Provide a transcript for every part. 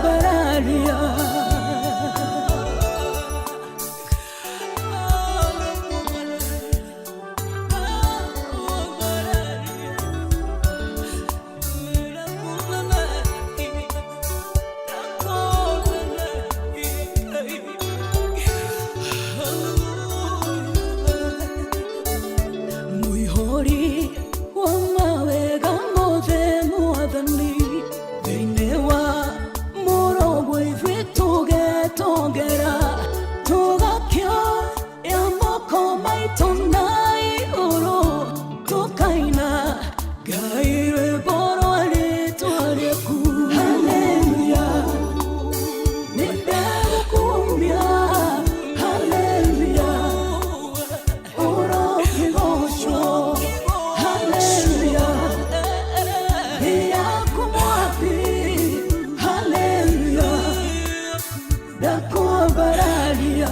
Ndakwambararia. Mũihũri wa mawega mothe Mwathani, thĩinĩ wa mũrogo ithuĩ tũgetongera, tũgakĩoya moko maitũ na igũrũ, tũkaina Ngai rwĩmbo rwa rĩtwa rĩaku. Haleluya, nĩndagũkumia. Haleluya, ũrokĩgocwo. Haleluya, nĩ yaku Mwathi. Haleluya, ndakwambararia.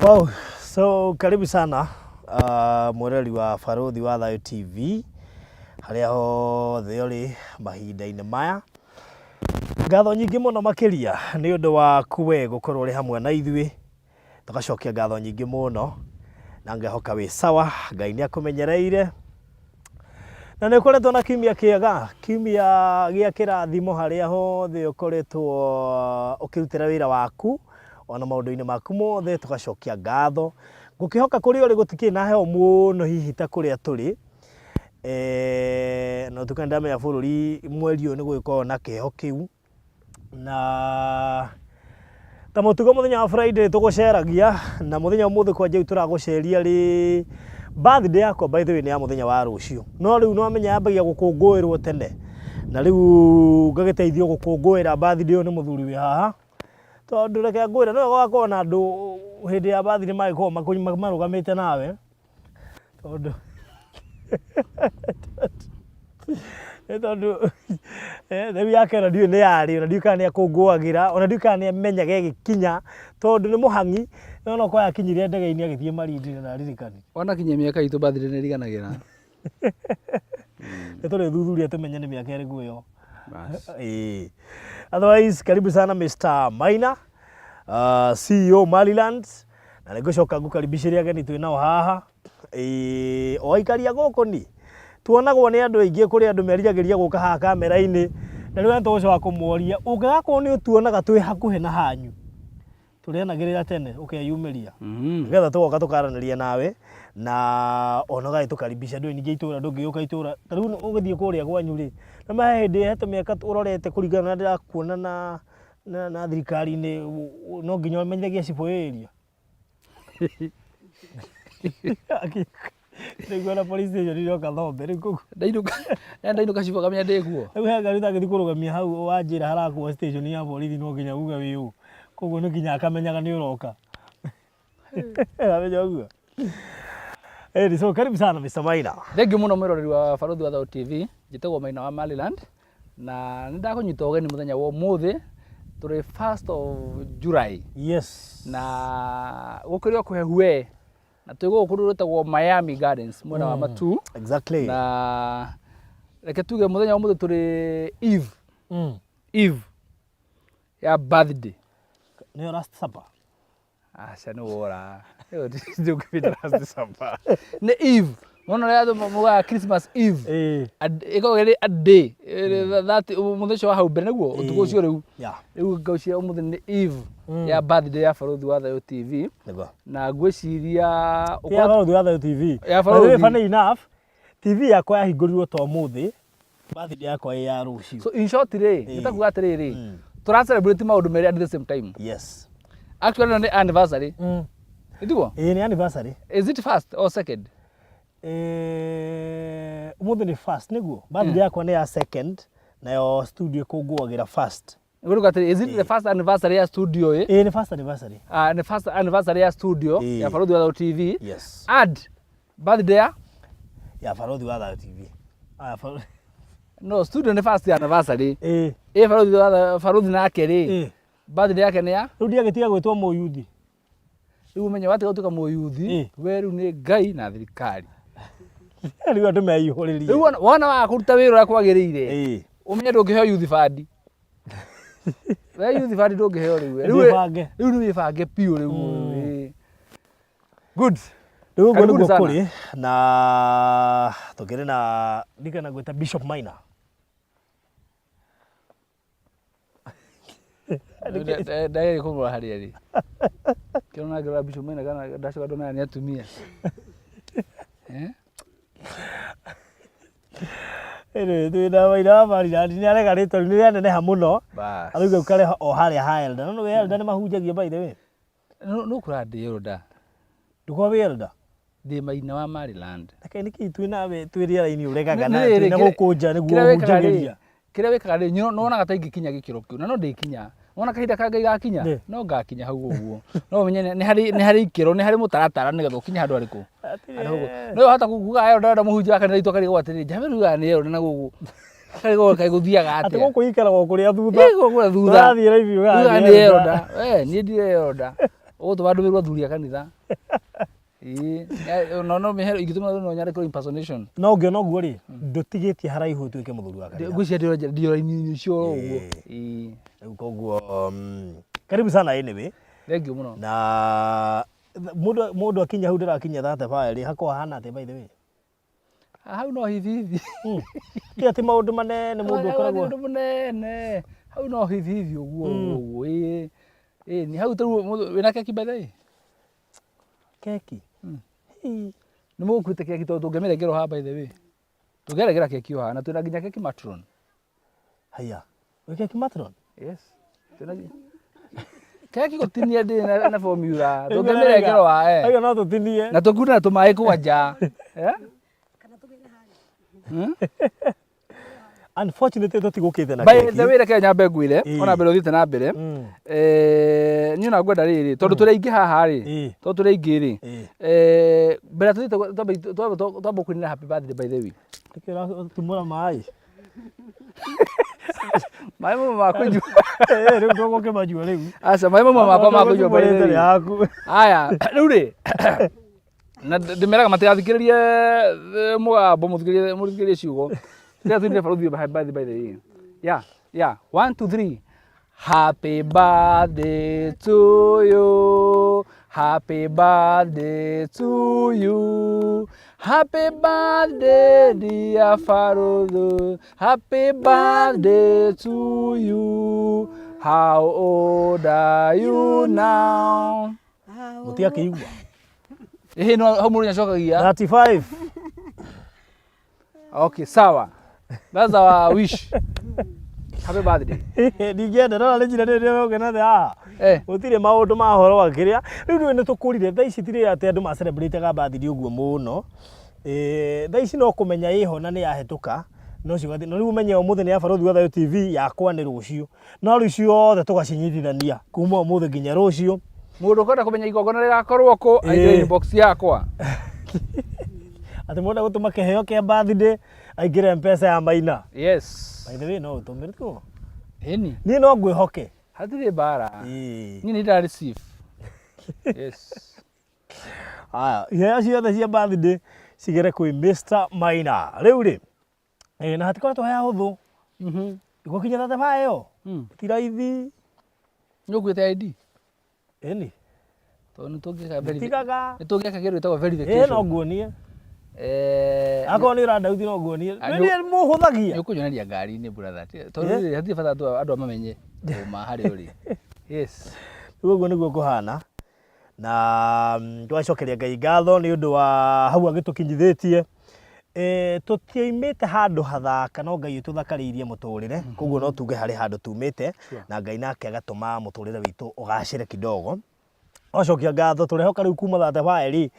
Wow, so karibu sana mwĩroreri wa Barũthi wa Thayũ TV harĩa hothe ũrĩ mahinda-inĩ maya. Ngatho nyingĩ mũno makĩria nĩ ũndũ waku we gũkorwo ũrĩ hamwe na ithuĩ. Tũgacokia ngatho nyingĩ mũno na ngehoka wĩ sawa, Ngai nĩ akũmenyereire na nĩ ũkoretwo na kiumia kĩega, kiumia gĩa kĩrathimo harĩa hothe ũkoretwo ũkĩrutĩra wĩra waku ona maũndũ-inĩ maku mothe, tũgacokia ngatho. Ngũkĩhoka kũrĩa ũrĩ gũtikĩrĩ na heho mũno hihi ta kũrĩa tũrĩ, na ũtuĩka nĩ ndamenya bũrũri mweri ũyũ nĩ gũgĩkoragwo na kĩheho kĩu. Na ta mũtugo mũthenya wa Friday tũgũceragia na mũthenya ũmũthĩ kwanja rĩu tũragũceria rĩ birthday yakwa by the way nĩ ya mũthenya wa rũciũ, no rĩu nĩwamenya yambagia gũkũngũĩrwo tene, na rĩu ngagĩteithio gũkũngũĩra birthday ĩyo nĩ mũthuri wĩ haha, tondũ reke ngwĩre nĩ wega ũgakorwo na andũ hĩndĩ ya birthday magĩkorwo marũgamĩte nawe. Tondũ nĩ tondũ rĩu yake ona ndiũĩ nĩ yarĩ ona ndiũĩ kana nĩ akũngũagĩra ona ndiũĩ kana nĩ amenyaga ĩgĩkinya tondũ nĩ mũhang'i no ona okorwo akinyire ndege-inĩ agĩthiĩ Malindi na ndaririkani. Ona kinya mĩaka itũ birthday nĩ ĩriganagĩra. Nĩ tũrĩthuthuria tũmenye nĩ mĩaka ĩrĩkũ ĩyo. Ĩĩ. Otherwise, karibu sana Mr. Maina, CEO Maryland. Na nĩ ngũcoka ngũkaribicĩre ageni twĩ nao haha. Ĩĩ, o aikari a gũkũ ni tuonagwo nĩ andũ aingĩ, kũrĩ andũ meriragĩria gũka haha kamera-inĩ, na rĩu tũgũcoka kũmoria, ũngĩgakorwo nĩ ũtuonaga twĩ hakuhĩ na hanyu, tũrĩanagĩrĩra tene ũkeyumĩria nĩgetha tũgoka tũkaranĩria nawe na ona ũgagĩtũkaribisha. Ndũĩ ningĩ itũra ndũngĩgĩũka itũra ta rĩu ũgĩthiĩ kũrĩa gwanyu rĩ, na ma he hĩndĩ he tũmĩaka ũrorete kũringana na ndĩrakuona na thirikari-inĩ no nginya ũmenyithagie cibũ area. Rĩu ona police station iroka Thombe rĩu kũu. Ndainũka, ndainũka cibũ akamenya ndĩ kuo. Rĩu he ngari ũtangĩthiĩ kũrũgamia hau wanjĩra harakwo station ya borithi no nginya uge wĩ ũ. Koguo nĩ nginya akamenyaga nĩ ũroka. Amenya ũguo. Ĩni, so karibu sana Mr. Maina. Thengiũ mũno mwĩroreri wa Barũthi wa Thayũ TV, njĩtagwo Maina wa Maryland na nĩ ndakũnyita ũgeni mũthenya wa ũmũthĩ tũrĩ 1st of July. Yes. Na gũkĩrĩ o kũhehu we na twĩ gũkũ kũndũ gwĩtagwo Miami Gardens mwena wa Matuu. Exactly. Na reke tuge mũthenya wa ũmũthĩ tũrĩ eve. Eve ya birthday. Nĩyo last supper. Aca nĩ wora. Ndũngĩbinda last supper. Nĩ eve. Mona ũrĩa andũ mugaga Christmas Eve. Ĩĩ. Ĩkoragwo ĩrĩ a day. That mũthenya ũcio wa hau mbere nĩguo ũtukũ ũcio rĩu. Yeah. Rĩu ngaucia ũmũthĩ nĩ eve ya birthday ya Barũthi wa Thayũ TV. Nĩguo. Na ngwĩciria Ya Barũthi wa Thayũ TV. Ya By the way, Barũthi. funny enough, TV yakwa yahingũrirwo ta ũmũthĩ, birthday yakwa ĩ ya rũciũ. So in short rĩ, nĩ ta kuga atĩrĩrĩ, tũra celebrate maũndũ merĩ at the same time. Yes. Actually ĩno nĩ anniversary. Nĩtiguo? Ĩĩ nĩ anniversary. Is it first or second? Ũmũthĩ nĩ first nĩguo? Birthday yakwa nĩ ya second, nayo studio ĩkũngũagĩra first. Ngũrũka atĩrĩ, is it the first anniversary ya studio ĩ? Ĩĩ, nĩ first anniversary. Ah, nĩ first anniversary ya studio ya Barũthi wa Thayũ TV. Yes. And birthday ya Ya Barũthi wa Thayũ TV. Aya No, studio nĩ first anniversary. Ĩĩ. Ĩ Barũthi wa Thayũ, Barũthi nake rĩ. Birthday yake nĩ ya? Rĩu ndiagĩtiga gwĩtwo mũyuthi. Rĩu ũmenye watiga gũtuĩka mũyuthi, we rĩu nĩ Ngai na thirikari. Rĩu andũ meihũrĩrie. Rĩu wona waga kũruta wĩra ũrĩa kwagĩrĩire, ũmenye ndũngĩheo youth fund. We youth fund ndũngĩheo rĩu. Rĩu Ndĩbange. Rĩu nĩ wĩbange biũ rĩu. Good. Rĩu ũguo Karibuni nĩguo sana. kũrĩ na tũkĩrĩ na ndikana gwĩta Bishop Maina. Ndagä kå rora harä arä kä rona ngä rora mbica mena kana ndacoka ndona nä atumia. Eh? Anyway, twĩna Maina wa Maryland nĩ arega rĩtwa rĩu nĩ rĩaneneha mũno. Bas. Arauga ũkare o harĩa ha elder. No nĩ elder nĩ mahunjagia by the way. No kå ndä elder. Ndũkorwo wĩ elder. Ndä Maina wa Maryland. Reke nĩkĩ twĩ nawe twĩ rĩera-inĩ ũregaga na Nĩ rĩrĩ, twĩna gũkũ nja nĩguo kĩrĩa wĩkaga rĩ, ũhunjagĩria. Kĩrĩa wĩkaga rĩ, nyonaga ta ingĩkinya gĩkĩro kĩu na no ndĩkinya. Wona kahinda ka Ngai gakinya, no ngakinya hau ũguo. No ũmenye nĩ harĩ ikĩro, nĩ harĩ mũtaratara nĩgetha ũkinye handũ harĩkũ. Handũ ũguo. No wahota kuga ĩyo ndĩrenda mũhunjia wa kanitha witũ akarigwo atĩrĩrĩ, njabe rĩu aya nĩ elder na gũkũ. Akarigwo kaĩ gũthiaga Atĩ atĩa. gũkũ ikaragwo kũrĩa thutha. Ĩ, gũkũ kũrĩa thutha. Ũrathiĩ raithi Ugaga ũgathiĩ nĩ elder. We, niĩ ndirĩ elder. Ũgũtũma ndũmĩrwo athuri a kanitha. Ĩĩ, no no mĩhero ingĩtũma no nyandĩkĩrwo impersonation. No ũngĩona ũguo rĩ, ndũtigĩtie haraihu ũtuĩke mũthuri wa kanitha. Ngwĩciria ndĩ raini-inĩ ũcio oro ũguo. Ĩĩ. Rĩu koguo karibu sana anyway. Thank you mũno. Na mũndũ akinya hau ndĩrakinya 35 rĩ, hakoragwo hahana atĩa by the way? Hau no hivi hivi. Ti atĩ maũndũ manene mũndũ akoragwo. Maũndũ manene. Hau no hivi hivi ũguo ũguo. Ĩĩ. Ĩĩ, ni hau tarĩu wĩna keki by the way? Keki? Nĩ mũgũkuĩte keki tondũ tũngĩmĩrengerwo haha by the way. Tũngĩregera keki o haha na twĩna nginya keki matron. Haya. Wĩ keki matron? Yes. Twĩna keki gũtinia ndĩ na formula. Tũngĩmĩrengerwo haha. Eh. Haya no tũtinie. Na tũkune na tũmaĩ kwanja. Eh? Unfortunately tũtigũkĩte na By keki. the way, reke nyambe ngwĩre ona mbere ũthiĩte na mbere. Niĩ ona ngwenda rĩrĩ tondũ tũrĩ aingĩ haha rĩ, tondũ tũrĩ aingĩ rĩ, mbere tũthiĩte twambe kũinĩra happy birthday by the way. Nĩkĩ ũratumũra maĩ? Maĩ mamwe ma kũnyua. Rĩu tũgũkĩmanyua rĩu. Aca, maĩ mamwe makwa ma kũnyua by the way. Yaku. Aya, rĩu rĩ, na ndĩmeraga matigathikĩrĩrie mũgambo, mũthikĩrĩrie ciugo. Tiga tuinĩre barũthi happy birthday by the way. Yeah, yeah. 1 2 3. Happy birthday to you. Happy birthday to you. Happy birthday dear Farudhu. Happy birthday to you. How old are you now? Mũtiakĩigua. Ĩhĩ no hau mũndũ nĩacokagia. 35. Okay, sawa. That's our wish. Happy birthday. Ndingĩenda no nĩ njĩra rĩrĩa ũrogena thĩ haha. Eh. Gũtirĩ maũndũ ma ũhoro wa kĩrĩa. Rĩu nĩũĩ nĩ tũkũrire thaa ici tirĩ atĩ andũ ma celebrate ga birthday ũguo mũno. Thaa ici no kũmenya ĩho na nĩ yahĩtũka no cio no rĩu ũmenye ũmũthĩ nĩ ya Barũthi wa Thayũ TV yakwa nĩ rũciũ. No rĩu ciothe tũgacinyitithania kuma ũmũthĩ nginya rũciũ. Mũndũ ũkwenda kũmenya igongona rĩgakorwo kũ, aingĩre inbox yakwa. Atĩ mũndũ gũtũma kĩheo kĩa birthday aingĩre M-Pesa ya Maina. Yes. By the way no ũtũmĩre tiguo? Ĩni. Niĩ no ngwĩhoke. Hatirĩ mbara. Niĩ nĩ ndĩra receive. Yes. Haya, iheo ciothe cia birthday cigere kwĩ Mr. Maina. Rĩu rĩ, na hatikoretwo he hahũthũ. Gũkinya 35 ĩyo, ti raithi. Nĩ ũkuĩte ID? Ĩni. Tondũ nĩ tũngĩka Tigaga. nĩ tũngĩka kĩndũ gĩtagwo verification. Ĩĩ no nguonie. Akorwo nĩ ũrandauthi no nguonie. Nĩ mũhũthagia. Nĩ ũkũnyoneria ngari-inĩ brother. Tondũ rĩrĩ hatirĩ bata andũ mamenye ũma harĩa ũrĩ. Yes. Rĩu ũguo nĩguo kũhana. Na twacokeria Ngai ngatho nĩ ũndũ wa hau agĩtũkinyithĩtie. Tũtioimĩte handũ hathaka no Ngai ũtũthakarĩirie mũtũrĩre. Koguo no tuge harĩ handũ tumĩte na Ngai nake agatũma mũtũrĩre witũ ũgacĩre kidogo. Twacokia ngatho tũrehoka rĩu kuma 35 rĩ,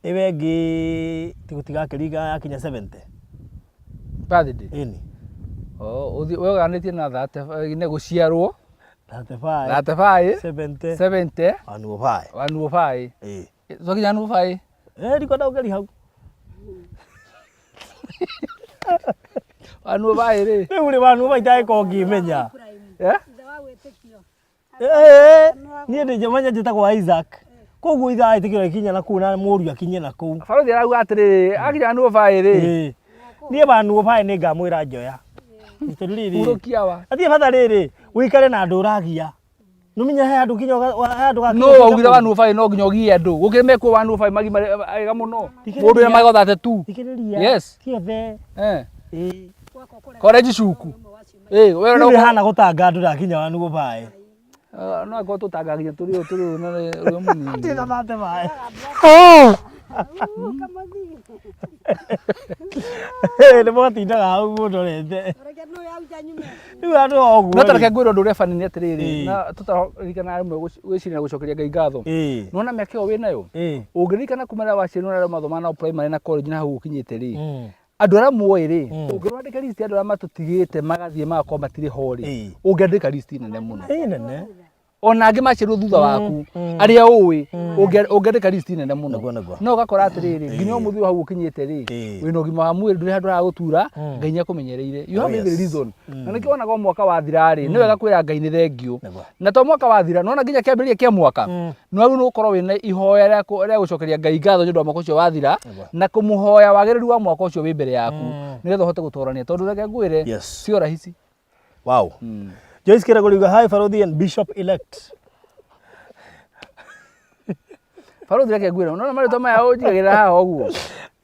ĩyo ĩngĩ tigakĩringa yakinya 70. Birthday? Ĩni. Oh, we ũganĩtie na 35 nĩ gũciarwo. 35 35 70 70 105. 105. Ĩĩ. Twakinya 105. Eh, ndikwenda ũngeri hau. 105 rĩ. Rĩu rĩ 105 itagĩkorwo ngĩmenya. Eh? Ithe wa wĩtĩkio. Eh, niĩ ndĩnjamanya njĩtagwo Isaac. Koguo ithaa ĩtĩkĩro ikinya na kũu na mũriũ akinye na kũu. Barothi arauga atĩrĩrĩ, akinya 105 rĩ. Ĩĩ. Niĩ 105 nĩ ngamwĩra njoya. Tondũ rĩrĩ. Hurũkia wa. Atie bata rĩrĩ, ũikare na andũ ũragia. Nũmenye he handũ kinya he handũ gakinya No waugire 105 no nginya ũgie andũ. Gũkĩrĩ mekuo 105 magima ega mũno. Thikĩrĩria. Mũndũ ũrĩa magotha tu. Thikĩrĩria. Yes. Ti othe. Eh. Ĩĩ. College cuku. Eh, we Rĩu no hana gũtanga andũ ndakinya 105. no akorwo tũtangaginya tũrĩ o tũrĩ o na ũrĩa mũnini. Ti 35. Nĩ mwatindaga hau mũndorete. Reke nũ yauja nyume. Rĩu andũ o ũguo. No ta reke ngwĩre ũndũ ũrĩa bani nĩ atĩrĩrĩ, Ĩĩ. na tũtaririkana rĩmwe gwĩciria na gũcokeria Ngai ngatho. Ĩĩ. Nĩwona mĩaka ĩyo wĩnayo? Ĩĩ. Ũngĩririkana kuma rĩrĩa waciarirwo na arĩa mathomaga nao primary na college na hau ũkinyĩte rĩ, Mm. andũ arĩa muoĩ rĩ, Mm. ũngĩrwandĩka list ya andũ arĩa matũtigĩte magathiĩ magakorwo matirĩ ho rĩ, Ĩĩ. ũngĩandĩka list nene mũno. Ĩĩ nene. Ona angĩ maciarirwo thutha waku, mm. arĩa ũĩ, ũngĩandĩka list nene mũno. Nĩguo, nĩguo. No ũgakora atĩrĩrĩ, nginya ũmũthĩ ũyũ hau ũkinyĩte rĩ, Ĩĩ. wĩna ũgima wa mwĩrĩ ndũrĩ handũ haragũtura, Mm. Ngai nĩakũmenyereire. You Oh, have every yes. reason. Na nĩkĩo wonaga o mwaka wathira rĩ, nĩ wega kwĩra Ngai nĩ thengiũ. Nĩguo. Na to mwaka wathira, nĩwona nginya kĩambĩrĩria kĩa mwaka, Mm. nĩwagĩrĩirwo gũkorwo wĩna ihoya rĩa rĩa gũcokeria Ngai ngatho nĩ ũndũ wa mwaka ũcio wathira, Nĩguo. na kũmũhoya wagĩrĩru wa mwaka ũcio wĩ mbere yaku, Mm. nĩgetha ũhote gũtorania. Tondũ reke ngwĩre, Yes. sio rahisi. Wow. Joyce Kĩrago riuga hi Barothi and Bishop elect. Barothi reke ngwĩre, nĩwona marĩtwa maya ũnjigagĩrĩra haha ũguo,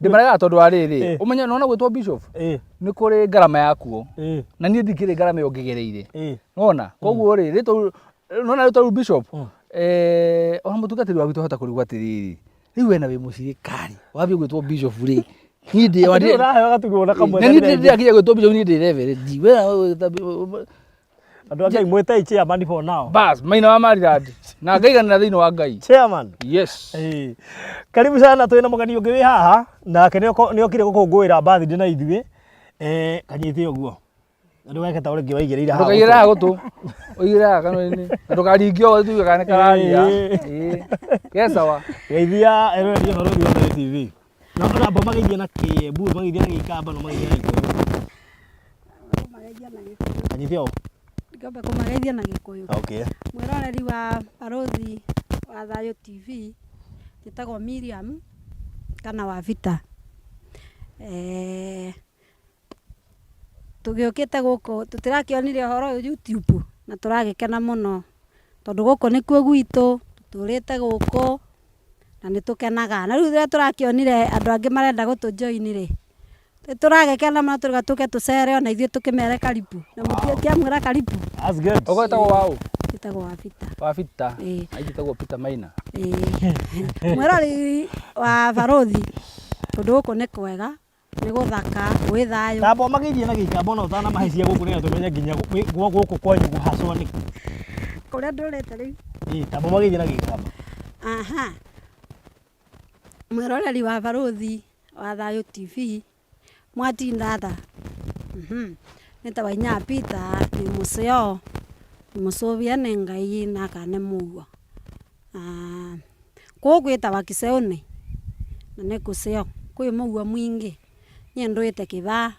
ndĩmaregaga tondũ wa rĩrĩ, Eh. ũmenye nĩwona gwĩtwo bishop, Ĩĩ. nĩ kũrĩ ngarama yakuo, Ĩĩ. na niĩ ndikĩrĩ ngarama ĩyo ngĩgereire. Ĩĩ. Nĩwona? Koguo rĩ, rĩtwa nĩwona rĩtwa rĩu bishop, Mm. eh, ona mũtungatĩri wa gwitũ ahota kũrigwo atĩrĩrĩ, rĩu we na wĩ mũcirikari, wambie gwĩtwo bishop rĩ, niĩ ndĩ Nĩ ũraheo gatugo na kamwe. na niĩ ndĩ ndĩrakinya gwĩtwo bishop niĩ ndĩ reverend, we wĩta- Andũ a Ngai mwĩtei chairman for now. bas maina wa Maryland na ngaiganĩra thĩinĩ wa Ngai. Chairman. Yes. Ĩĩ. Karibu sana twĩna mũgeni ũngĩ wĩ haha nake nĩokire gũkũngũĩra birthday na ithuĩ. Eh, kanyite ũguo. Ndũgeke ta ũrĩa ũngĩ waigĩrĩire haha. Ndũkaigĩrĩre haha gũtũ, ũigĩrĩre haha kanua-inĩ, na ndũkaringie ũguo tuge kana nĩ kararia. Ĩĩ. Ĩĩ. Gecawa. Geithia eroreri a Barothi wa Thayũ TV. Na ona mageithia na Kĩembu, mageithia na Gĩikamba na mageithia na Gĩkũyũ. Kũmageithia na Gĩkũyũ. Kanyite ũũ. Ngombe kũmageithia na Gĩkũyũ. Okay. Mwĩroreri wa Barothi wa Thayũ TV, njĩtagwo Miriam kana wa Vita. Eh, tũgĩũkĩte gũkũ tũtirakĩonire ũhoro ũyũ YouTube na tũragĩkena mũno tondũ gũkũ nĩkuo gwitũ, tũtũrĩte gũkũ na nĩ tũkenaga. Na rĩu rĩrĩa tũrakĩonire andũ angĩ marenda gũtũ join rĩ, nĩ tũragĩkena mũno tũrauga tũke tũcere ona ithuĩ tũkĩmere karibu na mũtiamwĩra karibu. That's good. Ũgwĩtagwo waũ? Njĩtagwo wa Vita. Wa Peter. Ĩĩ. Na njĩtagwo Peter Maina. Ĩĩ. Mwĩroreri wa Barothi, kũndũ gũkũ nĩ kwega, nĩ gũthaka, gwĩ thayũ. Tamba mageithie na Gĩikamba ona ũtanamahe cia gũkũ nĩgetha tũmenye nginya gũkũ kwanyu hacwa nĩkũ. Kũrĩa ndũrĩte rĩu. Ĩĩ, tamba mageithie na Gĩikamba. Aha. Mwĩroreri wa Barothi wa Thayũ TV, mwatinda atha? Nĩ ta wainya Peter, nĩ mũceo, nĩ mũcũvie nĩ Ngai na kana nĩ mũguo. Kũũ gwĩtawa Kiseũnĩ na nĩ kũceo, kwĩ mũguo mwingĩ, niĩ ndũĩte kĩbaa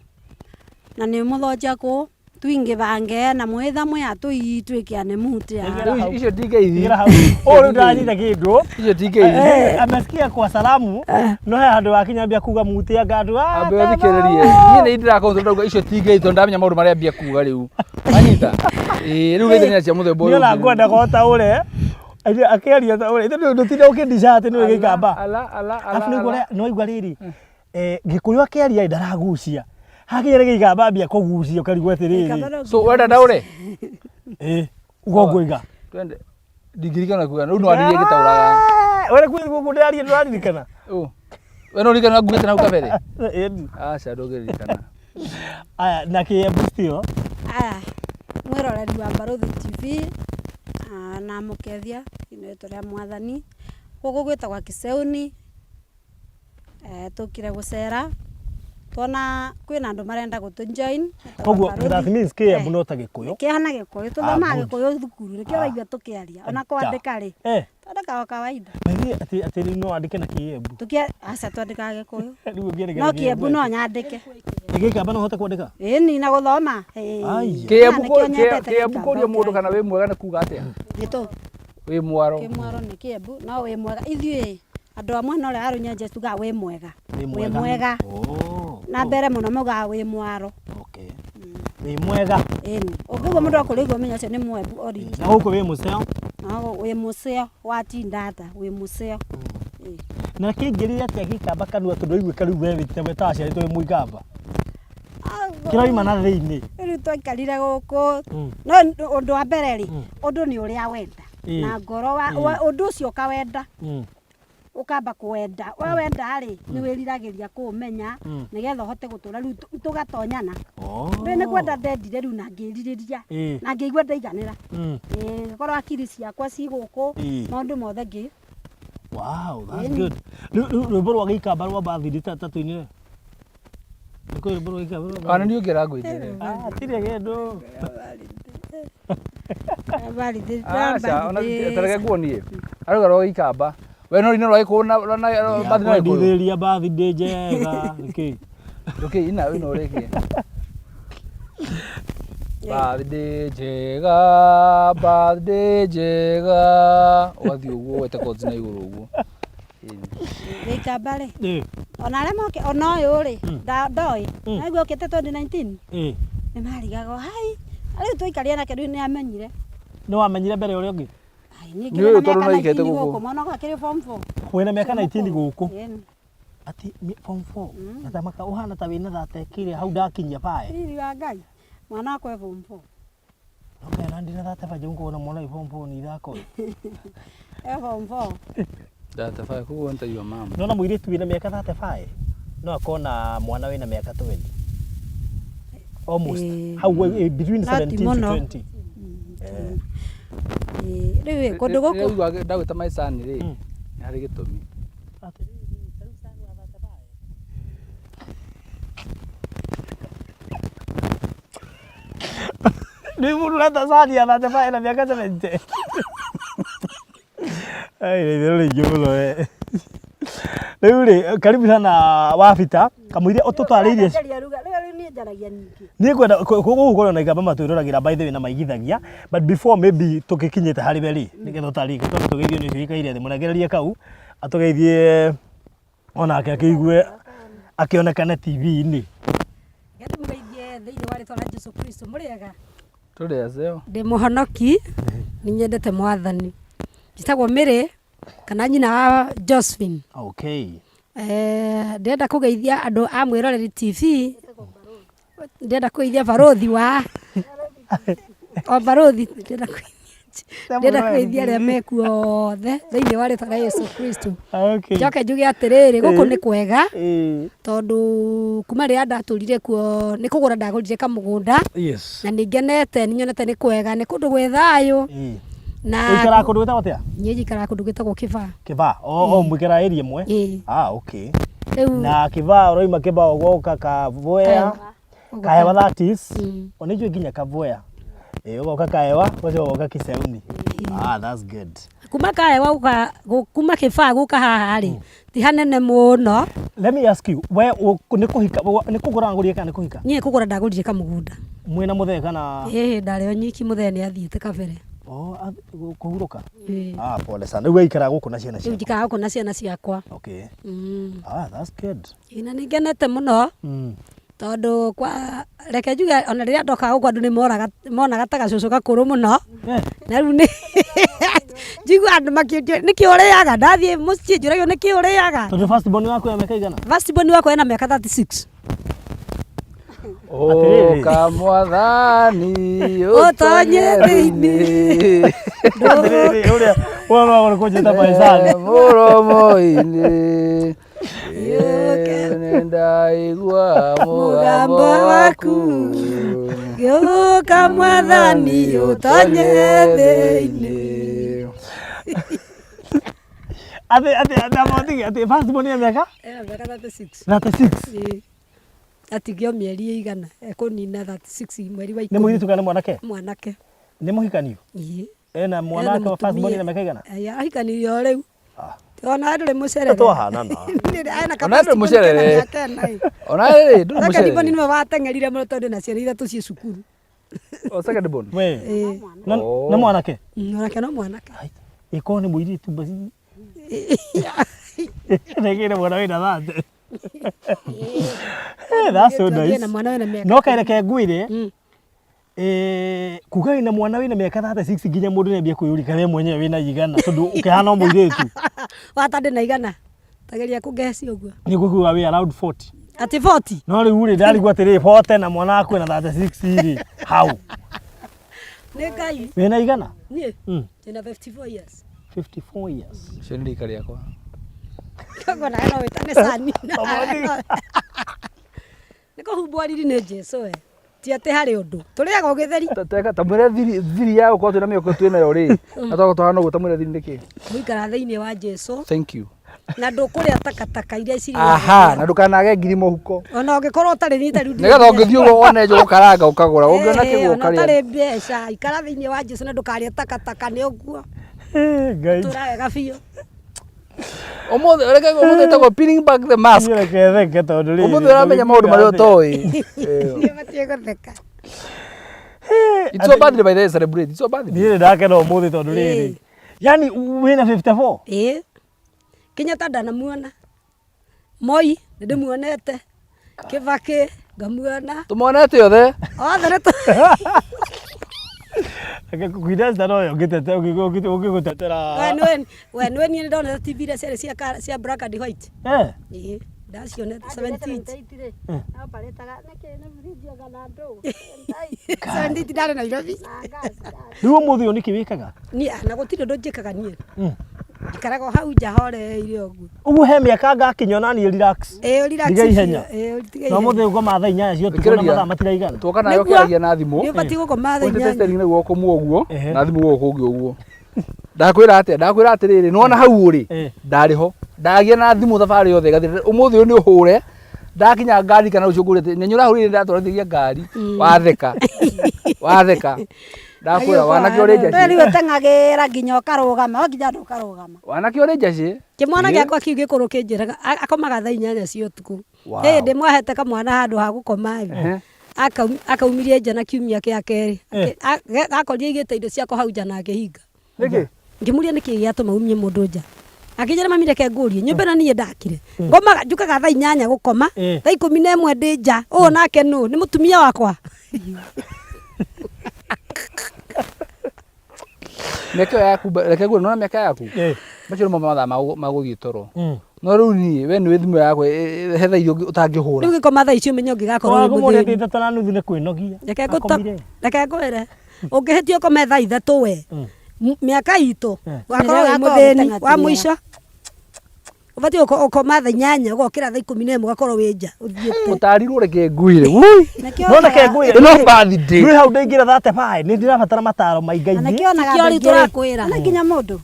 na nĩ mũthonja kũũ twingĩbange na mwĩtha mwĩ atũi twĩkĩane mutia. Rĩu icio ti ngeithi. Igĩra hau. Ũũ rĩu ndaranyita kĩndũ. Icio ti ngeithi. Eh, amesikia kwa salamu no he handũ wakinyambia kuga mutianga andũ "Ah, Ambe ũthikĩrĩrie. Niĩ nĩ ndĩrakorwo ndauga icio ti ngeithi tondũ ndamenya maũndũ marĩa ambia kuga rĩu. Wanyita? Ĩĩ, rĩu geithania cia mũthemba niĩ ũyũ. ona ngwendaga o ta ũrĩa akĩaria ta ũrĩa ithe ndũtinda ũkĩndica atĩ nĩwe Gĩikamba. Ala ala ala. Arabu nĩguo ũrĩa nĩwaigua rĩrĩ Gĩkũyũ akĩaria ndaragucia hakinya nĩ Gĩikamba ambia kũgucia ũkarigwo atĩrĩrĩ So wenda ndaũre? ĩĩ uga ũguo iga Twende. Ndingĩririkana kuga. Rĩu no wanirie ngĩtaũraga. Wee kwĩ guo ndĩraria ndũraririkana Ũ. We no ũririkane ngugĩte na hau kabere? Ĩni. Aca ndũngĩririkana. Aya na Kĩembu still Aya, mwĩroreri wa Barothi TV na mũkethia thĩinĩ wa rĩtwa rĩa mwathani. Gũkũ gwĩtagwo Kiseũni, tũkire gũcera Tuona kwĩna andũ marenda gũtũ join. Koguo that means Kĩembu no ta Gĩkũyũ. Kĩhana Gĩkũyũ, tũthomaga good. Gĩkũyũ thukuru, nĩkĩo waigua tũkĩaria. Ona kwandĩka rĩ, twandĩkaga o kawaida. Maithe atĩ atĩ rĩu no wandĩke na Kĩembu. Tũkĩa aca twandĩkaga Gĩkũyũ. Rĩu ũngĩandĩka No na Kĩembu no nyandĩke. Gĩkamba no ũhote kwandĩka? Ĩni na gũthoma. Ĩĩ. Aya. Kĩembu Na nĩkĩo nyendete Kĩembu Gĩkamba kũria mũndũ ũkĩra. kana wĩ mwega nĩ kuga atĩa? Gĩtũ. Wĩ mwaro. Wĩ mwaro nĩ Kĩembu, no wĩ mwega. Ithuĩ andũ a mwena ũrĩa wa Rũnyenje tugaga wĩ mwega. Wĩ Wĩ mwega. Oh. Na mbere mũno maugaga wĩ mwaro. Okay. Wĩ mwega. Ĩni. Ũngĩigua mũndũ akũrĩa igua menya ũcio nĩ Mwembu origin. Na gũkũ wĩ mũceo. No wĩ mũceo watinda ata wĩ mũceo. Ĩĩ. Na kĩingĩrire atĩa Gĩkamba kanua tondũ waiguĩka rĩu we wĩ ta waciarĩtwo wĩ Mũikamba? Kĩroima na thĩinĩ. Rĩu twaikarire gũkũ no ũndũ wa mbere rĩ, ũndũ nĩ ũrĩa wenda na ngoro ũndũ ũcio ũkawenda, ũkamba kũwenda. Wawenda rĩ, nĩ wĩriragĩria kũũmenya nĩgetha ũhote gũtũra rĩu tũgatonyana. Rĩu nĩ kwenda ndendire rĩu na ngĩrirĩria na ngĩigua ndaiganĩra. Ĩĩ, korwo akiri ciakwa ci gũkũ, maũndũ mothe ngĩ. Wow, that's good. Rĩu rwĩmbo rwa Gĩikamba rwa birthday ta tũinĩre. Nĩ kũrĩ rwĩmbo rwa Gĩikamba rwa Ona niĩ ũngĩra ngũinĩre. Ah, tirĩ kĩndũ. Aca, ona tareke nguonie. Arauga rwa Gĩikamba. We no rina rwa Gĩkũyũ na bathi na Gĩkũyũ. Kwendithĩria birthday njega. Nĩkĩ? Ndũkĩ ina ina ũrĩkie. Birthday njega, birthday njega. Ũgathiĩ ũguo wete chords na igũrũ ũguo. Gĩikamba rĩ, ona arĩa moke ona ũyũ rĩ, ndoĩ. Naigua okĩte 2019. Nĩ marigagwo hai. Rĩu twaikarire nake rĩu nĩ amenyire. Nĩ wamenyire mbere ũrĩa ũngĩ? Ai, niĩ Nĩ ũyũ ngĩrĩ na tondũ mĩaka no aikete 19 gũkũ. gũkũ, mwana wakwa akĩrĩ form 4. Wĩna mĩaka 19 gũkũ. Ĩni. Ati form 4. Na tamaka ũhana ta wĩna thate kĩrĩa hau ndakinyia bae. Riri wa Ngai. Mwana wakwa e form 4. Okay, na ndina thate bae ngona mwana wĩ form 4 ni ithako. E form 4. 35 koguo nĩ ta your mom. Nona mũirĩtu wĩna mĩaka 35 no akorwo na mwana wĩna mĩaka 20. Almost. Hau between No ti 17 to mũno. 20. Ĩĩ, rĩu ĩ kũndũ gũkũ Rĩu ndagwĩta my son rĩ, nĩ harĩ gĩtũmi. Nĩ mũndũ ũreta sani ya 35 na mĩaka 70. Ai, nĩ itherũ rĩingĩ mũno we. Rĩu rĩ, karibu sana Wabita, kamũiria ũtũtarĩirie. Njaria ruga, rĩu rĩu niĩ njaragia nyingĩ. Niĩ ngwenda gũkũ kũrĩ na ikamba matwĩroragĩra by the way na maigithagia, but before maybe tũgĩkinyĩte harĩ we rĩ, nĩgetha ũtarĩrie tondũ tũgeithio nĩ ũcio ũikaire thĩ, mũnengererie kau atũgeithie onake akĩigue akĩonekane TV-inĩ. Ndĩmũgeithie thĩinĩ wa rĩtwa rĩa Jesũ Kristo, mũrĩega? Tũrĩ aceo. Ndĩ mũhonoki, nĩ nyendete mwathani. Njĩtagwo Mary kana nyina wa Josephine. Okay. Ndĩrenda kũgeithia andũ a mwĩroreri TV, ndĩrenda kũgeithia barothi wa o barothi, ndĩrenda kũgeithia arĩa mekuo othe thĩinĩ wa rĩtwa rĩa Yesu Kristo. Okay. Njoke njuge atĩrĩrĩ, gũkũ nĩ kwega tondũ kuma rĩrĩa ndatũrire kuo nĩ kũgũra ndagũrire kamũgũnda. Yes. Na nĩ ngenete, nĩ nyonete nĩ kwega, nĩ kũndũ gwĩ thayũ. Na Ũikaraga kũndũ gwĩtagwo atĩa? Niĩ njikaraga kũndũ gwĩtagwo Kĩbaa. Kĩbaa. Oh, mũikaraga area ĩmwe? Ĩĩ. Ah, okay. Rĩu Na Kĩbaa ũrauma Kĩbaa ũgoka Kavoya. Kahewa that is. Ona njũĩ nginya Kavoya. Ĩĩ ũgoka Kahewa, ũgacoka ũgoka Kiseuni. Ah, that's good. Kuma Kahewa gũka kuma Kĩbaa gũka haha rĩ, ti hanene mũno. Let me ask you, we nĩ kũhika, nĩ kũgũra wagũrire kana nĩ kũhika? Niĩ kũgũra ndagũrire kamũgũnda. Mwĩna mũthee kana? Ĩĩ, ndarĩ o nyiki, mũthee nĩ athiĩte kabere. Oh, kũhurũka? Ĩĩ. Ah, pole sana. Rĩu we ikaraga gũkũ na ciana Rĩu ciaku? njikaraga gũkũ na ciana ciakwa. Okay. Ah, that's good. Ĩĩ, na nĩ ngenete mũno. Tondũ kwa reke njuge ona rĩrĩa ndokaga gũkũ andũ nĩ monaga ta gacũcũ gakũrũ mũno. Na rĩu nĩ njiguaga andũ makĩnjũria nĩkĩ ũrĩaga, ndathiĩ mũciĩ njũragio nĩkĩ ũrĩaga. Tondũ first born waku ena mĩaka igana? First born wakwa ena mĩaka 36. Ũka mwathani ũtonye thĩinĩ. Atĩrĩrĩ, ũrĩa ũrĩa ũrĩa kũnjĩta maicani. Mũromo-inĩ. Nĩ ndaigua mũgambo waku. Gĩũka mwathani ũtonye thĩinĩ. Atĩ atĩ atĩ atĩ first born ya mĩaka? Ena mĩaka 36. 36. Ĩĩ. Atigio mĩeri ĩigana ekũnina 36 mweri wa Nĩ ikũmi. mũirĩtu kana nĩ mwanake? Mwanake. Nĩ mũhikanio? Ĩĩ. Ena mwana wake wa first born ena mĩaka igana? Aya ahikanirio o rĩu. Ah. Ona ndũrĩ mũcerere. Twahanana. Ena Ona ndũrĩ mũcerere. Ona rĩ ndũrĩ Second born mũcerere. nĩwe wateng'erire mũno tondũ na ciana ithatũ ciĩ cukuru. O second born. We. Ĩĩ. Na Oh. nĩ mwanake? Onake no mwanake. Ĩkorwo nĩ mũirĩtu basi. Nĩkĩrĩ mwana wĩna 30. Eh, that's so Mũirĩtu nice. na mwana wĩna mĩaka. No kaireke ngwĩre Mm. eh, kuga wĩna mwana wĩna mĩaka 36 nginya mũndũ nĩambie kwĩyũria kana we mwenyewe wĩna igana tondũ ũkĩhana o mũirĩtu Wata ndĩ na igana. Tageria kũngeci ũguo. nĩ ngũkiuga wĩ around 40 Atĩ 40. no rĩu rĩ ndarigwo atĩrĩ 40 na mwana waku ena 36 rĩ hau Nĩ Ngai. wĩna igana Niĩ ndĩna 54 years. 54 years Ũcio nĩ rika rĩakwa. Koguo nawe no wĩtane cani. Nĩ kũhumbwo riri nĩ Jesũ we. Ti atĩ harĩ ũndũ. Tũrĩaga ũgĩtheri. Teka tamwĩre thiri thiri ya gũkorwo twĩna mĩoko twĩ nayo rĩ. Na twakorwo tũhana ũguo tamwĩre thiri nĩkĩ? Mũikara thĩinĩ wa Jesũ Thank you. na ndũkũrĩa takataka iria cirĩ. Aha, na ndũkanage ngiri mũhuko. Ona ũngĩkorwo ũtarĩ nita rĩu. Nĩgetha ũngĩthiĩ ũguo wone njũgũ karanga ũkagũra, ũngĩona kĩgwa Ona ũkarĩa. ũtarĩ mbeca, ikara thĩinĩ wa Jesũ na ndũkarĩe takataka nĩ ũguo. Eh, Ngai Tũra wega biũ. Ũmũthĩ reke ũmũthĩ ĩtagwo peeling back the mask. niĩ reke theke tondũ rĩrĩ Ũmũthĩ ũramenya maũndũ marĩa ũtoĩ. Niĩ batiĩ gũtheka. It's your birthday by the way, celebrate. It's your birthday. niĩ nĩ ndakena ũmũthĩ tondũ rĩrĩ yani wĩna 54 Ĩĩ. Kenyatta ndanamuona. Moi nĩ ndĩmuonete. Kibaki ngamuona. Tũmonete othe. Othe nĩ tũ Kwinesta noyo ũngĩgũtetera We nĩwe we nĩwe niĩ nĩndonete TV iria ciarĩ cia cia black and white. Eh, Ĩĩ, ndacionete 78. 78 ndarĩ Nairobi. rĩu ũmũthĩ ũyũ nĩkĩ wĩkaga Niĩ na gũtirĩ ũndũ njĩkaga niĩ. Njikaraga o hau nja horeire ũguo. ũguo he mĩaka ngakinya ona niĩ relax Ĩĩ, relax Ndiga biũ. ihenya. Ĩĩ, tiga na ihenya. ũmũthĩ ngoma thaa inyanya cia ũtukũ na Thikĩrĩria. mathaa matiraigana Tuoka nayo Nĩguo. ũkĩaragia na thimũ. Nĩ ũbatiĩ gũkoma thaa Ũnyitĩte inyanya. steering na guoko kũmwe ũguo Ehe. na thimũ guoko kũngĩ ũguo. Ndakwĩra atĩa? Ndakwĩra atĩrĩrĩ, nĩwona hau ũrĩ? Eh. Ndarĩ ho. Ndagia na thimũ thabarĩ yothe ĩgathira. Ũmũthĩ ũyũ nĩ ũhũre. Ndakinya ngari kana rũciũ ngũrie atĩ nyenye ũrahũrire ndatwarithagia ngari. Watheka. Watheka. Ndakwĩra wanake ũrĩ We njacĩ. rĩu ũteng'agĩra nginya ũkarũgama, o nginya andũ ũkarũgama. Wanake ũrĩ njacĩ. Kĩmwana gĩakwa kĩu gĩkũrũ kĩnjĩraga akomaga thaa inyanya cia ũtukũ. Wow. Hĩndĩ mwahete kamwana handũ ha gũkoma rĩ. Akaumirie nja na kiumia kĩa kerĩ. Akorire aigĩte indo ciakwa hau nja na akĩhinga. Nĩkĩ? Ngĩmũria nĩkĩ gĩatũma umie mũndũ nja. Akĩnjĩra mami reke ngũrie nyũmba ĩno niĩ ndakire. Ngomaga njũkaga thaa inyanya gũkoma, thaa 11 ndĩ nja. Ũũ nake nũ? Nĩ mũtumia wakwa. Mĩaka ĩyo yaku reke ngwĩre nĩwona mĩaka yaku. Eh. Macio nĩmo mathaa ma gũthiĩ toro. No rĩu niĩ we nĩũĩ thimũ yakwa he thaa iria ũtangĩhũra. Rĩu gĩkoma thaa icio ũmenye ũngĩgakorwo wĩ Wagũmũrĩa mũthĩni. ithatũ na nuthu nĩ kwĩnogia Reke ngũta Akomire. reke ngwĩre ũngĩhĩtia ũkome thaa ithatũ we mĩaka itũ ũgakorwo wĩ Ũgakorwo mũthĩni wa ũgĩteng'atĩra. mũico ũbatiĩ gũkoma thaa inyanya ũgokĩra thaa 11 ũgakorwo wĩ nja ũthiĩte Ũtarirwo reke ngwĩre. Wui. Nĩkĩo No reke onaga- ngwĩre Ĩno birthday. rĩu hau ndaingĩra 35 nĩ ndĩrabatara mataro Na maingaingĩ nĩkĩo onaga Tikĩo andũ rĩu aingĩ rĩ, tũrakwĩra. ona nginya mũndũ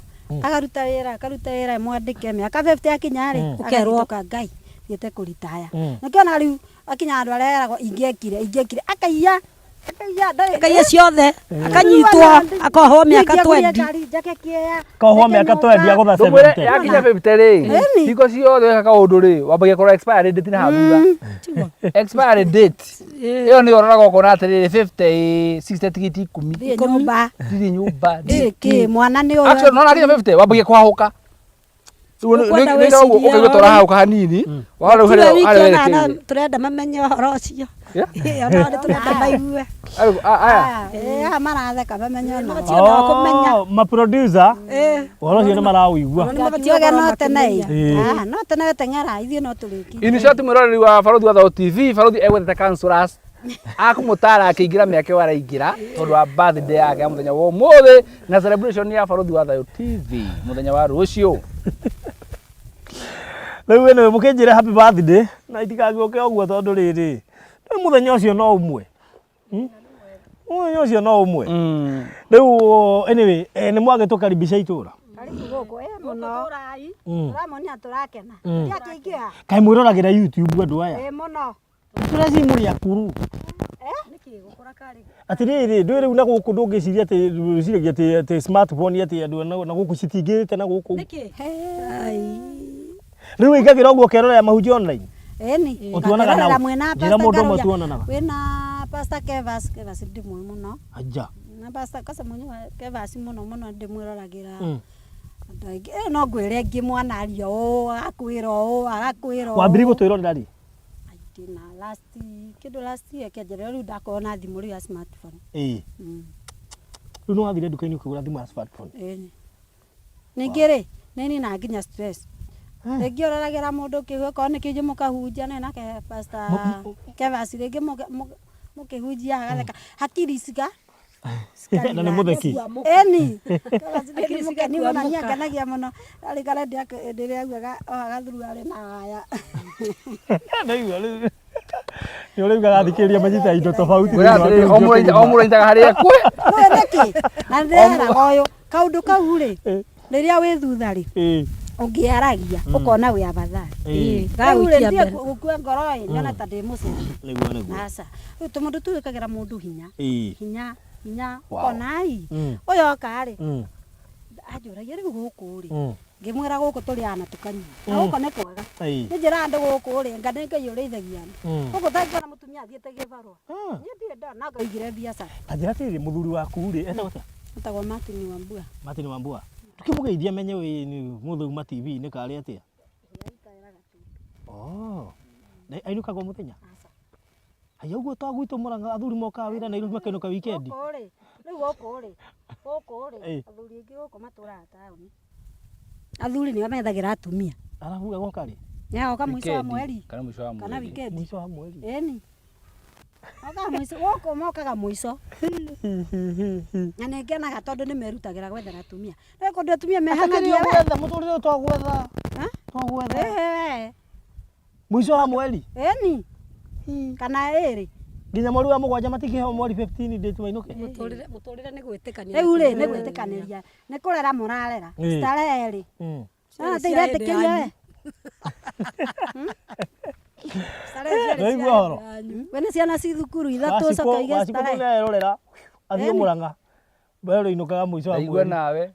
akaruta wĩra akaruta wĩra mwandĩke mĩaka 50 akinya rĩ Ũkerwo. agahĩtũka Ngai thiĩte kũritaya nĩkĩo onaga rĩu akinya andũ arĩa eragwo ingĩekire ingĩekire akaiya akaiya ndarĩ akaiya ciothe akanyitwo akohwo mĩaka 20 njake kĩea Kohwo mĩaka 20 agũtha Ndũmwĩre 70 yakinya 50 rĩ Ĩni. hingo ciothe weka kaũndũ rĩ wambagia kũrora expiry date na hau thutha expiry date ĩyo nĩyo ũroraga ũkona atĩrĩrĩ 50 ĩ 60 tigiti ikũmi Thiĩ nyũmba ndirĩ nyũmba ndirĩ kĩ mwana nĩ ũyũ Actually, nona kinya 50 wambagia kũhahũka Rĩu Ũkwenda nĩ ũguo wĩcirie ũkaigua ta ũrahahũka hanini warora rĩu Tiwe harĩa wiki harĩa ona na werekeire tũrenda mamenye ũhoro ũcio Yeah? Ĩ, ona nĩ tũrenda maigue Arĩ- aya aya ĩ, aya maratheka mamenye onao Mabatiĩ onao kũmenya Oh, ma-producer Ĩ, ũhoro ũcio nĩ maraũigua Nĩ mabatiĩ Kiuge gũkorwo no tene ĩ. Ĩ. Ah, no tene weteng'era ithuĩ no tũrĩkie In short mwĩroreri wa Barothi wa Thao TV Barothi egwethete counselors akũmũtara akĩingĩra mĩaka ĩyo araingĩra tondũ wa birthday yake ya mũthenya wa ũmũthĩ na celebration ya Barothi wa Thayo TV mũthenya wa rũciũ. Rĩu anyway mũkĩnjĩre happy birthday na itikagĩũke ũguo tondũ rĩrĩ rĩu mũthenya ũcio no ũmwe Mũthenya ũcio no ũmwe rĩu anyway nĩ mwagĩtũkaribisha itũra karibu gũkũ ĩ mũno tũramonia tũrakena ndiakĩingĩha kaĩ mwĩroragĩra YouTube andũ aya ĩ mũno Tũraci mũrĩ akũrũ. Atĩrĩrĩ, ndũĩ rĩu na gũkũ ndũngĩciria atĩ wĩciragia atĩ atĩ smartphone atĩ andũ na na gũkũ citingĩrĩte na gũkũ. Nĩkĩ? Rĩu wĩingagĩra ũguo ũkerorera mahunjio online. Ĩni. Ũtuonaga Ngakerorera nao. mwĩna Njĩra Pastor mũndũ ũmwe Karũya. tuonanaga. Wĩna Pastor Kevas, Kevas ndimũĩ mũno. Aja. Na Pastor kwanza mwenyewe Kevas mũno mũno ndĩmwĩroragĩra. Mm. Andũ aingĩ ĩyo no ngwĩre angĩ mwana aria ũũ agakwĩra ũũ agakwĩra ũũ. Wambirie gũtwĩrorera rĩ? Ndĩ na last kĩndũ last year kĩanjĩrĩria rĩu ndakorwo na thimũ rĩu ya smartphone. Ĩĩ. Rĩu nĩ wathire nduka-inĩ ũkĩgũra thimũ ya smartphone. Ĩni. Ningĩ rĩ, nĩ ninaga nginya stress. Rĩngĩ ũroragĩra mũndũ kĩhu okorwo nĩ kĩhunjio mũkahunjia nĩ nake Pastor Kevas rĩngĩ mũkĩhunjia agatheka hakiri ciga Na nĩ mũtheki. Ĩni. Kevas nĩ mũkeni mũno niĩ angenagia mũno. Arĩ karendi hĩndĩ ĩrĩa augaga ohaga thuruarĩ na waya. Ndaigua rĩu. Nĩ ũrauga gathikĩrĩria manyita indo tofauti Ngwĩra thĩinĩ wa atĩrĩrĩ, o kĩhunjio mũndũ kĩgima. o mũndũ anyitaga harĩa ekwe. Nĩũĩ nĩkĩ? Na nĩndĩreraga ũyũ kaũndũ kau rĩ rĩrĩa wĩ thutha rĩ Ĩĩ. ũngĩaragia ũkona wĩ afadhali. Ĩĩ. Rĩu rĩ Gagũikia ndige mbere. gũkua ngoro ĩ nyone ta ndĩ mũcene. Nĩguo nĩguo. Aca. Rĩu tũmũndũ tũu wĩkagĩra mũndũ hinya. Ĩĩ. Hinya hinya Wow. ũkona ai Mm. ũyũ oka rĩ Mm. anjũragia rĩu gũkũ rĩ Mm. ngĩmwĩra gũkũ tũrĩaga na tũkanyua na gũkũ nĩ kwega. Ĩĩ. Nĩ njĩraga andũ gũkũ rĩ nga nĩ Ngai ũrĩithagia andũ. Mm. Gũkũ tangĩona mũtumia athiĩte gĩbarũa. Ah. Niĩ ndirĩ ndona no ngaigire biacara. Ta njĩra atĩrĩrĩ mũthuri waku rĩ etagwo atĩa? Etagwo Martin Wambua. Martin Wambua. Tũkĩmũgeithia menye wĩ nĩ mũthũ uma TV-inĩ karĩ atĩa? Oh. Na ainũkaga o mũthenya? Haya ũguo to gwitũ Mũrang'a athuri mokaga wĩra Nairobi makainũka weekend. Gũkũ rĩ, rĩu gũkũ rĩ, gũkũ rĩ, Ĩĩ. athuri aingĩ gũkũ matũraga taũni. Athuri nĩo methagĩra atumia. Arabu agoka rĩ? Nĩagoka mũico wa Weekend, mweri Kana mũico wa kana mweri. weekend. Mũico wa mweri. Ĩni. Mokaga mũico, gũkũ mokaga mũico. Na nĩ ngenaga tondũ nĩ merutagĩra gwethera atumia. Rĩu kũndũ atumia mehang'agia we. Gwetha mũtũrĩre ũyũ to gwetha. Ha? To gwetha. Ĩĩ. Mũico wa mweri. Ĩni. Kana ĩrĩ. Nginya mweri wa mũgwanja matikĩheo mweri 15 date mainũke. Mũtũrĩre mũtũrĩre nĩ gwĩtĩkania. Rĩu rĩ nĩ gwĩtĩkanĩria. Nĩ kũrera mũrarera. Ĩĩ. Starehe rĩ. Mm. Ciana Cia hĩndĩ iretĩkĩria we. yanyu. Starehe ciarĩ Ndaigua cia ũhoro. Wene ciana ci thukuru ithatũ Wacikũ ũcoke ũige wacikũ starehe. nĩerorera athiĩ Ĩni. Mũrang'a. We ũrĩinũkaga mũico wa Ndaigua mweri. nawe.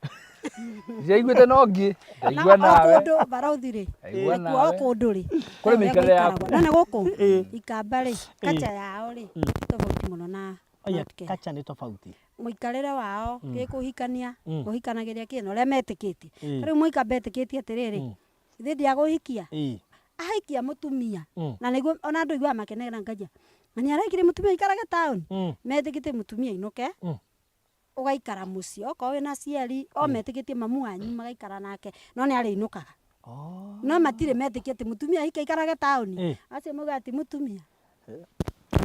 Ndiaiguĩte no ngĩ. Ndaigua Na o nawe. kũndũ barauthi rĩ. Ndaigua Nakuo o nawe. kũndũ rĩ. Kũrĩ mĩikarĩre yaku. No nĩ gũkũ ikamba rĩ kacha yao rĩ tofauti mũno na Aya Mount Kenya. kacha nĩ tofauti. Mũikarĩre wao gĩkũhikania Mm. kũhikanagĩria kĩ na ũrĩa metĩkĩtie. Ĩĩ. Ta rĩu mũikamba etĩkĩtie atĩrĩrĩ Mm. ithe ndiagũhikia Ĩĩ. ahikia mũtumia Mm. na nĩguo ona andũ aiguaga makenera ngagia na nĩ arahikirie mũtumia aikarage taũni Mm. metĩkĩtie mũtumia ainũke Mm. ũgaikara mũciĩ okorwo wĩna aciari o metĩkĩtie mamu wanyu magaikara nake no nĩ arĩinũkaga Oh. no matirĩ metĩkia atĩ mũtumia ahika aikarage taũni Ĩĩ. acio maugaga ti mũtumia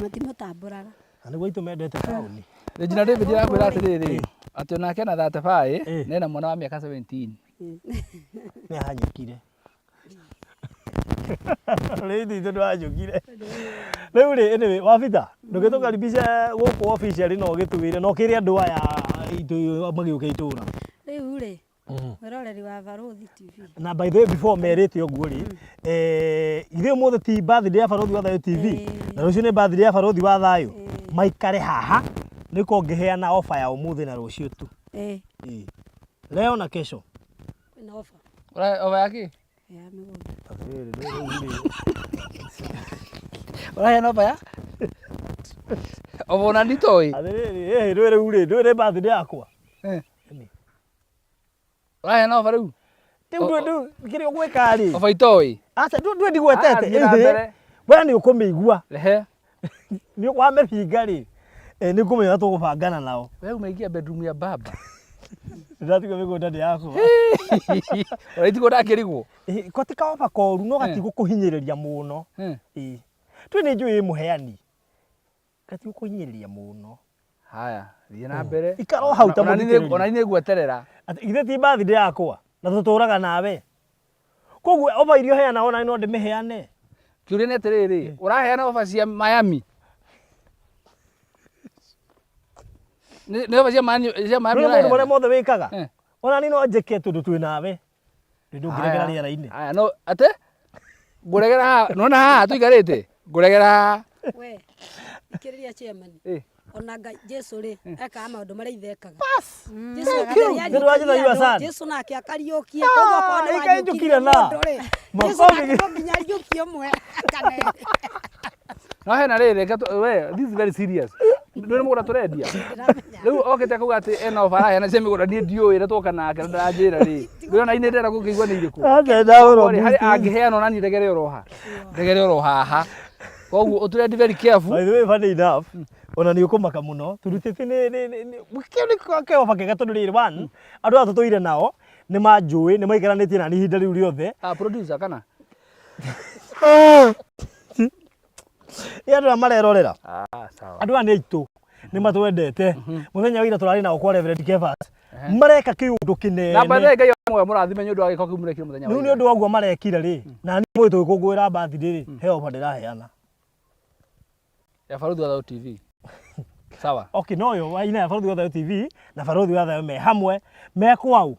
matimũtambũraga Na nĩguo aitũ mendete taũni. Regina David arakwĩra atĩrĩrĩ atĩ onake ena 35 Ĩĩ. na ena mwana wa mĩaka 17. Nĩ ahanyũkire. Rĩu itũ ndwahanyũkire. Rĩu rĩ anyway wabita ndũgĩtũkaribishe gũkũ officially no ũgĩtwĩre na ũkĩre andũ aya itũ magĩũke itũra. rĩu rĩ mwĩroreri wa Barũthi TV Na by the way before merĩte ũguo rĩ eh ithuĩ ũmũthĩ ti birthday ya Barũthi wa Thayũ TV na rũciũ nĩ birthday ya Barũthi wa Thayũ maikare haha nĩko ngĩheana offer ya ũmũthĩ na rũciũ tu. ĩĩ Ĩĩ. Leo na kesho. Kwĩna offer. Ũra ofa ya kĩ? ya mĩgũnda Atĩrĩrĩ, rĩu rĩ Ũraheana ofa ya? Ofa ona nditoĩ. Atĩrĩrĩ, ĩĩ ndũĩ rĩu rĩ ndũĩ nĩ birthday yakwa. Eh. Ĩni. Ũraheana ofa rĩu? Rĩu ndũĩ ndũĩ kĩrĩa ũgwĩka rĩ. Ofa itoĩ. Aca ndũĩ ndũĩ ndigwetete. Ah, thiĩ na mbere. We nĩ ũkũmĩigua. Rehe. Nĩ wamĩbinga rĩ. Nĩ ngũmenya ũrĩa tũgũbangana nao. We umaingia bedroom ya baba. Ndĩratiga mĩgũnda nĩ yakwa. Ona itigwo ndakĩrigwo. Ĩĩ, ko ti kaoba koru no gatigũkũhinyĩrĩria mũno. Eh. Ĩĩ. Tũĩ nĩ njũĩ wĩ mũheani. Gatigũkũhinyĩrĩria mũno. Haya, thiĩ na mbere. Ikara o hau ta Ona niĩ mũthikĩrĩria. ona niĩ ngweterera. Atĩ ithe ti birthday yakwa na tũtũraga nawe. Koguo oba iria ũheana ona no ndĩmĩheane. Kĩũria nĩ atĩrĩrĩ, ũraheana ofa cia Miami? Nĩ nĩ ofa cia Miami cia Miami Ndũĩ maũndũ marĩa ũraheana? mothe wĩkaga. Eh. Ona niĩ no njĩke tondũ twĩ nawe. Ndũngĩregera Haya. rĩera-inĩ. Haya, no atĩ ngũregera haha, nĩwona haha tũikarĩte? Ngũregera haha. We, thikĩrĩria chairman. Eh. Ona Ngai Jesu rĩ, ekaga maũndũ marĩa ithe ekaga. Jesu Thank you. ekaga Nĩ ndĩranjĩra you are son. Jesu nake akariũkia. Koguo okorwo nĩ Ah, ĩkanjũkire wariũkirie na. mũndũ rĩ, Jesu Makobi. nake no nginya ariũkie ũmwe kana erĩ. No hena rĩrĩ reke we this is very serious. Ndũrĩ mũgũnda tũrendia. Ndĩramenya. Rĩu okĩte kuga atĩ ena ofa araheana cia mĩgũnda niĩ ndiũĩ na twoka nake na ndaranjĩra rĩ. Ndũrona inĩ ndĩrenda gũkĩigua nĩ irĩkũ. Aca ndahũrwo Rĩ, harĩ boost. angĩheana ona niĩ ndegere oro ha. Ndegere oro haha. Koguo ũtũrendi very careful. By the way, funny enough, ona nĩ ũkũmaka mũno tũrutĩte nĩ nĩ nĩ nĩ- kĩu nĩ kĩoba kega tondũ rĩrĩ one andũ aya tũtũire nao nĩ manjũĩ nĩ maikaranĩtie nani ihinda rĩu rĩothe Ah, producer kana? nĩ andũ aya marerorera Ah, sawa. andũ aya nĩ aitũ nĩ matwendete mũthenya wa ira tũrarĩ nao kwa Reverend Kefas mareka kĩũndũ kĩnene Na by the way Ngai amwe mũrathime nĩ ũndũ wa gĩko kĩu mũrekire mũthenya wa rĩu nĩ ira. ũndũ wa ũguo marekire rĩ na niĩ mũĩ tũgĩkũngũĩra birthday rĩ he ofa ndĩraheana Ya Baruthi wa Thayũ TV. Sawa. okay no yo waina ya Baruthi wa Thayũ TV na Baruthi wa Thayũ me hamwe me kwau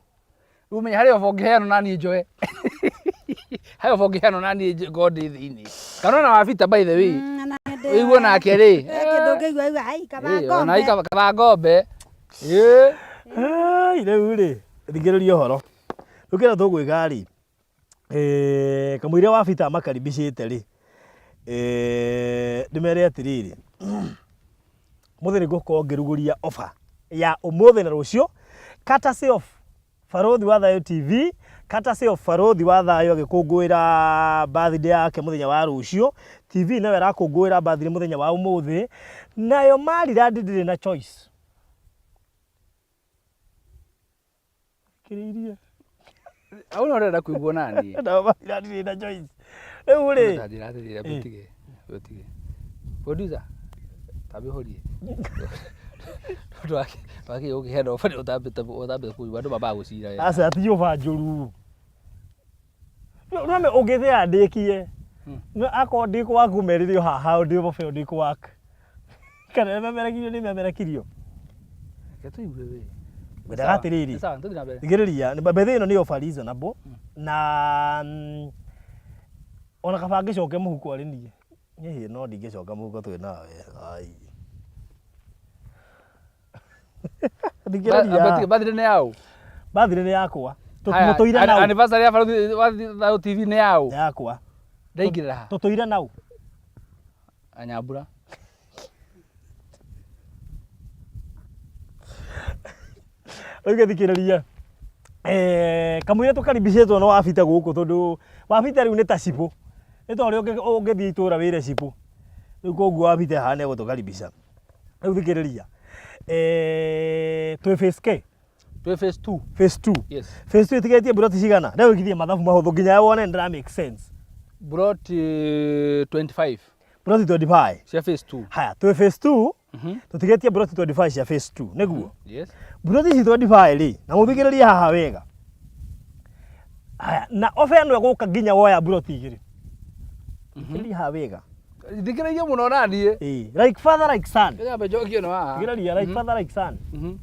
Rĩu ũmenye harĩ oba ũngĩheanwo na niĩ njoe. Harĩ oba ũngĩheanwo na niĩ ngorwo ndĩ thĩinĩ. Kana ona wabita by the way. Mm, na nĩ Ũigue nake rĩ. Eh, kĩndũ ũngĩigua igua ai kaba Ĩ, ona ng'ombe. kaba kaba ng'ombe. Ĩ. Ai, rĩu rĩ thikĩrĩria ũhoro rĩu kĩrĩa tũgwĩka rĩ eh, kamũira wa bita makaribicĩte rĩ eh, ndĩmere atĩrĩrĩ mũthĩ nĩ ngũkorwo ngĩrugũria offer ya ũmũthĩ na rũciũ courtesy of Baruthi wa Thayũ TV courtesy of Baruthi wa Thayũ agĩkũngũĩra birthday yake mũthenya wa rũciũ TV nayo ĩrakũngũĩra birthday mũthenya wa ũmũthĩ nayo Maryland ndĩrĩ na choice Kĩrĩirie. Hau no ũrenda kũigua nani. Nayo Maryland ndĩrĩ na choice rĩu rĩ Ta njĩra atĩrĩrĩ, ũtige. Ũtige. Producer, tambe ũhorie. Tondũ wakĩ ũkĩheana ofa nĩ ũtambĩte ũtambĩte kũigua andũ mambaga gũcira wega. aca ti nyũmba njũru nome ũngĩthĩa ndĩkie No, akorwo ndĩ kwaku merĩrio haha ndĩ bobe ndĩ kwak kana nĩ memerekirio nĩ memerekirio Reke tũigue we. ngwendaga atĩrĩrĩ Sawa, tũthiĩ na mbere. thikĩrĩria bethe ĩno nĩ offer reasonable na ona kaba ngĩcoke mũhuko arĩ niĩ ĩhĩ no ndingĩcoka mũhuko twĩ nawe ai thikĩrĩria Birthday nĩ yaũ? birthday nĩ yakwa Haya, tũtũire nau Anniversary ya Baruthi wa Thayũ TV nĩ yaũ? Nĩ yakwa Ndaingĩrĩra ha? tũtũire nau Anyambura. Rĩu gĩthikĩrĩria kamũira tũkaribicĩtwo no wabita gũkũ tondũ wabita rĩu nĩ ta cibũ nĩ ta ũrĩa ũngĩthiĩ itũra wĩre cibũ rĩu koguo wabita haha nĩ egũtũkaribica rĩu thikĩrĩria twĩ phase K Twĩ phase 2. phase 2 Yes. phase 2 ĩtigĩtie mburoti cigana rĩu wĩkithie mathabu mahũthũ nginya wone nĩ ndĩra make sense Broti 25 mburoti 25 cia phase 2. haya twĩ phase 2 tũtigĩtie mburoti 25 cia phase 2 nĩguo Yes. mburoti ici 25 rĩ na mũthikĩrĩrie haha wega haya na ofa ĩno ĩgũka nginya woya mburoti igĩrĩ thikĩrĩria haha wega Thikĩrĩria mũno na niĩ. Ĩĩ, like father like son Nyambe njokie ĩno haha. thikĩrĩria like father like son Mhm.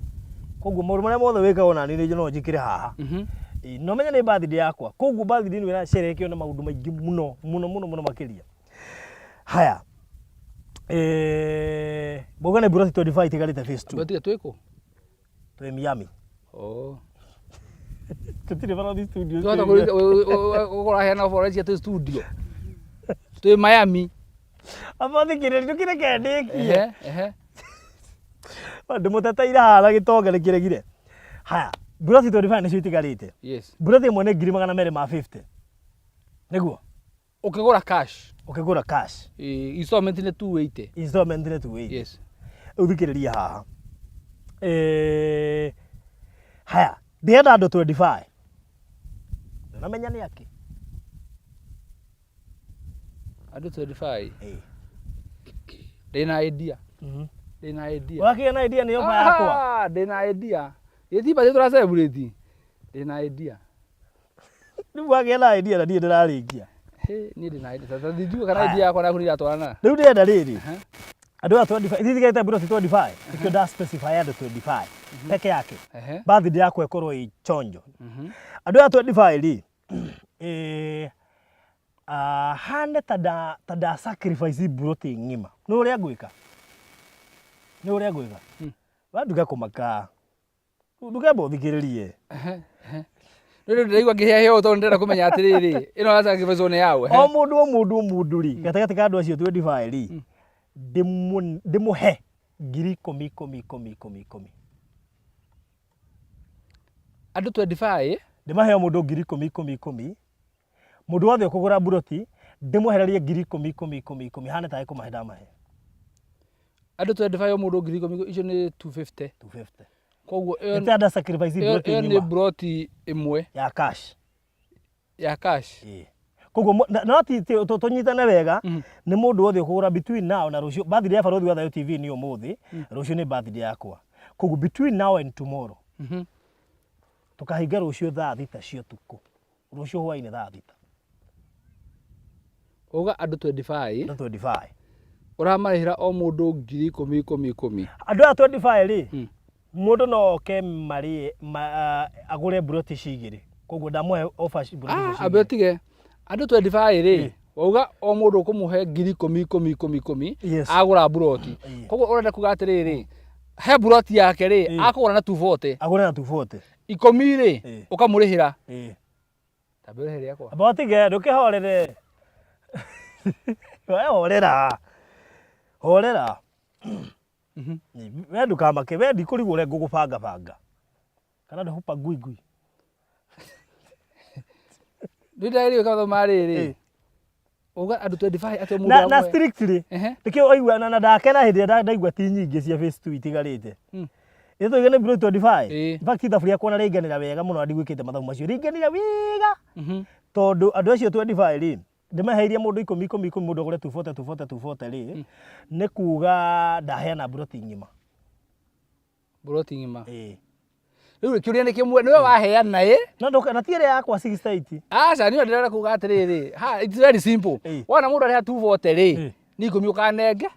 koguo maũndũ marĩa mothe wĩkaga ona niĩ no njĩkĩre haha Mhm. Ĩĩ, na ũmenye nĩ birthday yakwa koguo birthday ĩno ĩracerekeo na maũndũ maingĩ mũno mũno mũno mũno makĩria haya eh, mauga nĩ mburoti 25 itigarĩte phase 2 Broti twĩ kũ? twĩ Miami Oh. tũtirĩ Barothi studio Twahota gũkorwo aheana ũhoro cia twĩ studio. Twĩ Miami. Abathikĩrĩria ndũkĩreke ndĩkie Ehe, ehe. ndĩmũteteire haha na gĩtonga nĩkĩregire haya mburoti 25 nĩcio itigarĩte Yes. mburoti ĩmwe nĩ ngiri magana merĩ ma 50 nĩguo Ũkĩgũra cash. ũkĩgũra cash Eh, installment nĩ 280. installment nĩ 280 Yes. rĩu thikĩrĩria haha Eh, haya ndĩrenda andũ 25 ndũnamenya nĩ akĩ Andũ 25. Ĩĩ. Ndĩna idea. Mhm. Ndĩna idea. Wakĩgĩa na idea nĩ ofa yakwa Ah, ndĩna idea. Gĩtimba nĩ tũra celebrate. Ndĩna idea. Rĩu wagĩa na idea na niĩ ndĩrarĩkia Hĩ, niĩ ndĩna idea. Sasa ndingiuga kana idea yakwa naku nĩ iratwarana. Rĩu ndĩrenda rĩrĩ andũ aya 25 ititigĩte mburoti 25 nĩkĩo nda specify andũ 25 peke yake Ehe. birthday yakwa ĩkorwo ĩ chonjo Mhm. andũ aya 25 rĩ eh, Ah, hane ta nda ta nda sacrifice mburoti ng'ima nĩ ũrĩa ngwĩka nĩ ũrĩa ngwĩka we nduge kũmaka ndukemba ũthikĩrĩrie Rĩu ndĩraigua ngĩhĩahĩa ũũ tondũ ndĩrenda kũmenya atĩrĩrĩ, ĩno ya sacrifice nĩ yaũ? O mũndũ o mũndũ o mũndũ rĩ gatagatĩ ka andũ acio 25 rĩ ndĩmũhe ngiri ikũmi ikũmi ikũmi ikũmi ikũmi. Andũ 25? Ndĩmahe o mũndũ ngiri ikũmi ikũmi ikũmi. Mũndũ wothe ũkũgũra mburoti ndĩmwehererie ngiri ikũmi ikũmi ikũmi ikũmi hane tarĩ kũmahe ndamahe. Andũ 25 o mũndũ ngiri ikũmi icio nĩ 250. 250. Koguo ĩyo Nĩ ta nda sacrifice ĩyo mburoti ĩyo nĩ ng'ima mburoti ĩmwe ya cash. ya cash. Ĩĩ. Koguo no ti tũnyitane wega nĩ mũndũ wothe ũkũgũra between now na rũciũ birthday ya Barũthi wa Thayũ TV nĩ ũmũthĩ rũciũ nĩ birthday yakwa. Koguo between now and tomorrow tũkahinga rũciũ thaa thita cia ũtukũ. Rũciũ hwainĩ thaa thita. Uga andũ 25. Andũ 25. Ũramarĩhĩra o mũndũ ngiri ikũmi ikũmi ikũmi. Andũ aya 25 rĩ, mũndũ no oke marĩe agũre mburoti ici igĩrĩ. Koguo ndamũhe offer mburoti icio Ah, ambe cigĩrĩ. ũtige. Andũ 25 rĩ, wauga o mũndũ ũkũmũhe ngiri ikũmi ikũmi ikũmi ikũmi, Yes. agũra mburoti. Koguo ũrenda kuga atĩrĩrĩ, he mburoti yake rĩ, akũgũra na 240. Agũre na 240. Ikũmi rĩ, ũkamũrĩhĩra. Tambia ũrĩhe rĩakwa. Amba ũtige, ndũkĩhorere. We horera. Horera. We ndũkamake, we ndikũrigwo ũrĩa ngũgũbanga banga. Kana ndũhupa ngui ngui. Nĩ ndagĩrĩirwo gwĩka mathabu ma rĩrĩ. Uga andũ 25 atĩ o mũndũ Na, na amwe. strictly Ehe. nĩkĩo waigua na ndakena hĩndĩ ĩrĩa ndaigua ti nyingĩ cia phase 2 itigarĩte. Ĩ tũige nĩ bro 25. Ĩĩ. In fact ithabu rĩakwa na rĩinganĩra wega mũno na ndigwĩkĩte mathabu macio. Rĩinganĩra wega. Tondũ andũ acio 25 rĩ, ndĩmaheirie mũndũ ikũmi ikũmi ikũmi mũndũ agũre 240 240 240 rĩ, nĩ kuga ndaheana mburoti ng'ima. Mburoti ng'ima. Ĩĩ. Rĩu kĩũria nĩ kĩmwe, nĩwe waheana ĩ? No ndũka, na ti ĩrĩa yakwa 68. Aca, niĩ ndĩrenda kuga atĩrĩrĩ, ha, it's very simple. Ĩĩ. Wona mũndũ arĩha 240 rĩ, Ĩĩ. nĩ ikũmi ũkanenge.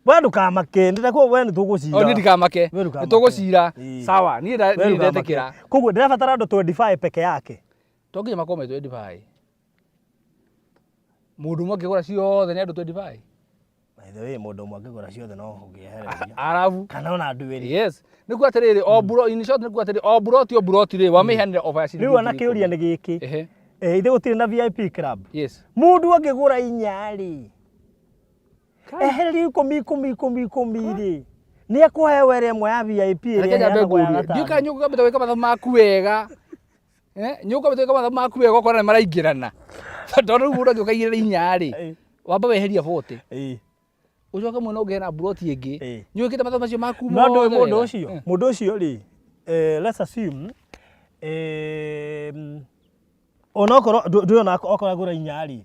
We ndũkamake, ndĩrakuo we nĩ tũgũcira. O niĩ ndikamake. We ndũkamake. Nĩ tũgũcira. Ĩĩ. Sawa, niĩ We niĩ ndũkamake. ndetĩkĩra. Koguo ndĩrabatara andũ 25 peke yake. To nginya makorwo me 25. Mũndũ ũmwe angĩgũra ciothe nĩ andũ 25. By the way, mũndũ ũmwe angĩgũra ciothe no ũngĩehereria. Arabu. Kana ona andũ erĩ. Yes. Nĩ kuga atĩrĩrĩ, o buro, in short nĩ kuga atĩrĩrĩ, o buroti o buroti rĩ, wamĩheanire over ya ciringi Rĩu ona ngiri kĩũria ikũmi. nĩ gĩkĩ. Ehe. Eh, ithe gũtirĩ na VIP club. Yes. Mũndũ angĩgũra inya rĩ, ehererio ikũmi ikũmi ikũmi ikũmi rĩ, nĩ ekũheo ĩrĩa ĩmwe ya VIP ĩrĩa Reke nyambe ĩheanagwo ya ngũrie. Ndiũĩ kana gatano. nĩ ũkwambĩte gwĩka mathabu maku wega. Nĩ ũkwambĩte gwĩka mathabu maku wega ũkona nĩ maraingĩrana. Tondũ rĩu mũndũ angĩũka aigĩrĩre inya rĩ, wamba weheria 40. Ũcoke mwena ũngĩ hena mburoti ĩngĩ. Nĩ wĩkĩte mathabu macio maku No ndũĩ mothe mũndũ wega. ũcio, mũndũ ũcio rĩ, let's assume, onokorwo ndũĩ ona okorwo agũra inya rĩ,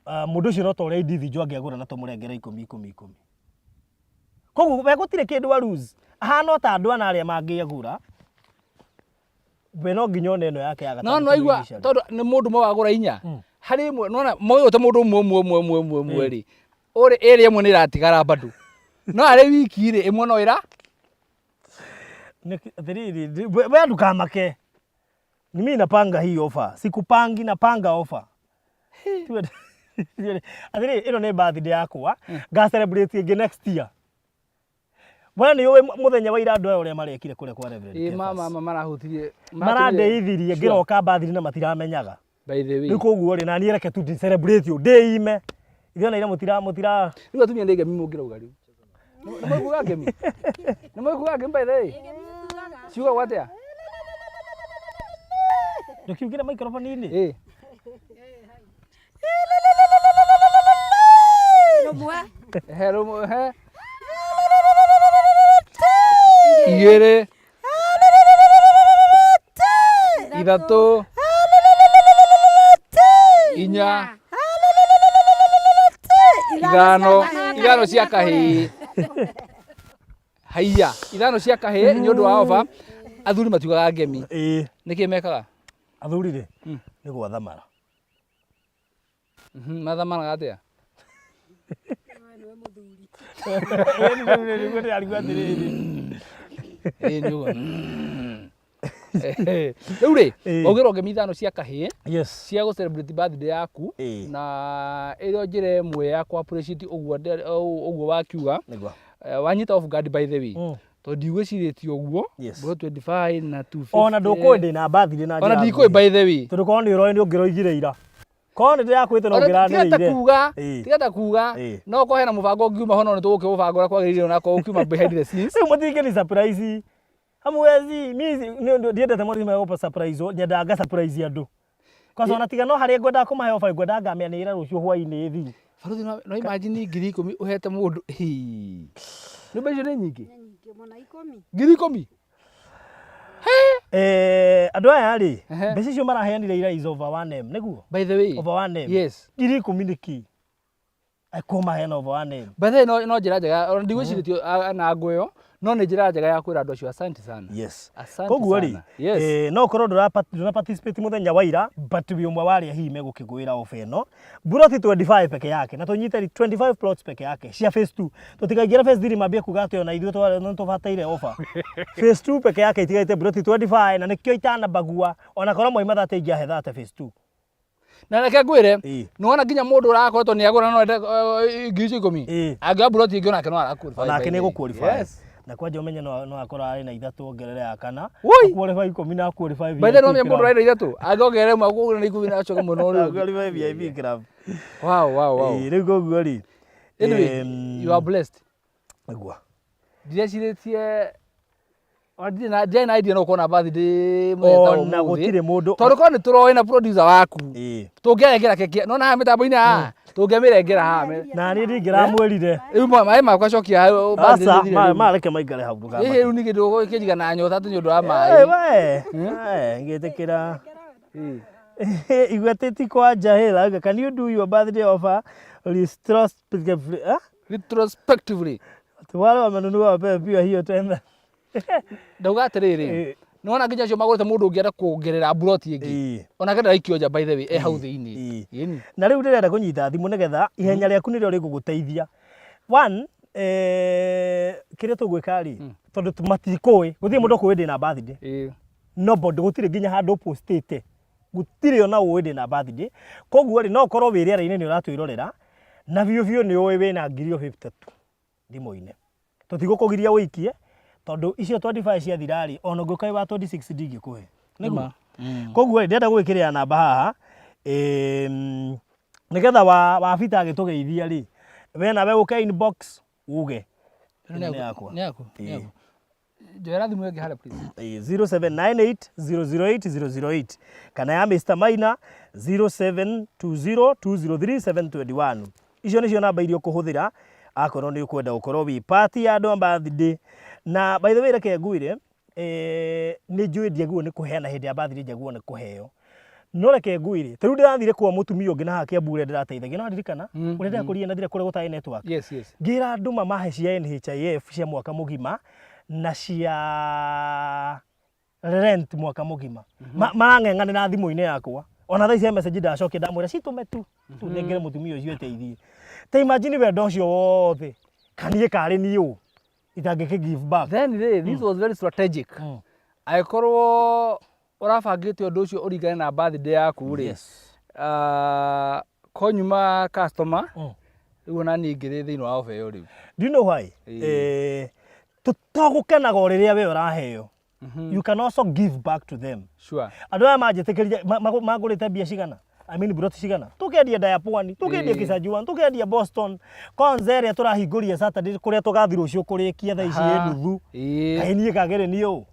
mũndũ ũcio no ta ũrĩa individual angĩagũra na tũmũrengere ikũmi ikũmi ikũmi. Koguo we gũtirĩ kĩndũ a lose. Ahana o ta andũ ana arĩa mangĩagũra. We no nginya one ĩno yake ya No gatano no aigua initially. tondũ nĩ mũndũ ũmwe wagũra inya. Harĩ ĩmwe nona moyũte mũndũ ũmwe ũmwe ũmwe ũmwe ũmwe ũmwe rĩ. Ũrĩ ĩrĩa ĩmwe nĩ ĩratigara bado. No arĩ wiki rĩ ĩmwe no ĩra. Atĩrĩrĩ, we ndũkamake. Ni mimi napanga hii offer. Sikupangi napanga offer. Atĩrĩrĩ, ĩno nĩ birthday yakwa. Nga celebrate ĩngĩ next year. We nĩ ũĩ mũthenya wa ira andũ aya ũrĩa marekire kũrĩa kwa Reverend Ĩ Kefas. mama mama marahutirie. Marandeithirie Sure. ngĩroka birthday na matiramenyaga. By the way. Rĩu koguo rĩ, na niĩ reke tu ndi celebrate ũ, ndĩime. Ithuĩ ona ira mũtira mũtira. Rĩu atumia nĩ ngemi mũngĩrauga rĩu. Nĩ mũikuga ngemi? Nĩ mũikuga ngemi by the way? Ciugagwo atĩa? Ndũkiugĩre microphone-inĩ? Ĩ. Rũmwe. He rũmwe, he. Igĩrĩ. Ithatũ. Inya. Ithano. Ithano cia kahĩĩ. Haiya, ithano cia kahĩĩ nĩ ũndũ wa oba. Athuri matiugaga ngemi. Ĩĩ. Nĩkĩ mekaga? Athuri rĩ, nĩ gwathamara. Mathamaraga atĩa? Ĩĩ nĩ ũguo. Rĩu rĩ, Ĩĩ. waugĩrwo ngemi ithano cia kahĩĩ Yes. cia gũ celebrate birthday yaku. Ĩĩ. Na ĩrĩ njĩra ĩmwe ya kũ appreciate ũguo ũguo wakiuga. Nĩguo. Wanyita off guard, by the way, tondũ ndigwĩcirĩtie ũguo. Bro, 25 na 250. Ona ndũkũĩ ndĩna birthday na Ona njĩra ndikũĩ, nguhĩ. by the way. Tondũ korwo nĩ ũroĩ nĩ ũngĩroigire ira. Korwo nĩ ndĩrakwĩte no Ona tiga ta ũngĩranĩrĩire. kuga, Ĩĩ. tiga ta kuga, no korwo hena mũbango ũngiuma ho, no nĩ tũgũkĩũbanga ũrĩa kwagĩrĩire, onakorwo ũkiuma behind the scenes. Rĩu mũtingĩni surprise. Hamwezi mi ndiendete mũndũ megũpa surprise, nyendaga nga surprise andũ. Kwanza ona tiga no harĩa ngwendaga kũmahe offer, ngwendaga ngamĩanĩrĩra rũciũ hwainĩ thiru. Baruthi, no imagine 10,000 ũhete mũndũ. Hii. Nĩ mbeca icio nĩ nyingĩ. Nyingĩ mũno, 10. 10,000. Andũ aya rĩ, mbeca icio maraheanire ira is over 1M, nĩguo? By the way. Over 1M. Yes. 10,000 nĩ kĩ? Ko maheana over 1M. By the way, no njĩra njega, ona ndigwĩcirĩtie na ngũ ĩyo, no nĩ njĩra njega ya kwĩra andũ acio asante sana. Asante Koguo rĩ, sana. Yes. No ũkorwo ndũna participate mũthenya wa ira, but wĩ ũmwe wa arĩa hihi megũkĩgwĩra offer ĩno. Buroti 25 peke yake, na tũnyite 25 plots peke yake cia phase 2. Tũtikaingĩra phase 3 mambie kuga atĩ ona ithuĩ nĩ tũbataire offer. Phase 2 peke yake itigaite buroti 25, na nĩkĩo itanabagua, ona korwo mwaima 30 ingĩahe 30 phase 2. Na reke ngwĩre, nĩwona nginya mũndũ ũrakoretwo nĩ agũra no ende 10,000, angĩoya buroti ĩngĩ onake no ara qualify, Onake by nĩ the way. gũ qualify. Na kwanja ũmenye no akorwo arĩ na ithatũ ongerere ya kana. Woi! Qualify 10 na qualify. By the way, nĩwamenya mũndũ ũraenda ithatũ angĩongerera ĩmwe akũgũra na 10 na acoke mwena ũrĩa ũngĩ. Qualify VIP club. Wow. Ĩĩ, rĩu koguo rĩ, Anyway, you are blessed. Nĩguo. Ndirecirie, ona ndirĩ na ndirĩ na idea no ũkorwo na birthday mũthenya ta Ona ũmũthĩ. gũtirĩ mũndũ. Tondũ korwo nĩ tũroĩ na producer waku, tũngĩarengera keki nona haha mĩtambo-inĩ haha, tũngĩamĩrengera haha. Na niĩ ndingĩramwĩrire. Rĩu maĩ makwa cokia hau, birthday Aca, nĩ thire rĩu. mareke maikare hau ndũkamake. Ĩhĩ, rĩu ningĩ ndũgũkĩnjiga na nyota atĩ nĩ ũndũ wa maĩ. We, ngĩtĩkĩra. Igua tĩti kwanja hĩra, can you do your birthday offer retrospectively? Eh? Retrospectively. Ati wale wamenunua wapewe pia hiyo tena. Ndauga atĩrĩrĩ, nĩwona nginya acio magũrĩte, mũndũ ũngĩenda kuongerera buroti ĩngĩ onake ndaraikio nja, by the way, e hau thĩinĩ. Ĩni. Na rĩu ndĩrenda kũnyita thimũ nĩgetha ihenya rĩaku nĩrĩo rĩgũgũteithia. One, kĩrĩa tũgwĩka rĩ, tondũ matikũĩ, gũtirĩ mũndũ ũkũĩ ndĩna birthday. Nobody, gũtirĩ nginya handũ postĩte. Gũtirĩ ona ũĩ ndĩna birthday. Koguo rĩ, no ũkorwo wĩ rĩera-inĩ nĩ ũratwĩrorera na biũ biũ nĩ ũĩ wĩna ngiri o 50 tu thimũ-inĩ. Tũtigũkũgiria ũikie tondũ icio 25 ciathira rĩ, ona ũngĩũka wĩ wa 26 ndingĩkũhe. Nĩguo? Koguo rĩ, ndĩrenda gũgwĩkĩrĩra namba haha, nĩgetha wa Bita agĩtũgeithia rĩ, we nawe ũke inbox uge Ĩno ĩno nĩ yakwa. Nĩ yaku, nĩ yaku. Njoera thimũ ĩngĩ harĩa, please. 0798 008 008 kana ya Mr Maina 0720 203 721. Icio nĩcio namba iria ũkũhũthĩra akorwo nĩ ũkwenda gũkorwo wĩ part ya andũ a birthday. Na by the way, reke ngwĩre, nĩ njũĩ ndiagĩrĩirwo nĩ kũheana hĩndĩ ya birthday, njagĩrĩirwo nĩ kũheo, no reke ngwĩre, ta rĩu ndĩrathire kwa mũtumia ũngĩ na haha Kiambu ũrĩa ndĩrateithagia, no ndirikana ũrĩa ndĩrakũrire nathire kũrĩa gũtarĩ network. Yes. Ngĩra andũ mamahe cia NHIF cia mwaka mũgima na cia rent mwaka mũgima. Marang'eng'anĩra thimũ-inĩ yakwa, ona thaa ici message ndacokia, ndamwĩra citũme tu tunengere mũtumia ũcio eteithie. Ta imagine wendo ũcio wothe kaniĩ karĩ niĩ ũ itangĩkĩ give back. Then rĩ, this was very strategic. Angĩkorwo ũrabangĩte ũndũ ũcio ũringane na birthday yaku rĩ, ko nyuma customer, rĩu ona niĩ ngĩrĩ thĩinĩ wa offer ĩyo rĩu. Do you know why? Ĩĩ. Togũkenaga o rĩrĩa we ũraheo, you can also give back to them. Andũ aya manjĩtĩkĩrire mangũrĩte mbia cigana, I mean buroti cigana, tukendia ndaya pwani, tukendia Kisajuan, tukendia Boston Konza ĩrĩa tũrahingũria Saturday, kũrĩa tũgathi rũciũ kũrĩkia thaa ici ĩ nuthu. Kaĩ niĩ kagĩrĩ niĩ ũ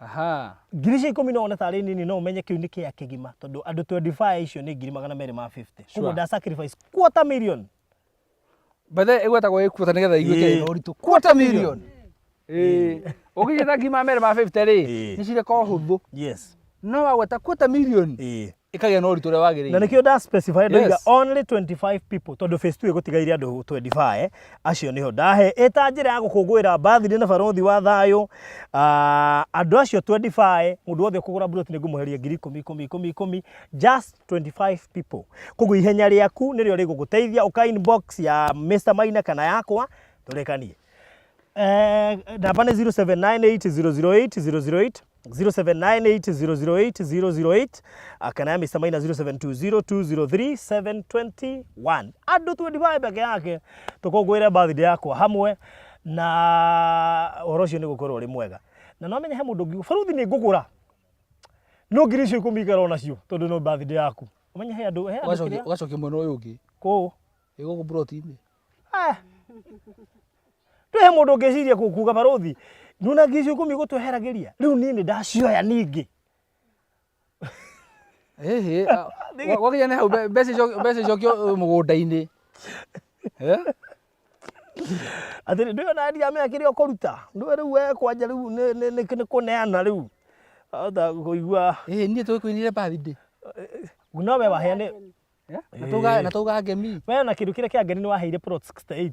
10,000 no one tarĩ nini, no ũmenye kĩu nĩ kĩa kĩgima, tondũ andũ 25 icio nĩ 250,000. Koguo nda sacrifice quarter million. By the way, ĩgwetagwo ĩ quarter nĩgetha iguĩke ĩna ũritũ. Quarter million. Ĩĩ. Ũngĩgĩta 250,000 rĩ, nĩ cireka ũhũthũ. No wagweta quarter million, ĩkagĩa na ũritũ ũrĩa wagĩrĩire. Na nĩkĩo nda specify ndoiga only 25 people, tondũ phase 2 ĩgũtigaire andũ 25. Acio nĩho ndahe ĩta njĩra ya gũkũngũĩra birthday na barothi wa thayũ. Andũ acio 25, mũndũ wothe ũkũgũra buroti nĩ ngũmũheria 10,000 10 10 10, just 25 people. Koguo ihenya rĩaku nĩrĩo rĩgũgũteithia, ũka inbox ya Mr Maina kana yakwa tũrĩkanie. Namba nĩ 0798008008, 0798008008, kana ya Mr. Maina 0720203721. Andũ 25 peke yake tũkũngũĩre birthday yakwa hamwe, na ũhoro ũcio nĩ gũkorwo ũrĩ mwega. Na no menye he mũndũ ũngĩ baruthi nĩ ngũgũra no ngiri icio 10 ikara onacio tondũ no birthday yaku. Ũmenye he andũ, he andũ Ũgacokia kĩrĩa ũgacokia mwena ũyũ ũngĩ. Kũũ? Ĩ gũkũ plot-inĩ. Ah. Ndũĩ he mũndũ ũngĩciria kuga baruthi nona ngiri icio 10 gũtweheragĩria rĩu niĩ nĩ ndacioya ningĩ. Ĩhĩ, gwakinya nĩ hau mbeca ico, mbeca icokio mũgũnda-inĩ. Eh? Atĩrĩ, ndũĩ ona ndiramenya kĩrĩa ũkũruta, ndũĩ rĩu we kwanja rĩu nĩ kũneana rĩu ahota kũigua. Ĩĩ niĩ tũgĩkũinĩre birthday. No we waheane. Eh? Na tuga na tuga ngemi. We na kĩndũ kĩrĩa kĩa ngeni nĩ waheire plot 68,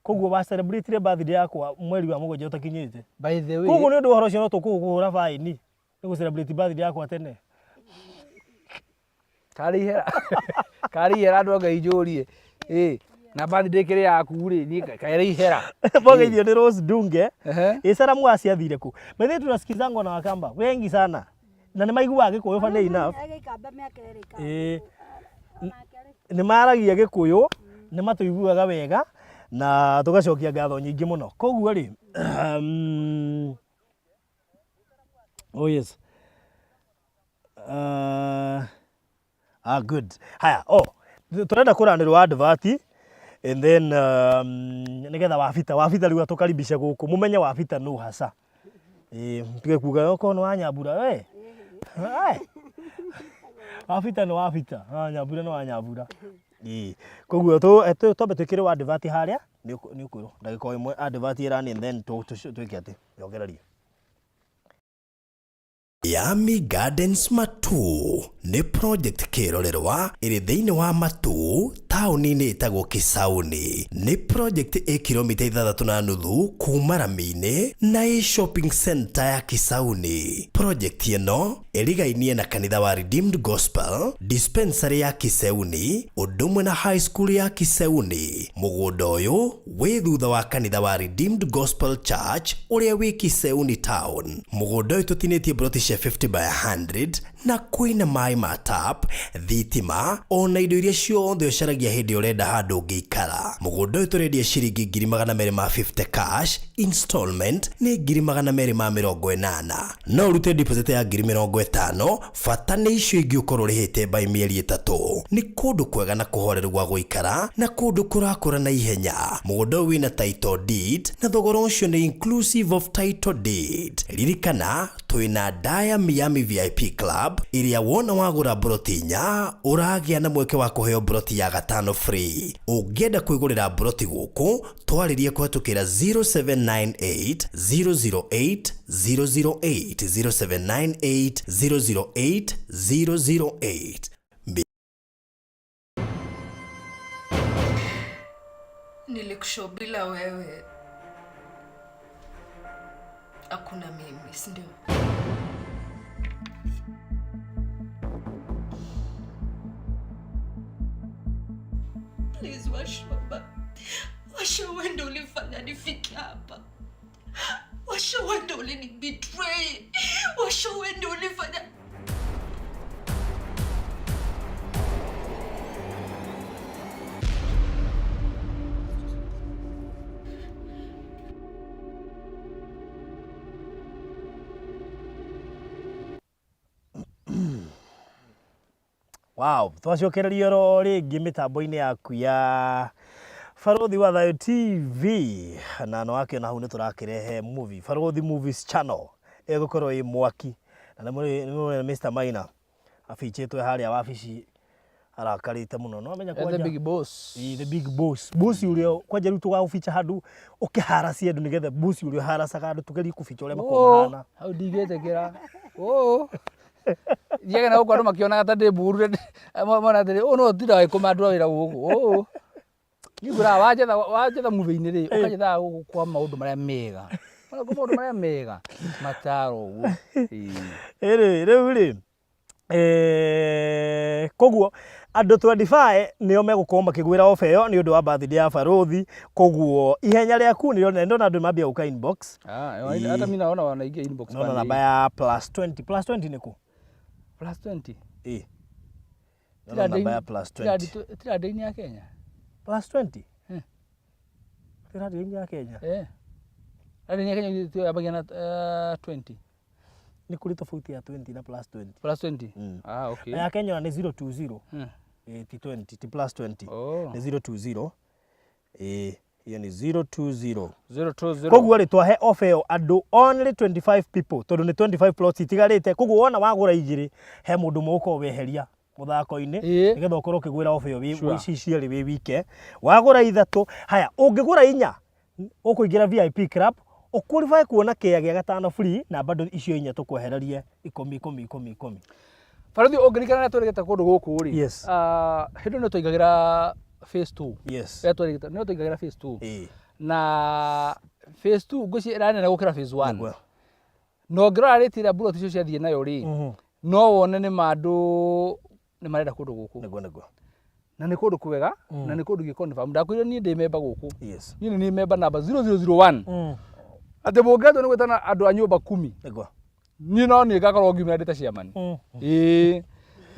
koguo wa celebrate birthday yakwa mweri wa 7 ũtakinyĩte. By the way. Koguo nĩ ũndũ ũhoro ũcio no tũkũkũhũra baini nĩ gũ celebrate birthday yakwa tene. Karĩ ihera. Karĩ ihera andũ a Ngai njũrie. Ĩ, na birthday ĩkĩrĩ yaku rĩ, niĩ karĩ ihera. Mwageithio nĩ Rose Dunge. Ehe. Ĩ Salamu aciathire kũ? By the way, tunasikizangwa na Wakamba wengi sana na nĩ maiguaga Gĩkũyũ funny enough. Agĩikamba mĩaka ĩrĩ ikamba. Ĩ nĩ maragia Gĩkũyũ, nĩ matũiguaga wega na tũgacokia ngatho nyingĩ mũno. Koguo rĩ, oh yes. Good. Haya, oh, tũrenda kũranĩrwo advert and then nĩgetha wabita, wabita rĩu atũkaribishe gũkũ, mũmenye wabita nũ hasa. Ĩ, tige kuga okorwo nĩ wa Nyambura we. Ai. Wabita nĩ wabita, wa Nyambura nĩ wa Nyambura. Ĩ, koguo twambe twĩkĩre advert harĩa, nĩ ũkwĩrwo ndagĩka o ĩmwe advert ĩrani and then twĩke atĩ, yongererie. Yami Gardens Matu nĩ project kĩrorerwa ĩrĩ thĩinĩ wa Matu taũni-inĩ ĩtagwo Kisauni. Nĩ project ĩ kilomita 6.5 kuma rami-inĩ na ĩ shopping center ya Kisauni. Project ĩno ĩrigainie na kanitha wa Redeemed Gospel, dispensary ya Kisauni, ũndũ ũmwe na high school ya Kisauni. Mũgũnda ũyũ wĩ thutha wa kanitha wa Redeemed Gospel Church ũrĩa wĩ Kisauni town. Mũgũnda ũyũ tũtinĩtie broti cia 50 by 100 na kwĩna maĩ ma tap, thitima ona indo iria ciothe ũcaragia hĩndĩ ũrenda handũ ũngĩikara. Mũgũnda ũyũ tũrendia ciringi ngiri magana merĩ ma 50 cash, installment nĩ ngiri magana merĩ ma mĩrongo ĩnana. No ũrute deposit ya ngiri mĩrongo ĩtano, bata nĩ icio ingĩ ũkorwo ũrĩhĩte by mĩeri 3. Nĩ kũndũ kwega na kũhoreru gwa gũikara na kũndũ kũrakũra na ihenya. Mũgũnda ũyũ wĩna title deed na thogora ũcio nĩ inclusive of title deed. Ririkana twĩna Daya Miami VIP Club ĩrĩa wona wagũra broti 4 ũragĩa na mweke wa kũheo broti ya 5 free. Ũngĩenda kwĩgũrĩra broti gũkũ twarĩrie kũhetũkĩra 0798 008 008, 0798 008 008. Nilikushow bila wewe hakuna mimi, si ndio? Please Washoba, Washo, wewe ndio ulifanya nifike hapa. Washo, wewe ndio ulinibetray. Washo, wewe ndio ulifanya. Wow, twacokereria oro rĩngĩ mĩtambo-inĩ yaku ya Barũthi wa Thayũ TV, na no wakĩona hau nĩ tũrakĩrehe movie, Barũthi Movies Channel ĩgũkorwo ĩ mwaki, na nĩ mũrĩ Mr. Maina abichĩtwe harĩa wabici arakarĩte mũno. No amenya The kwanja big boss. Ĩ, the big boss. Boss ũrĩa kwanja rĩu tũgagũbicha handũ ũkĩharacia andũ nĩgetha boss ũrĩa ũharacaga andũ tũgerie kũbicha ũrĩa makoragwo mahana. Hau ndingĩtĩkĩra. Oh. Thiaga na gũkũ andũ makĩonaga ta ndĩ mburu, mona atĩrĩ, ũyũ no ũtindaga agĩkũma andũ a wĩra gũkũ. Oh. Niĩ ngwĩraga wanjetha movie-inĩ rĩ, ũkanjethaga gũkũ kwa maũndũ marĩa mega. Ona kwa maũndũ marĩa mega, mataro ũguo. Ĩĩ. Ĩrĩ, rĩu rĩ, Koguo andũ 25 nĩo megũkorwo makĩgwĩra ofa ĩyo nĩ ũndũ wa birthday ya Barothi. Koguo ihenya rĩaku nĩrĩo nĩ ndona andũ mambia gũka inbox. Ah, hata mimi naona wanaingia inbox. Naona pande namba hii. ya plus 20. Plus 20 nĩ kũ? Plus 20. Ĩ. Naona namba ya plus 20. Tira ndini ya Kenya. Plus 20? Eh. Tira ndini ya Kenya. Eh. Ndini ya Kenya tu yabagia na 20. Nĩ kũrĩ tofauti ya 20 na plus 20. Plus 20. Ah, okay. Ya Kenya ona nĩ 020. Hmm. Ti 20, ti plus 20. Oh. Nĩ 020. Hiyo ni 020. 020. Koguo rĩ, twahe offer ĩyo andũ only 25 people tondũ nĩ 25 plots itigarĩte. Koguo wona wagũra igĩrĩ, he mũndũ ũmwe ũkorwo weheria mũthako-inĩ nĩgetha ũkorwo ũkĩgwĩra offer ĩyo ici cierĩ wĩ wike. Wagũra ithatũ, haya ũngĩgũra inya ũkũingĩra VIP club, ũqualify kuona kĩea gĩa gatano free na bado icio inya tũkwehererie ikũmi ikũmi ikũmi ikũmi. Barothi ũngĩririkana rĩrĩa twerĩgĩte kũndũ gũkũ rĩ. Yes. Hĩndĩ ĩyo nĩ twaingagĩra phase 2. Yes. Rĩrĩa twerĩgĩte nĩ twaingagĩra phase 2. Na phase 2 ngwĩciria ĩranene gũkĩra phase 1. Na ũngĩrora rate ĩrĩa mburoti icio ciathiĩ nayo rĩ, no wone nĩ ma andũ nĩ marenda kũndũ gũkũ. Nĩguo nĩguo. Na nĩ kũndũ kwega na nĩ kũndũ gĩ confirm. Ndakwĩrire niĩ ndĩ memba gũkũ. Yes. Niĩ nĩ niĩ memba namba 0001. Atĩ mũngĩtua nĩ gwĩtana andũ a nyũmba kumi. Nĩguo. Niĩ no niĩ ngakorwo ngiumĩra ndĩ ta chairman. Ĩĩ.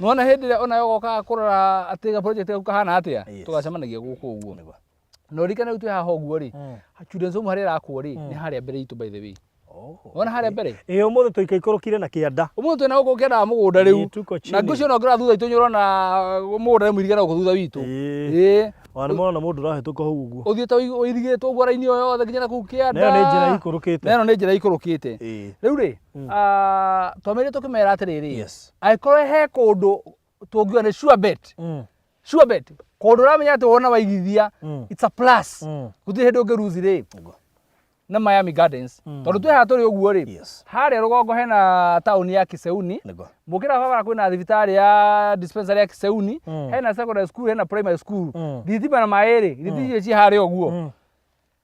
Nĩwona hĩndĩ ĩrĩa onawe ũgokaga kũrora atĩ ga project gaku kahana atĩa, tũgacemanagia gũkũ ũguo. Na ũririkane rĩu twĩ haha ũguo rĩ, Children's Home harĩa ĩrakwo rĩ, nĩ harĩa mbere itũ by the way. Wona harĩa mbere? Ĩĩ ũmũthĩ tũikaikũrũkire na kĩanda. Ũmũthĩ twĩna gũkũ kĩanda wa mũgũnda rĩu. Ĩĩ, tuko chini. Na ngwĩciria ona ũngĩrora thutha witũ nĩ ũrona mũgũnda nĩ mũirige na gũkũ thutha witũ. Ĩĩ. Ona nĩ mona mũndũ ũrahĩtũka hau ũguo. Ũthiĩte ũirigĩtwo ũguo raini ĩyo yothe nginya na kũu kĩanda. Na ĩyo nĩ njĩra ĩikũrũkĩte. Na ĩno nĩ njĩra ĩikũrũkĩte. Rĩu rĩ, twamĩrire tũkĩmera atĩrĩrĩ, angĩkorwo he kũndũ tũngiuga nĩ sure bet, sure bet, kũndũ ũramenya atĩ wona waigithia, it's a plus, gũtirĩ hĩndĩ ũngĩ lose rĩ, na Miami Gardens. Tondũ twĩ haha tũrĩ ũguo rĩ, harĩa rũgongo hena taũni ya Kiseuni, mũkĩra barabara kwĩna thibitarĩ ya dispensary ya Kiseuni, hena secondary school, hena primary school, thitima na maĩ rĩ, thitima icio ciĩ harĩa ũguo.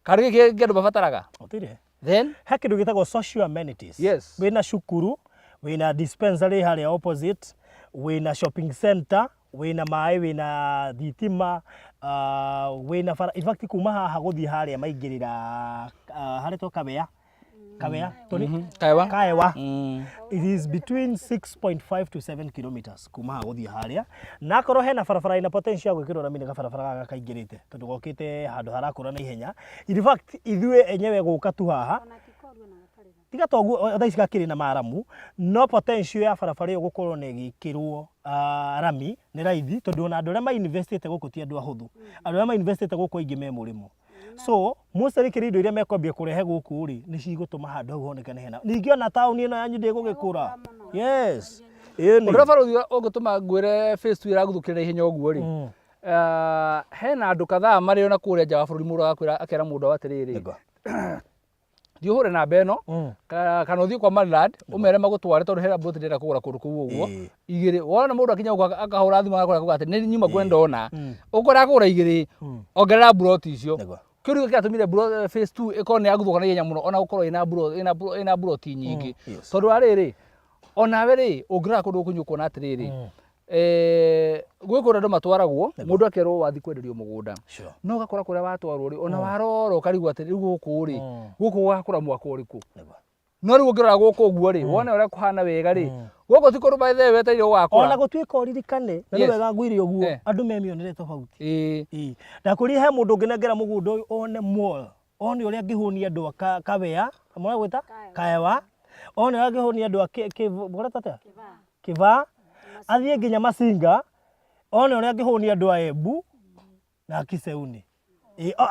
Karĩ gĩkĩ kĩngĩ andũ mabataraga? Gũtirĩ. Then he kĩndũ gĩtagwo social amenities. Yes. Wĩna cukuru, wĩna dispensary harĩa opposite, wĩna shopping center, wĩna maĩ, wĩna thitima, wĩna bara. In fact kuma haha gũthiĩ harĩa maingĩrĩra harĩtwo Kawea. Kawea. Kaewa. Kaewa. It is between 6.5 to 7 kilometers kuma haha gũthiĩ harĩa. Na akorwo hena barabara ĩna potential ya gwĩkĩrwo rami nĩ gabarabara gaka kaingĩrĩte tondũ gokĩte handũ harakũra na ihenya. In fact ithuĩ enyewe gũka tu haha tiga toguo thaa ici gakĩrĩ na maramu, no potential ya barabara ĩyo gũkorwo na ĩgĩkĩrwo rami nĩ raithi tondũ ona andũ arĩa mainvestĩte gũkũ ti andũ ahũthũ. Andũ arĩa mainvestĩte gũkũ aingĩ me mũrĩmo. So mostly kĩrĩa indo iria mekwambia kũrehe gũkũ rĩ nĩ cigũtũma handũ hau honekane hena. Ningĩ ona taũni ĩno yanyu ndĩgũgĩkũra. Yes. Ĩni. Ũndũ ũrĩa barothi ũngĩtũma ngwĩre phase 2 ĩraguthũkĩra ihenya ũguo rĩ, hena andũ kadhaa marĩ ona kũrĩa nja wa bũrũri mũndũ agakwĩra akera mũndũ atĩrĩrĩ, thiĩ ũhũre namba ĩno kana ũthiĩ kwa Maryland ũmere magũtware tondũ hena mburoti ndĩrenda kũgũra kũndũ kũu ũguo igĩrĩ. Wona mũndũ akinya gũkũ akahũra thimũ agakwĩra akauga atĩ nĩ nyuma kwenda ndona ũkwenda kũgũra igĩrĩ ongerera mburoti icio. Kĩu nĩkĩo kĩratũmire phase 2 ĩkorwo nĩ yaguthũka na ihenya mũno ona gũkorwo ĩna mburoti nyingĩ. Tondũ wa rĩrĩ, onawe rĩ ũngĩrora kũndũ gũkũ nĩ ũkuona atĩrĩrĩ, gwĩ kũndũ andũ matwaragwo mũndũ akerwo wathiĩ kwenderio mũgũnda, no ũgakora kũrĩa watwarwo rĩ ona warora ũkarigwo atĩ rĩu gũkũ rĩ gũkũ gũgakũra mwaka ũrĩkũ. No rĩu ũngĩrora gũkũ ũguo rĩ wone ũrĩa kũhana wega rĩ, gũkũ ti kũndũ by the way wetereire gũgakũra. Ona gũtuĩka ũririkane na nĩ wega ngwĩre ũguo andũ memĩonere tofauti. Ndakwĩrire he mũndũ ũngĩnengera mũgũnda ũyũ one mall, one ũrĩa angĩhũnia andũ a Kawea, mũragwĩta Kaewa, one ũrĩa angĩhũnia andũ a Kĩbaa, athiĩ nginya Masinga, one ũrĩa angĩhũnia andũ a Embu na Kiseuni.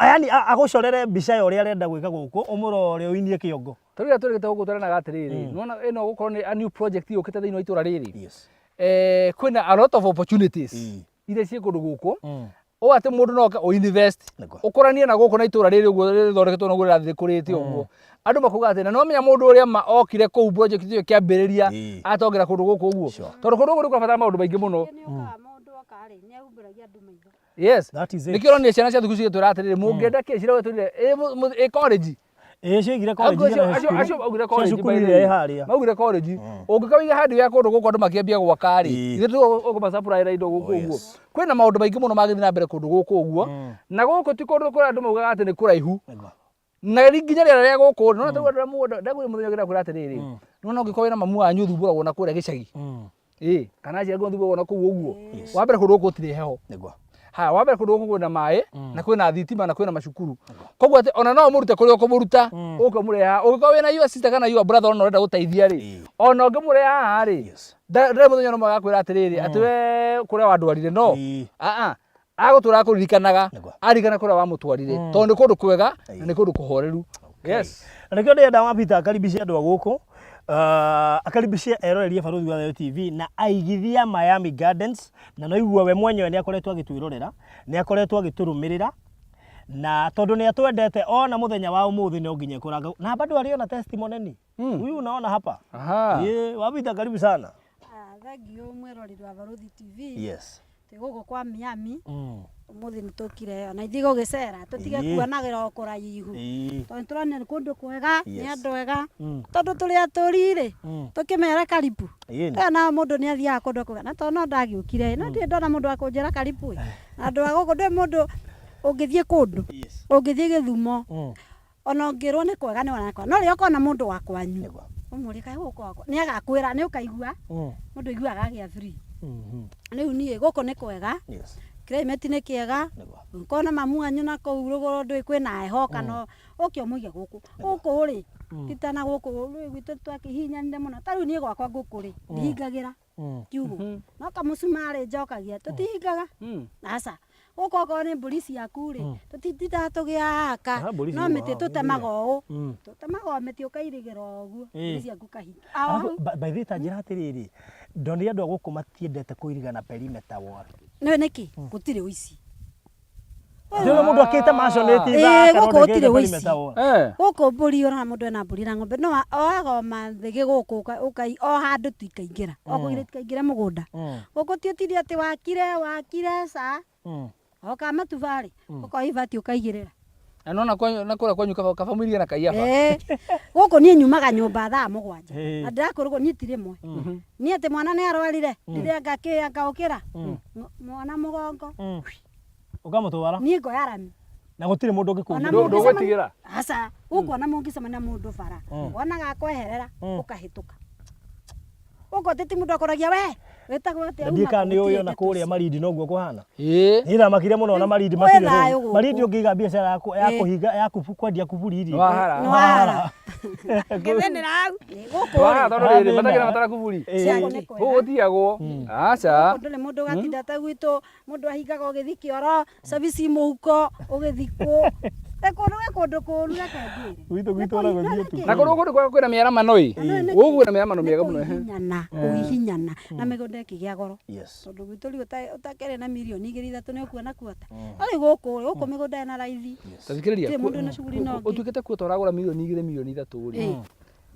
Yani agũcorere mbica ya ũrĩa arenda gwĩka gũkũ, ũmũrore ũinie kĩongo. Ta rĩu rĩrĩa tũrĩkĩte gũkũ tweranaga atĩrĩrĩ, nĩwona ĩno gũkorwo nĩ a new project yũkĩte thĩinĩ wa itũra rĩrĩ. Kwĩna a lot of opportunities iria ciĩ kũndũ gũkũ. Ũũ atĩ mũndũ no oke ũ-invest, ũkũranie na gũkũ na itũra rĩrĩ ũguo rĩthondeketwo na ũguo rĩrathiĩ rĩkũrĩte ũguo. Andũ makauga atĩ na nĩwamenya mũndũ ũrĩa ma okire kũu project ĩyo ĩkĩambĩrĩria atongera kũndũ gũkũ ũguo. Tondũ kũndũ gũkũ nĩ kũrabatara maũndũ maingĩ mũno. Yes. That is it. Nĩkĩo ũronire ciana cia thukuru cigĩtwĩra atĩrĩrĩ, mũngĩenda kĩ ciragwĩtwĩrire ĩ college. Ĩĩ ciaigire college Acio igĩra acio cukuru. acio maugire Cia college cukuru by the ĩrĩa way. ĩ harĩa. Maugire college. Ũngĩka wĩige handũ ya kũndũ gũkũ andũ makĩambia gwaka rĩ, Ĩĩ. ithuĩ tũkũmasupply indo gũkũ Oh, ũguo. yes. Kwĩna maũndũ maingĩ mũno mangĩthiĩ na mbere kũndũ gũkũ ũguo. Na gũkũ ti kũndũ kũrĩa andũ maugaga atĩ nĩ kũraihu. Nĩguo. Na nginya rĩera rĩa gũkũ nĩ wona tarĩu andũ arĩa mũgũnda ndagwĩra mũthenya ũngĩ ndakwĩra atĩrĩrĩ, nĩ wona ũngĩkorwo wĩna mamu wanyu ũthumbũragwo na kũrĩa gĩcagi. Ĩĩ, kana aciari aku mathumbũragwo na kũu ũguo. Wa mbere kũndũ gũkũ gũtirĩ heho. Nĩguo. Haya, wa mbere kũndũ gũkũ kwĩna maĩ na kwĩna thitima na kwĩna macukuru. Koguo atĩ ona no ũmũrute kũrĩa ũkũmũruta ũke ũmũrehe haha. Ũngĩkorwo wĩna your sister kana your brother ona ũrenda gũteithia rĩ, ona ũngĩmũrehe haha rĩ, ndarĩ mũthenya ona ũmwe agakwĩra atĩrĩrĩ atĩ we kũrĩa wandwarire no. Aa, agũtũra akũririkanaga, Nĩguo. aririkana kũrĩa wamũtwarire tondũ nĩ kũndũ kwega na nĩ kũndũ kũhoreru. Yes. Na nĩkĩo ndĩrenda Wapita akaribishe andũ a gũkũ akaribishe eroreri a Barũthi wa Thayũ TV na aigithia Miami Gardens na no igua we mwenyewe nĩ akoretwo agĩtwĩrorera nĩ akoretwo agĩtũrũmĩrĩra na tondũ nĩ atwendete ona mũthenya wa ũmũthĩ no nginya ekũranga na bado arĩ ona testimony ni huyu unaona hapa. Aha. Ye, Wapita karibu sana. Ah, thank you mwĩroreri wa Barũthi TV. Yes. Twĩ gũkũ kwa Miami ũmũthĩ nĩ tũkire ona ithuĩ gũgĩcera tũtige Ĩĩ. kuonagĩra o kũraihu Ĩĩ. tondũ nĩtũronire nĩ kũndũ kwega nĩ Yes. andũ ega tondũ tũrĩ atũri rĩ tũkĩmere karibu Ĩĩ. Tena nao mũndũ nĩ athiaga kũndũ kwega na tondũ no ndagĩũkire no ndirĩ ndona mũndũ wa kũnjĩra karibu ĩ. Na andũ a gũkũ ndũĩ mũndũ ũngĩthiĩ kũndũ ũngĩthiĩ Gĩthumo ona ũngĩrwo nĩ kwega nĩ wona kwega no rĩrĩa ũkona mũndũ wa kwanyu ũmũrie kaĩ gũkũ gwakwa nĩ agakwĩra nĩ ũkaigua mũndũ aiguaga agĩa free rĩu niĩ gũkũ nĩ kwega Yes. climate nĩ kĩega Nĩguo. ũkona mamu wanyu na kũu rũgũrũ ndũĩ kwĩna heho kana ũke ũmũige gũkũ gũkũ rĩ ti na gũkũ rĩu gwitũ twakĩhihinyanire mũno ta rĩu niĩ gwakwa ngũkũ rĩ ndihingagĩra kiugũ no kamũcumarĩ njokagia tũtihingaga aca gũkũ okorwo nĩ mbũri ciaku rĩ tũtitindaga tũgĩaka Ah, mbũri no ciuma mĩtĩ hau, tũtemaga ũũ tũtemaga o mĩtĩ ũkairĩgĩra o ũguo mbũri ciaku ũkahinga Alafu, by the way, ta njĩra atĩrĩrĩ ndonire andũ a gũkũ matiendete kũiriga na perimeter wall. Nĩũĩ nĩkĩ gũtirĩ ũici. Ndĩrona mũndũ akĩte maconĩti Ĩĩ, gũkũ gũtirĩ ũici. Eh. Gũkũ mbũri ũrona mũndũ ena mbũri na ng'ombe no oyaga o mathĩgĩ gũkũ ũkai o handũ tu ikaingĩra o kũgirĩ tikaingĩre mũgũnda gũkũ ti ũtinde atĩ wakire wakire ca oka matubarĩ ũkoya ibati ũkaigĩrĩra. Na nona kwanyu na kũrĩa kwanyu kaba kaba mũirige na kaiyaba. Ĩĩ, gũkũ niĩ nyumaga nyũmba thaa mũgwanja Ĩĩ. na ndĩrakwĩrwo niĩ ti rĩmwe niĩ atĩ mwana nĩ arwarire ndirĩ ngakĩya ngaũkĩra mwana mũgongo Ũkamũtwara niĩ ngoya rami na gũtirĩ mũndũ ũngĩkũgia. Ona Ndũgwĩtigĩra? Aca, gũkũ ona mũngĩcemania na mũndũ bara wonaga akweherera ũkahĩtũka gũkũ atĩ ti mũndũ akoragia we wĩtagwo atĩa Na uma ndiĩ kana kũ?" nĩ ũĩ Gũtirĩ ona ndeto kũrĩa icio. Malindi noguo kũhana. Ĩĩ. Niĩ ndamakire mũno ona Malindi Kwĩ matirĩ thayũ hau. gũkũ. Malindi ũngĩiga biacara yaku ya Ĩĩ. kũhinga ya kwendia kuburi irio. Nĩwahara. Nĩwahara. Ngĩthĩnĩra hau. Ĩĩ, gũkũ Wahara rĩ tondũ rĩrĩ Thĩna. matakĩra matara kuburi. gũkũ nĩ kwega. Gũkũ gũtiagwo. Aca. Gũkũ ndũrĩ mũndũ ũgatinda ta gwitũ mũndũ ahingaga ũgĩthiĩ kĩoro cabici mũhuko ũgĩthiĩ kũ Ĩ kũndũ gwĩ kũndũ kũũru reke ngwĩre. Gwitũ gwitũ ona gũthiĩ ũtukũ. Na kũndũ gũkũ kwega kwĩna mĩaramano ĩ. Gũkũ kwĩna mĩaramano mĩega mũno. ehe. Kũhihinyana kũhihinyana na mĩgũnda ĩkĩgĩa goro. Yes. Tondũ gwitũ rĩu ũtakĩrĩ na mirioni igĩrĩ ithatũ nĩ ũkuona kuota. No rĩu gũkũ rĩ, gũkũ mĩgũnda ĩna raithi. Ta thikĩrĩria. Gũtirĩ mũndũ wĩna shughuli na ũngĩ. Ũtuĩkĩte kuota ũragũra mirioni igĩrĩ mirioni ithatũ rĩ. Ĩĩ.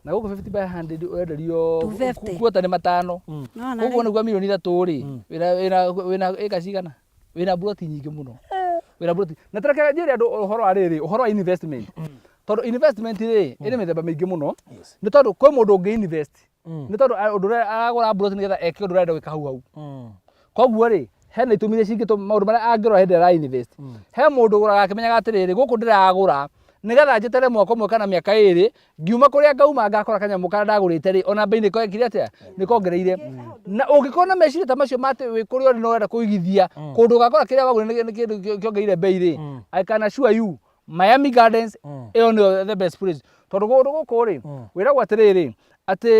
Na gũkũ 50 by 100 ũrenderio 250. kuota nĩ matano. Nĩwona Koguo rĩu? nĩguo mirioni ithatũ rĩ. Wĩna wĩna wĩna ĩka cigana? Wĩna mburoti nyingĩ mũno. Wĩna mburoti. Na ta reke njĩre andũ ũhoro wa rĩrĩ, ũhoro wa investment. Tondũ investment rĩ, ĩrĩ mĩthemba mĩingĩ mũno. Nĩ tondũ kwĩ mũndũ ũngĩ invest. Nĩ tondũ ũndũ ũrĩa aragũra mburoti nĩgetha eke ũndũ ũrĩa arenda gwĩka hau hau. Koguo rĩ, hena itũmi iria cingĩtũma maũndũ marĩa angĩrora hĩndĩ ĩrĩa ara invest. He mũndũ ũgũraga akĩmenyaga atĩrĩrĩ, gũkũ ndĩragũra nĩgetha njeterere mwaka ũmwe kana mĩaka ĩrĩ, ngiuma kũrĩa ngauma ngakora kanyamũ karĩa ndagũrĩte rĩ, ona mbei nĩ ĩkire atĩa? Nĩ kongereire. Na ũngĩkorwo na meciria ta macio ma atĩ wĩ kũrĩa ũrĩ na ũrenda kũigithia, kũndũ ũgakora kĩrĩa wagũrire nĩ kĩndũ kĩongereire mbei rĩ, I can assure you, Miami Gardens ĩyo nĩyo the best place. Tondũ kũndũ gũkũ rĩ, wĩragwo atĩrĩrĩ, atĩ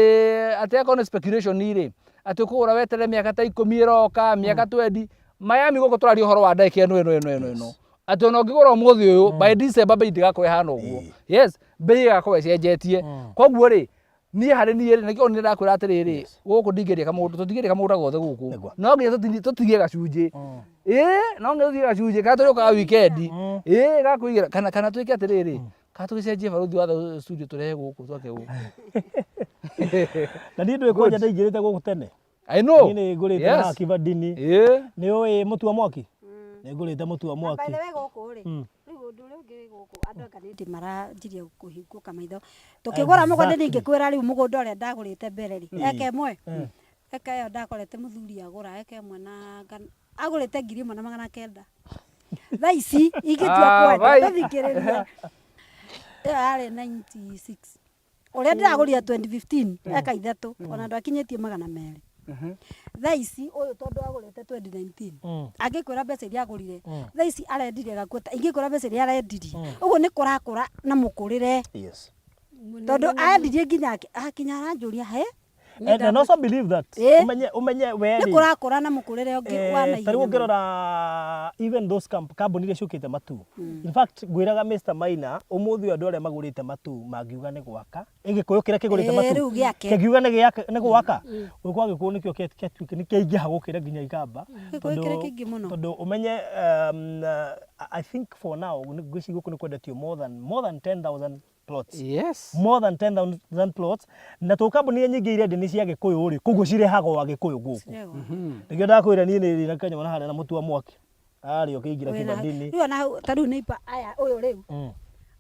atĩ akorwo nĩ speculation rĩ, atĩ ũkũgũra weterere mĩaka ta ikũmi ĩroka, mĩaka 20, Miami gũkũ tũraria ũhoro wa ndagĩka ĩno ĩno ĩno ĩno ĩno. Atĩ ona ũngĩgũra ũmũthĩ ũyũ, by December mbei ndĩgakorwo ĩhana ũguo. Yes, mbei ĩgakorwo ĩcenjetie. Koguo rĩ, niĩ harĩ niĩ rĩ, nĩkĩo nĩ ndakwĩra atĩrĩrĩ, gũkũ ndingĩendia kamũgũnda, tũtingĩendia kamũgũnda gothe gũkũ. No nginya tũtigie gacunjĩ. Ĩĩ, no nginya tũtigie gacunjĩ, kana tũrĩũkaga weekend. Ĩĩ, gakũigĩra, kana kana twĩke atĩrĩrĩ, kana tũgĩcenjie barũthi wa Thayũ studio tũrehe gũkũ twake gũkũ. Na niĩ ndũĩ kwanja ndaingĩrĩte gũkũ tene. I know. Niĩ nĩ ngũrĩte Yes. na Kibadini. Ĩĩ. Nĩ ũĩ mũtu wa mwaki? Nĩ ngũrĩte mũtu wa Na by mwaki. the way gũkũ rĩ, rĩu ũndũ ũrĩa ũngĩ wĩ gũkũ andũ anga nĩ ndĩ maranjirie kũhingũka maitho tũkĩgũra mũgũnda Exactly. ningĩkwĩra rĩu mũgũnda ũrĩa ndagũrĩte mbere rĩ eka ĩmwe eka ĩyo ndakorete mũthuri agũra eka ĩmwe na agũrĩte 1900 thaa ici ingĩtua Ah, kwenda vai. tũthikĩrĩria ĩyo yarĩ 96 ũrĩa ndĩragũrire 2015 eka ithatũ ona ndwakinyĩtie 200 thaa ici ũyũ tondũ agũrĩte 2019 angĩkwĩra mbeca iria agũrire thaa ici arendirie gakuota ingĩkwĩra mbeca iria arendirie ũguo nĩ kũrakũra na mũkũrĩre Yes. tondũ arendirie nginya akinya aranjũria he And, and also believe that Eh. umenye umenye we nĩ kũrakũra na mũkũrĩre ũngĩ wa ta rĩu naihenya mũno. ũngĩrora even those kambuni iria ciũkĩte matu in fact ngwĩraga Mr Maina ũmũthĩ ũyũ andũ arĩa magũrĩte matu mangiuga nĩ gwaka ĩ gĩkũyũ kĩrĩa kĩgũrĩte Eh, matu rĩu gĩake. kĩngiuga nĩ gĩaka nĩ gwaka gwĩkwa gĩkũyũ nĩkĩo kĩatuĩka nĩ kĩaingĩha gũkĩra nginya ikamba Gĩkũyũ kĩrĩ kĩingĩ mũno. tondũ ũmenye I think for now ngwĩciria gũkũ nĩ kwendetio more than 10,000 plots Yes. more than 10,000 plots na to kambuni iria nyingĩ iria nĩ cia gĩkũyũ rĩ koguo cirehagwo agĩkũyũ gũkũ Cirehagwo. nĩkĩo ndakwĩra niĩ nĩ na kanyama na harĩa na mũtu wa mwaki arĩ ũkĩingĩra Wĩna- kĩbandini rĩu ona hau ta rĩu neighbor aya ũyũ rĩu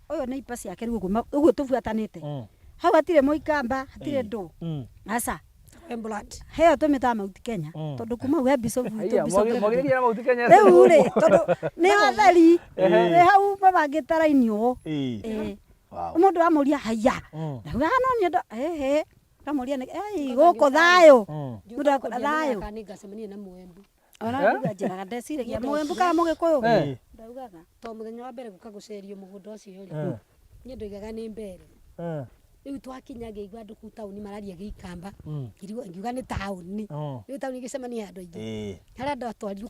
ũyũ neighbor ciake rĩu ũguo ũguo tũbuatanĩte hau hatirĩ mũikamba hatirĩ ndũ aca heo tũmĩtaga Mount Kenya tondũ kuma hau he bishop witũ Haiya, Bishop mwagĩrĩire na Mount Kenya. rĩu rĩ tondũ nĩ atheri wĩ hau mabangĩte raini ũũ Ĩĩ. Ĩĩ. Wow. mũndũ amũria haiya ndauga no nĩ ndo ĩhĩ ndamũria nĩ ei gũkũ thayũ mũndũ akũra thayũ Nĩ ngacemania na mwembu ona nduga njĩraga ndeciragia mũembu kana mũgĩkũyũ ndaugaga to mũthenya wa mbere gũka gũcerio mũgũnda ũcio rĩ niĩ ndoigaga nĩ mbere rĩu twakinya ngĩigua andũ kuu taũni mararia gĩikamba ngiuga nĩ taũni rĩu taũni ĩgĩcemania andũ aingĩ harĩa ndatwarirwo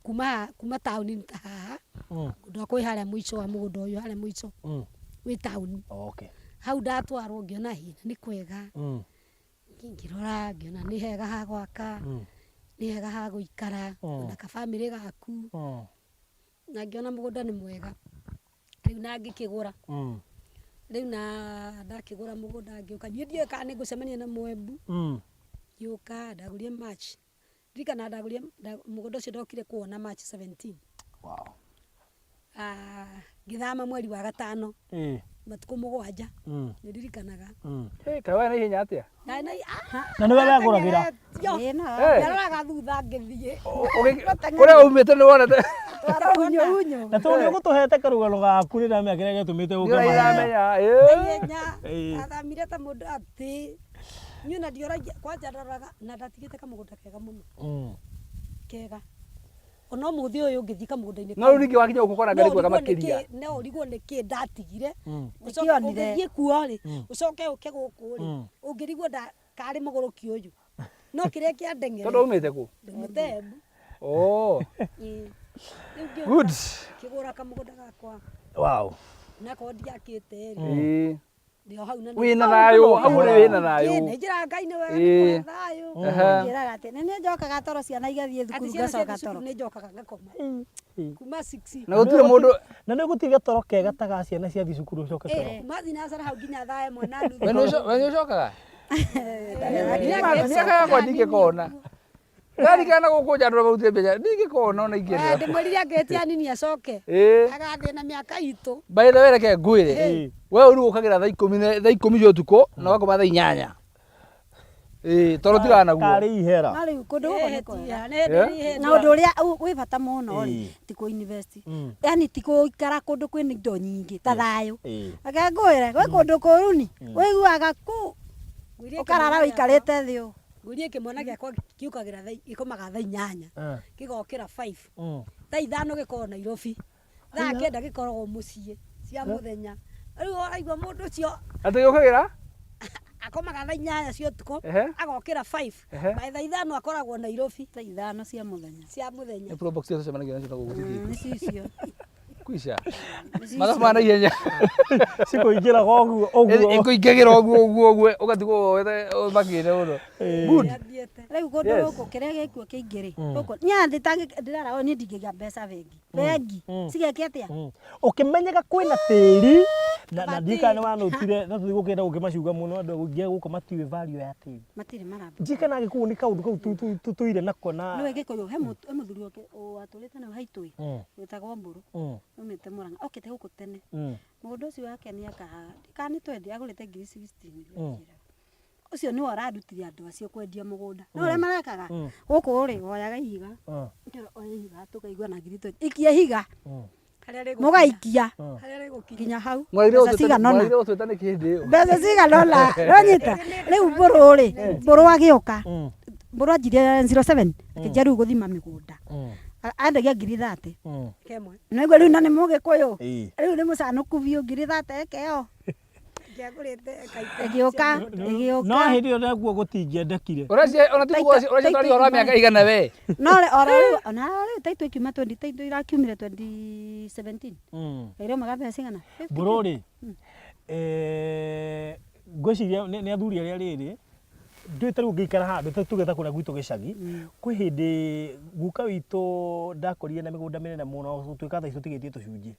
kuma taũni nĩ ta haha mũgũnda wakwa wĩ harĩa mũico wa mũgũnda ũyũ harĩa mũico wĩ taũni Okay. hau ndatwarwo ngĩona hĩ nĩ kwega ngĩrora ngĩona nĩ hega ha gwaka nĩ hega ha gũikara na kabamĩrĩ gaku na ngĩona mũgũnda nĩ mwega rĩu na ngĩkĩgũra rĩu na ndakĩgũra mũgũnda ngĩũka niĩ ndiũĩ kana nĩ ngũcemania na mwembu ngĩũka ndagũrire March ndirikana ndagũrire mũgũnda ũcio ndokire kuwona March 17 Wow. Ah, ngĩthama mweri wa gatano Ĩĩ. matukũ mũgwanja nĩ ndirikanaga Hey, kaĩ na ihenya atĩa? Na- na- Na nĩwe wegũragĩra? Ĩĩ, no. Ndaroraga thutha ngĩthiĩ Kũrĩa umĩte nĩ wonete. unyo unyo Na tondũ nĩ ũgũtũhete karũgano gaku nĩ ndamenya kĩrĩa gĩatũmĩte ũke Nĩ mahenya. ũramenya. Ĩĩ. ihenya Ĩĩ. athamire ta mũndũ atĩ niĩ ona ndioragia kwanja ndoraga na ndatigĩte kamũgũnda kega mũno kega ona ũmũthĩ ũyũ ũngĩthiĩ kamũgũnda-inĩ No rĩu ningĩ wakinya gũkũ ũkona ngarĩ kwega makĩria. no ũrigwo nĩ kĩ ndatigire ũcoke Ndikĩonire. ũngĩthiĩ kuo rĩ ũcoke ũke gũkũ rĩ ũngĩrigwo karĩ mũgũrũki ũyũ no kĩrĩa kĩandeng'ere Tondũ umĩte kũ? ndumĩte Embu Oh. Ĩĩ. Rĩu ngĩũka Good. ngĩgũra kamũgũnda gakwa Wow. nakorwo ndiakĩte rĩ Ĩĩ. ndĩ o hau na Wĩna thayũ, hau nĩ wĩna thayũ. nĩ njĩraga Ngai nĩ wega Ĩĩ. nĩ kũhe thayũ Ehe. Njĩraga atĩ nĩ niĩ njokaga toro ciana igathiĩ atĩ thukuru ciana cia ngacoka cukuru toro nĩ njokaga ngakoma kuma 6 Na gũtirĩ mũndũ Na nĩ ũgũtiga toro kega ta ga ciana ciathiĩ cukuru ũcoke toro. kuma thinacara hau nginya thaa ĩmwe na nuthu We nĩ ũcokaga? Mĩaka yakwa ndingĩkona. Ndarikana gũkũ nja andũ arĩa marutire mbeca ndingĩkona ona ingĩenda. ndĩmwĩrire angĩtia nini acoke Ĩĩ. agathiĩ na mĩaka itũ By the way reke ngwĩre. We ũrĩ ũkagĩra thaa ikũmi cia ũtukũ na ũgakoma thaa 8. Ĩĩ toro tigana naguo. Karĩ ihera. No rĩu kũndũ gũkũ nĩ kwega Yeah. na ũndũ ũrĩa wĩ bata mũno rĩ Ĩĩ. ti kũ invest yani ti gũikara kũndũ kwĩna indo nyingĩ ta thayũ Ĩĩ. reke ngwĩre gwĩ kũndũ kũru ni wĩiguaga ku ũkarara wĩikarĩte thĩ ũũ ngũrie kĩmwana gĩakwa gĩũkagĩra gĩkomaga thaa 8 gĩgokĩra 5 thaa 5 gĩkoragwo Nairobi thaa 9 gĩkoragwo mũciĩ cia mũthenya rĩu ũraigua mũndũ ũcio Atĩ gĩũkagĩra? akomaga thaa 8 cia ũtukũ Ehe. agokĩra 5 Ehe. by thaa 5 akoragwo Nairobi thaa 5 cia mũthenya cia mũthenya Nĩ probox iria tũcemanagia nacio na gũkũ tũthiĩte. nĩcio icio Kwisha. Mathabu ma naihenya. Cikũingĩraga ũguo ũguo. Ĩkũingagĩra ũguo ũguo ũguo ũgatigwo woete ũmakĩte mũno. Good. Athiĩte. rĩu kũndũ Yes. gũkũ kĩrĩa gĩkuo kĩingĩ rĩ gũkũ niĩ ndĩrara ũũ niĩ ndingĩgĩa mbeca bengi bengi cigeke atĩa Ũkĩmenyeka kwĩna tĩri Na But- ndiĩ kana nĩ wanũtire no tũthiĩ gũkĩenda gũkĩmacuga mũno andũ aingĩ gũkũ matiũĩ value ya tĩri. Matirĩ maramba. Ndiĩ kana Gĩkũyũ nĩ kaũndũ kau tũtũire nako na Nĩwe Gĩkũyũ he mũthuri watũrĩte nau haitũ ĩ wĩtagwo Mbũrũ umĩte Mũrang'a okĩte gũkũ tene. Mũgũnda ũcio wake nĩ akaga kana nĩ twendi agũrĩte ngiri 16 nĩguo anjĩraga. Ũcio nĩwe ũrarutire andũ acio kwendia mũgũnda. No ũrĩa marekaga gũkũ rĩ woyaga ihiga oya ihiga tũkaigua na ngiri 20 ikia ihiga mũgaikia nginya hau mbeca cigana ũna Mwagĩrĩire gũtwĩta nĩkĩ hĩndĩ ĩyo? Mbeca cigana ũna nonyita rĩu Mbũrũ rĩ Mbũrũ agĩũka Mbũrũ anjirie 07 akĩnjia rĩu gũthima mĩgũnda. Andagia ngiri 30. Naigua rĩu na nĩ mũgĩkũyũ rĩu nĩ mũcanũku biũ ngiri 30 ĩkeo ĩgĩũka No ĩgĩũka hĩndĩ ĩyo naguo gũtingĩendekire. Ũracia ona ti ũracia twaria ũhoro wa mĩaka igana we. No oro rĩu ona rĩu taitũ ikiuma 20 taitũ irakiumire 2017 ĩrĩa mbeca cigana? Mbũrũ rĩ ngwĩciria nĩ athuri arĩa rĩrĩ ndũĩ ta rĩu ngĩikara haha tuge ta kũrĩa gwitũ gĩcagi kwĩ hĩndĩ guka witũ ndakorire na mĩgũnda mĩnene mũno gũtuĩka thaa ici tũtigĩtie tũcunjĩ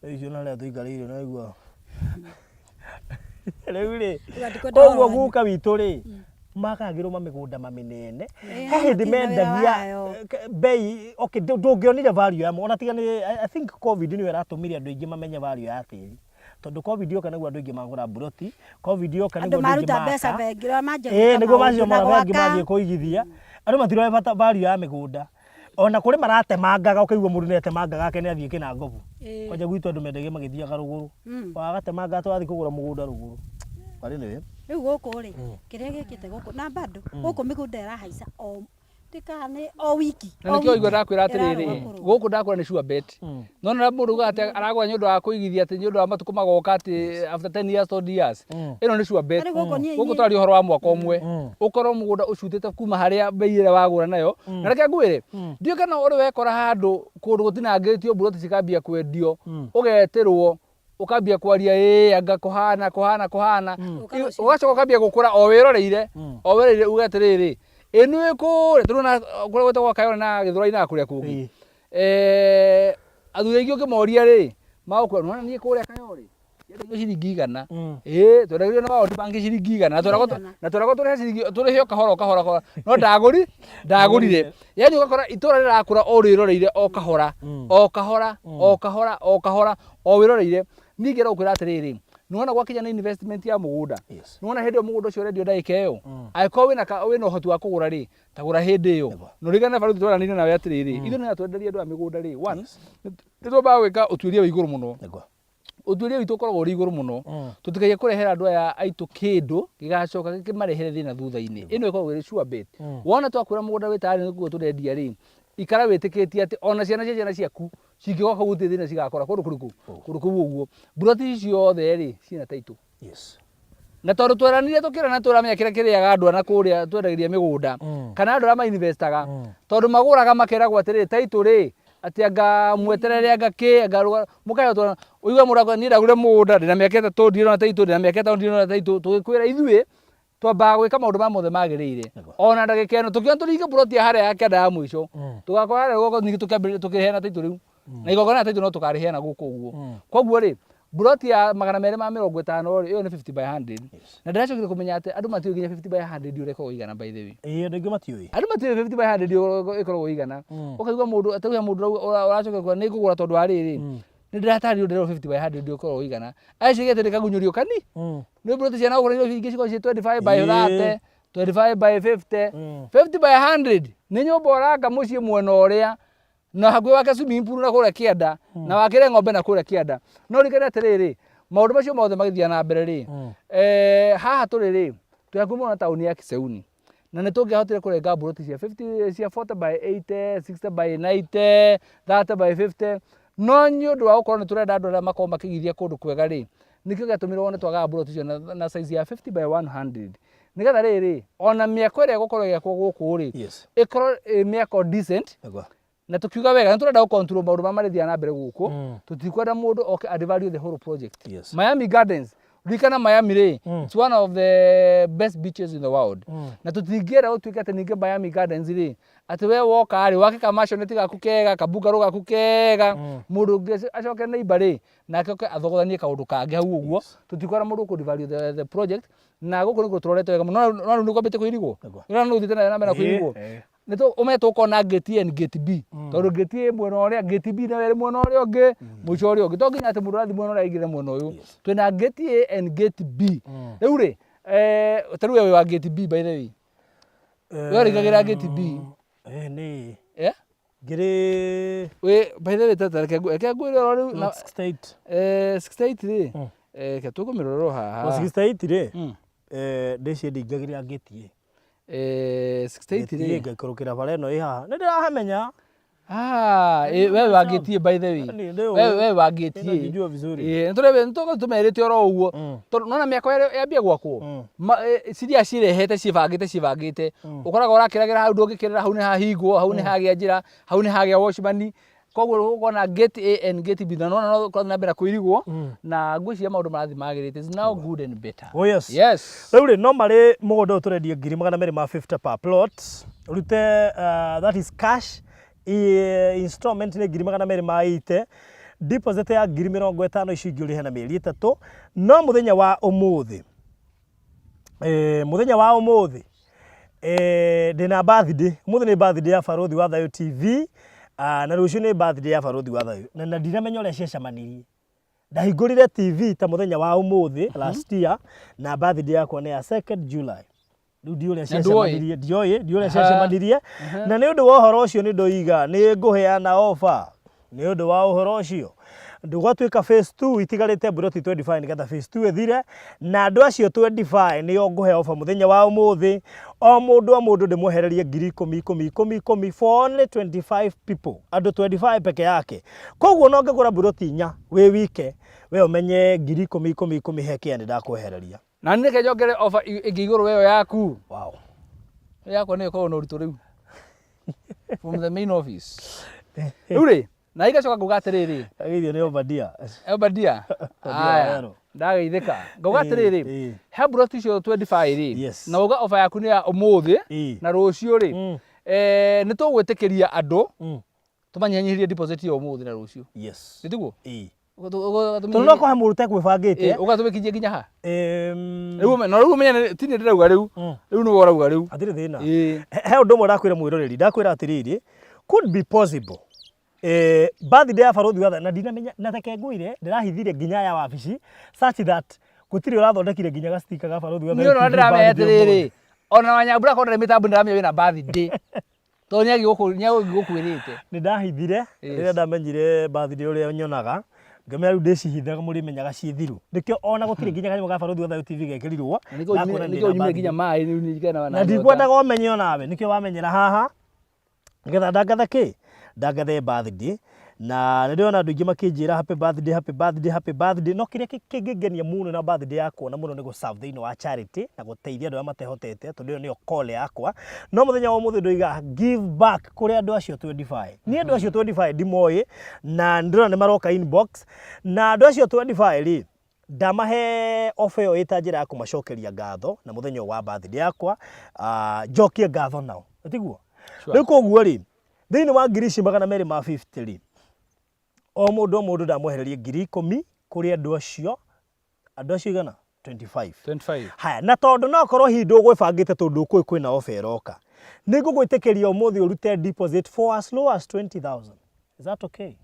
rĩu icio na harĩa tũikarĩire naigua rĩu rĩ koguo guka witũ rĩ magagĩrwo mamĩgũnda mamĩnene he hĩndĩ mendagia bei okay ndũngĩonire value yamo ona tiga nĩ I think COVID nĩyo ĩratũmire andũ aingĩ mamenye value ya tĩri tondũ COVID yoka nĩguo andũ aingĩ magũra mburoti COVID yoka Andũ nĩguo andũ aingĩ maruta mbeca maka bengi rĩrĩa manjia ĩĩ gwĩka nĩguo maũndũ macio na mara bengi gwaka. mathiĩ kũigithia andũ matiroe bata value ya mĩgũnda ona kũrĩ maratemangaga ũkaigua mũndũ nĩatemangaga ake nĩathiĩ kĩnangobu kwanja gwitũ andũ mendagia magĩthiaga rũgũrũ wagatemanga twathiĩ kũgũra mũgũnda rũgũrũ But anyway Rĩu gũkũ rĩ kĩrĩa gĩkĩte gũkũ na bado gũkũ mĩgũnda ĩrahaica o ndĩkaga nĩ o wiki. Na nĩkĩo ũigua ndakwĩra atĩrĩrĩ gũkũ ndakwĩra nĩ sure bet. No na mũndũ ugaga atĩ aragũra nĩ ũndũ wa kũigithia atĩ nĩ ũndũ wa matukũ magoka atĩ after 10 years 20 years. Ĩno nĩ sure bet. Rĩu gũkũ niĩ Gũkũ twaria ũhoro wa mwaka ũmwe ũkorwo mũgũnda ũcutĩte kuma harĩa bei ĩrĩa wagũra nayo. Na reke ngwĩre ndiũĩ kana ũrĩ wekora handũ kũndũ gũtinangĩtio mburoti cikambia kwendio ũgetĩrwo ũkambia kwaria ĩĩ anga kũhana kũhana kũhana ũgacoka ũkambia gũkũra o wĩroreire o wĩroreire uge atĩrĩrĩ ĩ nĩ kũrĩa tũrona kũrĩa gwĩtagwo Kayole na Gĩthũrai na kũrĩa kũngĩ athuri aingĩ ũngĩmoria rĩ magũkwĩra nĩwona niĩ kũrĩa Kayole twendagio ciringi igana ĩĩ twendagĩrio na World Bank ciringi igana na tweragwo tũrĩhe ciringi tũrĩhe o kahora o kahora kahora no ndagũri ndagũrire yani ũgakora itũra rĩrakũra o rĩroreire o kahora o kahora o kahora o kahora o wĩroreire ningĩ gũkwĩra atĩrĩrĩ nĩwona gwakinya nĩ investment ya mũgũnda nĩwona hĩndĩ ĩyo mũgũnda ũcio ũrendio ndagĩka ĩyo angĩkorwo wĩna ũhoti wa kũgũra rĩ ta gũra hĩndĩ ĩyo na ũringane na barũthi twaranĩire nawe atĩrĩrĩ ithuĩ nĩ twenderie andũ a mĩgũnda rĩ one nĩ twambaga gwĩka ũtuĩria wa igũrũ mũno ũtuĩria witũ ũkoragwo ũrĩ igũrũ mũno tũtikagie kũrehera andũ aya aitũ kĩndũ gĩgacoka gĩkĩmarehere thĩna thutha-inĩ ĩno ĩkoragwo ĩrĩ sure bet wona twakwĩra mũgũnda wĩ tayarĩ nĩguo tũrendia rĩ ikara wĩtĩkĩtie atĩ ona ciana cia ciana ciaku cingĩgoka kũu gũtirĩ thĩna cigakora kũndũ kũrĩkũ kũndũ kũu ũguo mburoti ici ciothe rĩ ciĩna taitũ na tondũ tweranire tũkĩrana tũramenya kĩrĩa kĩrĩaga andũ ana kũrĩa twendagĩria mĩgũnda kana andũ arĩa mainvestaga tondũ magũraga makeragwo atĩrĩrĩ taitũ rĩ atĩ anga mweterere anga kĩ anga rũga mũkaheo twana ũigua mũndũ akwĩra niĩ ndagũrire mũgũnda ndĩna mĩaka ĩtatũ ndirĩ taitũ ndĩna mĩaka ĩtano ndirĩ taitũ tũgĩkwĩra ithuĩ twambaga gwĩka maũndũ marĩa mothe magĩrĩire ona ndagĩka ĩno tũkiona tũringe mburoti ya harĩa ya kĩanda ya mũico tũgakora harĩa rũgongo ningĩ tũkĩambĩrĩria tũkĩheana taitũ rĩu na igongona rĩa taitũ no tũkarĩheana gũkũ ũguo koguo rĩ mburoti ya 250 rĩ ĩyo nĩ 50 by 100 na ndĩracokire kũmenya atĩ andũ matiũĩ nginya 50 by 100 ũrĩa ĩkoragwo ĩigana by the way ĩĩ andũ aingĩ matiũĩ andũ matiũĩ 50 by 100 ũrĩa ĩkoragwo ĩigana ũkaigua mũndũ atauga mũndũ ũracoka kuga nĩ ngũgũra tondũ wa rĩrĩ nĩ ndĩratarĩrio ndĩrerwo 50 by 100 ũrĩa ĩkoragwo ĩigana ageciria atĩ nĩ kani nĩ mburoti cia nagũkũ Nairobi ingĩ cikoragwo ciĩ 25 by 30 25 by 50 50 by 100 nĩ nyũmba ũraka mũciĩ mwena ũrĩa na hakuhĩ wake swimming pool na kũrĩa kĩanda na wakĩre ng'ombe na kũrĩa kĩanda no ririkane atĩrĩrĩ maũndũ macio mothe magĩthiĩ na mbere rĩ haha tũrĩ rĩ twĩ hakuhĩ mũno na taũni ya Kiseuni na nĩ tũngĩahotire kũrenga mburoti cia 50 cia 40 by 80 60 by 90 30 by 50 no nĩ ũndũ wa gũkorwo nĩ tũrenda andũ arĩa makorwo makĩigithia kũndũ kwega rĩ nĩkĩo gĩatũmire wone twagaga mburoti icio na size ya 50 by 100 nĩgetha rĩrĩ ona mĩako ĩrĩa ĩgũkorwo ĩgĩakwo gũkũ rĩ ĩkorwo ĩ mĩako decent na tukiuga wega nĩ tũrenda gũ control maũndũ marĩa marĩthiaga na mbere gũkũ tũtikwenda mũndũ oke add value the whole project. Miami Gardens ririkana Miami rĩ it's one of the best beaches in the world na tũtingĩenda gũtuĩke atĩ ningĩ Miami Gardens rĩ Atĩ we woka rĩ, wake ka maisonette gaku kega, ka bungalow gaku kega, mũndũ ũngĩ acoke neighbor rĩ, nake oke athogothanie kaũndũ kangĩ hau ũguo, tũtikwenda mũndũ ũkũ devalue the project, na gũkũ nĩkuo tũrorete wega mũno, no rĩu nĩ kwambĩtie kũirigwo? Nĩguo. Nĩ ũrona nĩ gũthiĩte na mbere na kũirigwo? Ĩĩ. Nĩ tũ ũmenye tũkona gate A and gate B, tondũ gate A ĩ mwena ũrĩa, gate B nayo ĩrĩ mwena ũrĩa ũngĩ, mũico ũrĩa ũngĩ, to nginya atĩ mũndũ ũrathiĩ mwena ũrĩa aingĩre mwena ũyũ, twĩna gate A and gate B, rĩu rĩ, ta rĩu we wĩ wa gate B by the way, we ũrĩingagĩra gate B. Eh, nĩ Eh? ngĩrĩ Wĩ by the way tata reke reke ngwĩre oro rĩu na 68. 68 rĩ, reke tũkũmĩrora o haha. O 68 rĩ, ndĩciĩ ndingagĩrĩra gate A. 68 Gate A rĩ. ngaikũrũkĩra bara ĩno ĩ haha. Nĩ ndĩrahamenya. Ah, we wa gate A by the way. Nĩ ndĩũĩ. We wa gate A. Ninajijua vizuri. Ĩĩ, nĩ tũrĩ tũmerĩte oro ũguo. Tondũ nona mĩako yambia gwakwo. Ciria cirehete cibangĩte cibangĩte. Ũkoraga ũrakĩragĩra hau ndũngĩkĩrĩra hau nĩ hahingwo, hau nĩ hagĩa njĩra, hau nĩ hagĩa watchman. Koguo ũkona gate A and gate B na nona no kũrathiĩ na mbere kũirigwo na ngwĩciria maũndũ marathiĩ magĩrĩte. It's now good and better. Oh yes. Yes. Rĩu rĩ, no marĩ mũgũnda ũyũ tũrendia ngiri magana merĩ ma 50 per plot. Ũrute that is cash. Installment nĩ ngiri magana merĩ ma 80. Deposit ya ngiri mĩrongo ĩtano icio ingĩ ũrĩhe na mĩeri ĩtatũ. No mũthenya wa ũmũthĩ, mũthenya wa ũmũthĩ, ndĩna birthday. Ũmũthĩ nĩ birthday ya Barũthi wa Thayũ TV, na rũciũ nĩ birthday ya Barũthi wa Thayũ. Na ndinamenya ũrĩa ciacemanirie. Ndahingũrire TV ta mũthenya wa ũmũthĩ last year, na birthday yakwa nĩ ya 2nd July. Rĩu ndiũĩ ũrĩa Na ndũĩ? ciacemanirie, ndiũĩ, ndiũĩ ũrĩa ciacemanirie. Na nĩ ũndũ wa ũhoro ũcio nĩ ndoiga nĩ ngũheana offer. Nĩ ũndũ wa ũhoro ũcio. Gwatuĩka phase 2 itigarĩte mburoti 25 nĩgetha phase 2 ĩthire, na andũ acio 25 nĩo ngũhe offer mũthenya wa ũmũthĩ. O mũndũ o mũndũ ndĩmwehererie ngiri ikũmi ikũmi ikũmi ikũmi for only 25 people. Andũ 25 peke yake. Koguo no ngĩgũra mburoti inya wĩ wike, we ũmenye ngiri ikũmi ikũmi ikũmi he kĩa nĩ ndakwehereria. Na nĩ reke njongere offer ĩngĩ igũrũ wa ĩyo yaku. Wow. Ĩyo yakwa nĩyo ĩkoragwo na ũritũ rĩu. From the main office. Rĩu rĩ, na igacoka ngauga atĩrĩrĩ. Ageithio nĩ Obadia. Obadia. Obadia Aya. Werũ. Ndageithĩka. Ngauga atĩrĩrĩ, he mburoti icio 25 rĩ, Yes. na uga offer yaku nĩ ya ũmũthĩ na rũciũ rĩ, nĩ tũgwĩtĩkĩria andũ tũmanyihanyihĩrie deposit ya ũmũthĩ na rũciũ. Yes. Nĩ tiguo? Ĩĩ. Tondũ no kũhe mũndũ ũtekwĩbangĩte. Ũgatũmĩkinyia nginya ha? Rĩu na rĩu ũmenye ti niĩ ndĩrauga rĩu. Rĩu nĩwe ũrauga rĩu. Hatirĩ thĩna. Ĩĩ. He ũndũ ũmwe ndakwĩra mwĩroreri, ndakwĩra atĩrĩrĩ, could be possible. Birthday ya Barũthi wa Thayũ, na ndinamenya, na reke ngwĩre, ndĩrahithire nginya ya wabici, such that gũtirĩ ũrathondekire nginya ga sticker ga Barũthi wa Niĩ Thayũ ona TV ndĩramenya birthday atĩrĩrĩ, ũmũthĩ. ona Wanyambura korwo ndarĩ mĩtambo ndĩramenya wĩna birthday. Tondũ nĩagĩgũkwĩrĩte. Nĩ ndahithire, rĩrĩa ndamenyire birthday ũrĩa nyonaga, ngĩmenya rĩu ndĩcihithaga mũrĩmenyaga ciĩ thiru. Nĩkĩo ona gũtirĩ nginya kanyamũ ga Barũthi wa Thayũ TV gekĩrirwo, ndakwĩra ndĩna Nĩkĩo unyumire birthday. nginya maĩ rĩu ningĩ na Na nyota. ndikwendaga ũmenye onawe, nĩkĩo wamenyera haha, nĩgetha ndangathe kĩ? Ndangathe birthday. Na nĩ ndĩrona andũ aingĩ makĩnjĩra happy birthday, happy birthday, happy birthday. No kĩrĩa kĩngĩngenia mũno na birthday yakwa na mũno nĩ gũ serve thĩinĩ wa charity na gũteithia andũ arĩa matehotete, tondũ ĩyo nĩyo call yakwa. No mũthenya wa ũmũthĩ ndoiga give back kũrĩ andũ acio 25. Niĩ andũ acio 25 ndimoĩ, na ndĩrona nĩ maroka inbox. Na andũ acio 25 rĩ, ndamahe offer ĩyo ĩta njĩra ya kũmacokeria ngatho na mũthenya ũyũ wa birthday yakwa, njokie ngatho nao. Tiguo? Sure. Rĩu koguo rĩ, thĩinĩ wa ngiri ici magana merĩ ma 50 rĩ, o mũndũ o mũndũ ndamwehererie ngiri ikũmi kũrĩ andũ acio, andũ acio igana? 25. 25. Haya, na tondũ no korwo hihi ndũgwĩbangĩte tondũ ndũkũĩ kwĩna offer ĩroka, nĩ ngũgwĩtĩkĩria ũmũthĩ ũrute deposit for as low as 20,000. Is that okay?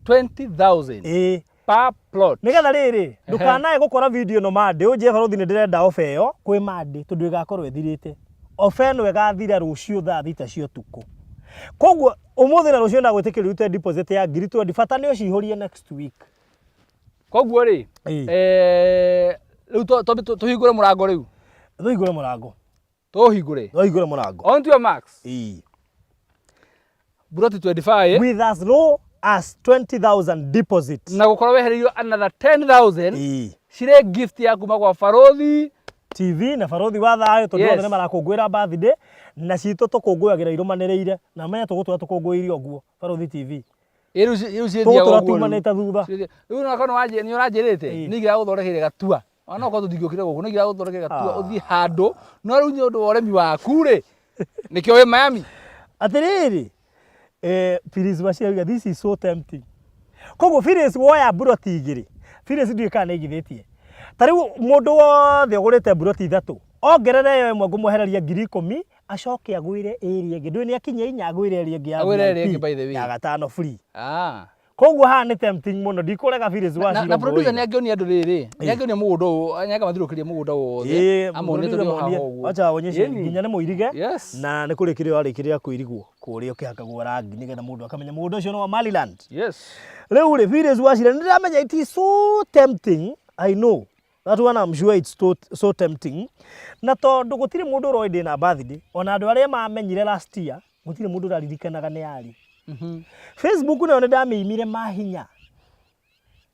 20,000 Ĩĩ. per plot. Nĩgetha rĩrĩ, ndũkanae gũkora video ĩno Monday, ũnjĩre Barũthi nĩ ndĩrenda offer ĩyo kwĩ Monday tondũ ĩgakorwo ĩthirĩte. Offer ĩno ĩgathira rũciũ thaa thita cia ũtukũ. Koguo ũmũthĩ na rũciũ ndagwĩtĩkĩria ũrute deposit ya ngiri 20, bata nĩ ũcihũrie next week. Koguo rĩ, rĩu tũhingũre mũrango rĩu. Tũhingũre mũrango. Tũhingũre. Tũhingũre mũrango. On to your marks. Ĩĩ. Buroti 25. With as low as 20,000 deposit. Na gũkorwo wehereirio another 10,000. Ĩĩ. Cirĩ gift ya kuma kwa Barũthi TV na Barũthi wa Thayũ tondũ Yes. othe nĩ marakũngũĩra birthday na citũ tũkũngũyagĩra irũmanĩrĩire na menya tũgũtũra tũkũngũĩire ũguo Barũthi TV. Ĩ rĩu rĩu ciĩthiaga Tũgũtũra ũguo rĩu. tumanĩte thutha. Rĩu ona korwo nĩ ũranjĩrĩte nĩ ingĩragũthondekeire gatua. Ona okorwo tũtingĩokire gũkũ nĩ ingĩragũthondekeire gatua ũthiĩ handũ no rĩu nĩ ũndũ wa ũremi waku rĩ nĩkĩo wĩ Miami. Atĩrĩrĩ, Phyllis Wachira this is so tempting. Koguo Phyllis woya mburoti igĩrĩ, Phyllis ndiũĩ kana nĩ aigithĩtie. Ta rĩu mũndũ wothe ũgũrĩte mburoti ithatũ, ongerere ĩyo ĩmwe ngũmwehereria 10,000, acoke agwĩre ĩrĩa ĩngĩ. Ndũĩ nĩ akinyia inya agwĩre ĩrĩa ĩngĩ ya Agwĩre ĩrĩa ĩngĩ VIP by the way. ya gatano free. Ah. Koguo haha nĩ tempting mũno, ndikũrega Phyllis Na, na Wachira producer ũguo nĩ angĩonia andũ rĩrĩ, nĩ angĩonia mũgũnda ũyũ, nĩ angamathiũrũrũkĩria mũgũnda wothe, Ĩĩ, amonie producer tũrĩ o haha monie. ũguo. Wacha waonyeshe Ĩni. nginya nĩ mũirige Yes. na nĩ kũrĩkĩrĩra warĩkĩrĩra kũirigwo kũrĩa ũkĩhakagwo rangi nĩgetha mũndũ akamenya mũgũnda ũcio nĩ wa Maryland. Yes. Rĩu rĩ Phyllis Wachira nĩ ndĩramenya it is so tempting I know that one I'm sure it's so, so tempting na tondũ gũtirĩ mũndũ ũroĩ ndĩna birthday ona andũ arĩa mamenyire last year gũtirĩ mũndũ ũraririkanaga nĩ yarĩ. Facebook nayo nĩ ndamĩimire mahinya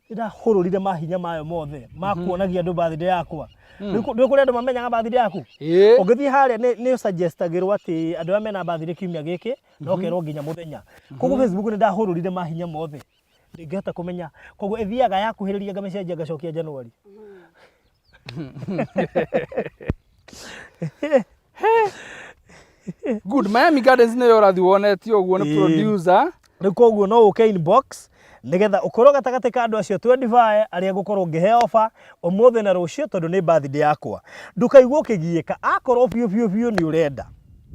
nĩ ndahũrũrire mahinya mayo mothe ma kuonagia andũ birthday yakwa. Ndũĩ kũrĩ andũ mamenyaga birthday yaku? Ĩĩ. Ũngĩthiĩ harĩa nĩ ũsuggestagĩrwo atĩ andũ arĩa mena birthday kiumia gĩkĩ na ũkerwo nginya mũthenya. Koguo Facebook nĩ ndahũrũrire mahinya mothe ndingĩhota kũmenya. Koguo ĩthiaga yakuhĩrĩria ngamĩcenjia ngacokia January. Good. Miami Gardens nĩyo ũrathiĩ wonetio ũguo nĩ Ĩĩ. producer. Rĩu koguo no ũke inbox nĩgetha ũkorwo gatagatĩ ka andũ acio 25 arĩa ngũkorwo ngĩhe offer ũmũthĩ na rũciũ tondũ nĩ birthday yakwa. Ndũkaigue ũkĩgiĩka akorwo biũ biũ biũ nĩ ũrenda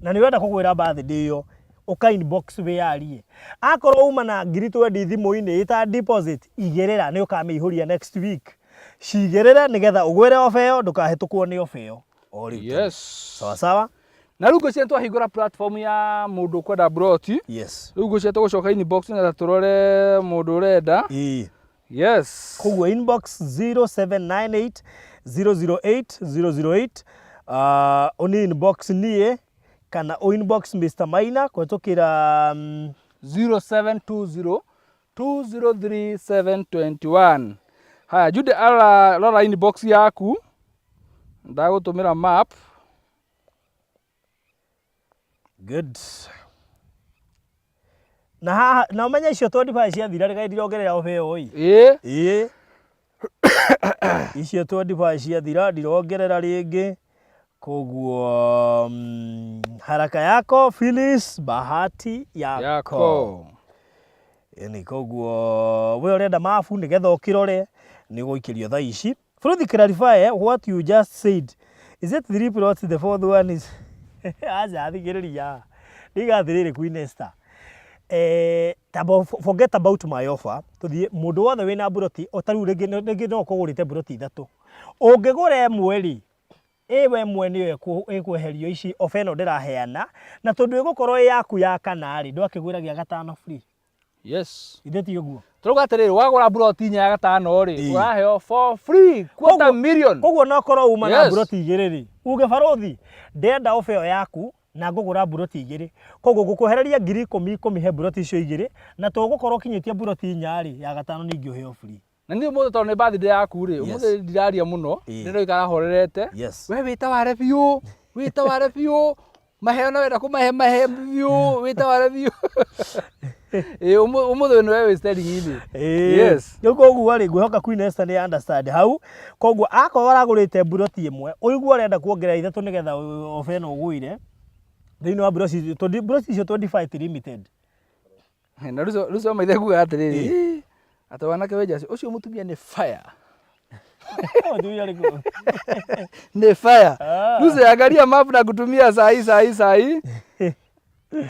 na nĩ ũrenda kũgwĩra birthday ĩyo ũka inbox wĩyarie. Akorwo uma na ngiri twendi thimũ-inĩ ĩta deposit igĩrĩra nĩ ũkamĩihũria next week. Cigĩrĩre nĩgetha ũgwĩre offer ĩyo ndũkahĩtũkwo nĩ offer ĩyo o rĩu. Yes. Sawa sawa? Na rĩu ngwĩciria twahingũra platform ya mũndũ ũkwenda mburoti. Yes. Rĩu ngwĩciria tũgũcoka inbox nĩgetha tũrore mũndũ ũrenda. Ĩĩ. Yes. Koguo inbox 0798 008 008 ũni inbox niĩ kana ũ inbox Mr Maina kũhetũkĩra 0720 203 721. Haya, Jude ara rora inbox yaku. Ndagũtũmĩra map. Good. Na haha na ũmenye icio 25 ciathira rĩgai ndirongerera ofa ĩyo ĩ. Ĩĩ. Ĩĩ. Icio 25 ciathira ndirongerera rĩngĩ. Koguo haraka yako Phyllis, bahati yako. Yako. Ĩni koguo we ũrenda mabu nĩgetha ũkĩrore nĩ ũgũikĩrio thaa ici. Fruthi clarify what you just said. Is it three plots the fourth one is aca thikĩrĩria. Ndiga atĩrĩrĩ Queen Esther. Tamba forget about my offer. Tũthiĩ mũndũ wothe wĩna mburoti o ta rĩu rĩngĩ rĩngĩ no ũkorwo ũgũrĩte mburoti ithatũ. Ũngĩgũra ĩmwe rĩ, ĩyo ĩmwe nĩyo ĩkweherio ici offer ĩno ndĩraheana na tondũ ĩgũkorwo ĩ yaku ya kana rĩ, ndwakĩgwĩra gĩa gatano free. Yes. Ithe ti ũguo? Tũrauga atĩrĩrĩ, wagũra mburoti inya ya gatano rĩ, Ĩĩ. ũraheo for free quarter million. Koguo no korwo uma na Yes. mburoti igĩrĩ rĩ, uge barũthi ndĩrenda offer ĩyo yaku na ngũgũra mburoti igĩrĩ. Koguo ngũkwehereria 10,000 he mburoti icio igĩrĩ na tũgũkorwo ũkinyĩtie mburoti inya rĩ, ya gatano ningĩ ũheo free. Na niĩ ũmũthĩ tondũ nĩ birthday yaku rĩ, Yes. ũmũthĩ ndiraria mũno, Ĩĩ. ndĩroikara horerete. Yes. We wĩtaware biũ, wĩtaware biũ, maheo na wenda kũmahe mahe biũ, wĩtaware biũ. Ĩĩ, ũmũthĩ nĩwe wĩ steering-inĩ. Ĩĩ. Yes. Rĩu koguo rĩ, ngwĩhoka Queen Esther nĩ understand hau. Koguo akorwo aragũrĩte mburoti ĩmwe, ũigue ũrenda kuongerera ithatũ nĩgetha ofa ĩno ũgũire thĩinĩ wa mburoti icio, tondũ mburoti icio 25 ti limited. Na rĩu maithe kuga atĩrĩrĩ, "Ĩ, atĩ wanake wenja ũcio mũtumia nĩ fire." Mũtumia ũrĩkũ? Nĩ fire. Ah. Lucy, angalia map na kutumia sahi sahi sahi.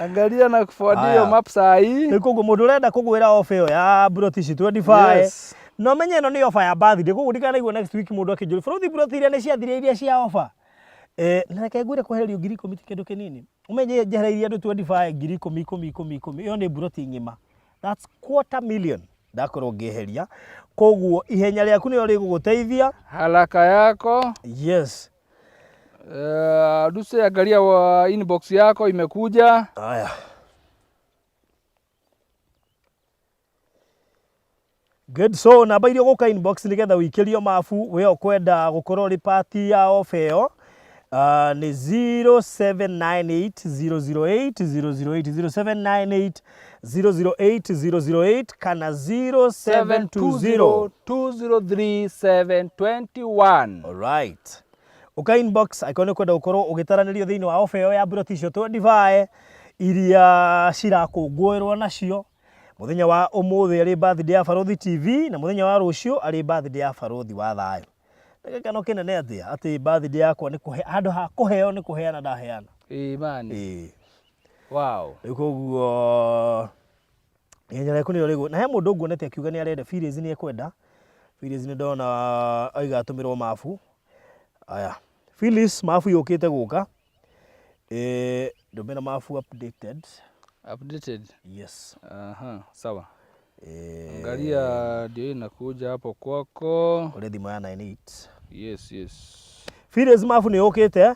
Angalia na kuforward hiyo Haya. map sahi. Rĩu koguo mũndũ ũrenda kũgwĩra ofa ĩyo ya mburoti ici 25 Yes. na ũmenye ĩno nĩ ofa ya birthday koguo ndikanaigua next week mũndũ akĩnjũria bũrũthi mburoti iria nĩ ciathire iria cia ofa. Na reke ngwĩre kwehererio 10,000 ti kĩndũ kĩnini. Ũmenye njehereirie andũ 25 10,000 ikũmi ikũmi ikũmi, ĩyo nĩ mburoti ng'ima. That's quarter million ndakorwo ngĩeheria. Koguo ihenya rĩaku nĩrĩo rĩgũgũteithia. Haraka yako. Yes. Lucy, angalia wa inbox yako imekuja. Haya. Good. So namba iria ũgũka inbox nĩgetha ũikĩrio mabu we ũkwenda gũkorwo ũrĩ part ya offer ĩyo nĩ 0798 008 008 0798 008 008 kana 0720 203 721. Alright. Ũka inbox angĩkorwo nĩ ũkwenda gũkorwo ũgĩtaranĩrio thĩinĩ wa offer ĩyo ya mburoti icio 25. iria cirakũngũĩrwo nacio mũthenya wa ũmũthĩ arĩ birthday ya Barothi TV na mũthenya wa rũciũ arĩ birthday ya Barothi wa Thayũ. Nĩ gĩkeno kĩnene atĩa atĩ birthday yakwa nĩ kũhe handũ ha kũheo nĩ kũheana ndaheana. Ĩĩ mani. Ĩĩ. Wow. Rĩu koguo ihenya rĩaku nĩrĩo rĩgũ na he mũndũ nguonete akiuga nĩ arenda Phyllis nĩ ekwenda Phyllis nĩ ndona aiga atũmĩrwo mabu aya Phyllis mabu yũkĩte gũka eh ndũmĩra mabu updated Updated. yes Aha, sawa. eh Angalia ndio inakuja hapo kwako. kũrĩ thimũ ya 98 Yes, yes. Phyllis mabu nĩ yũkĩte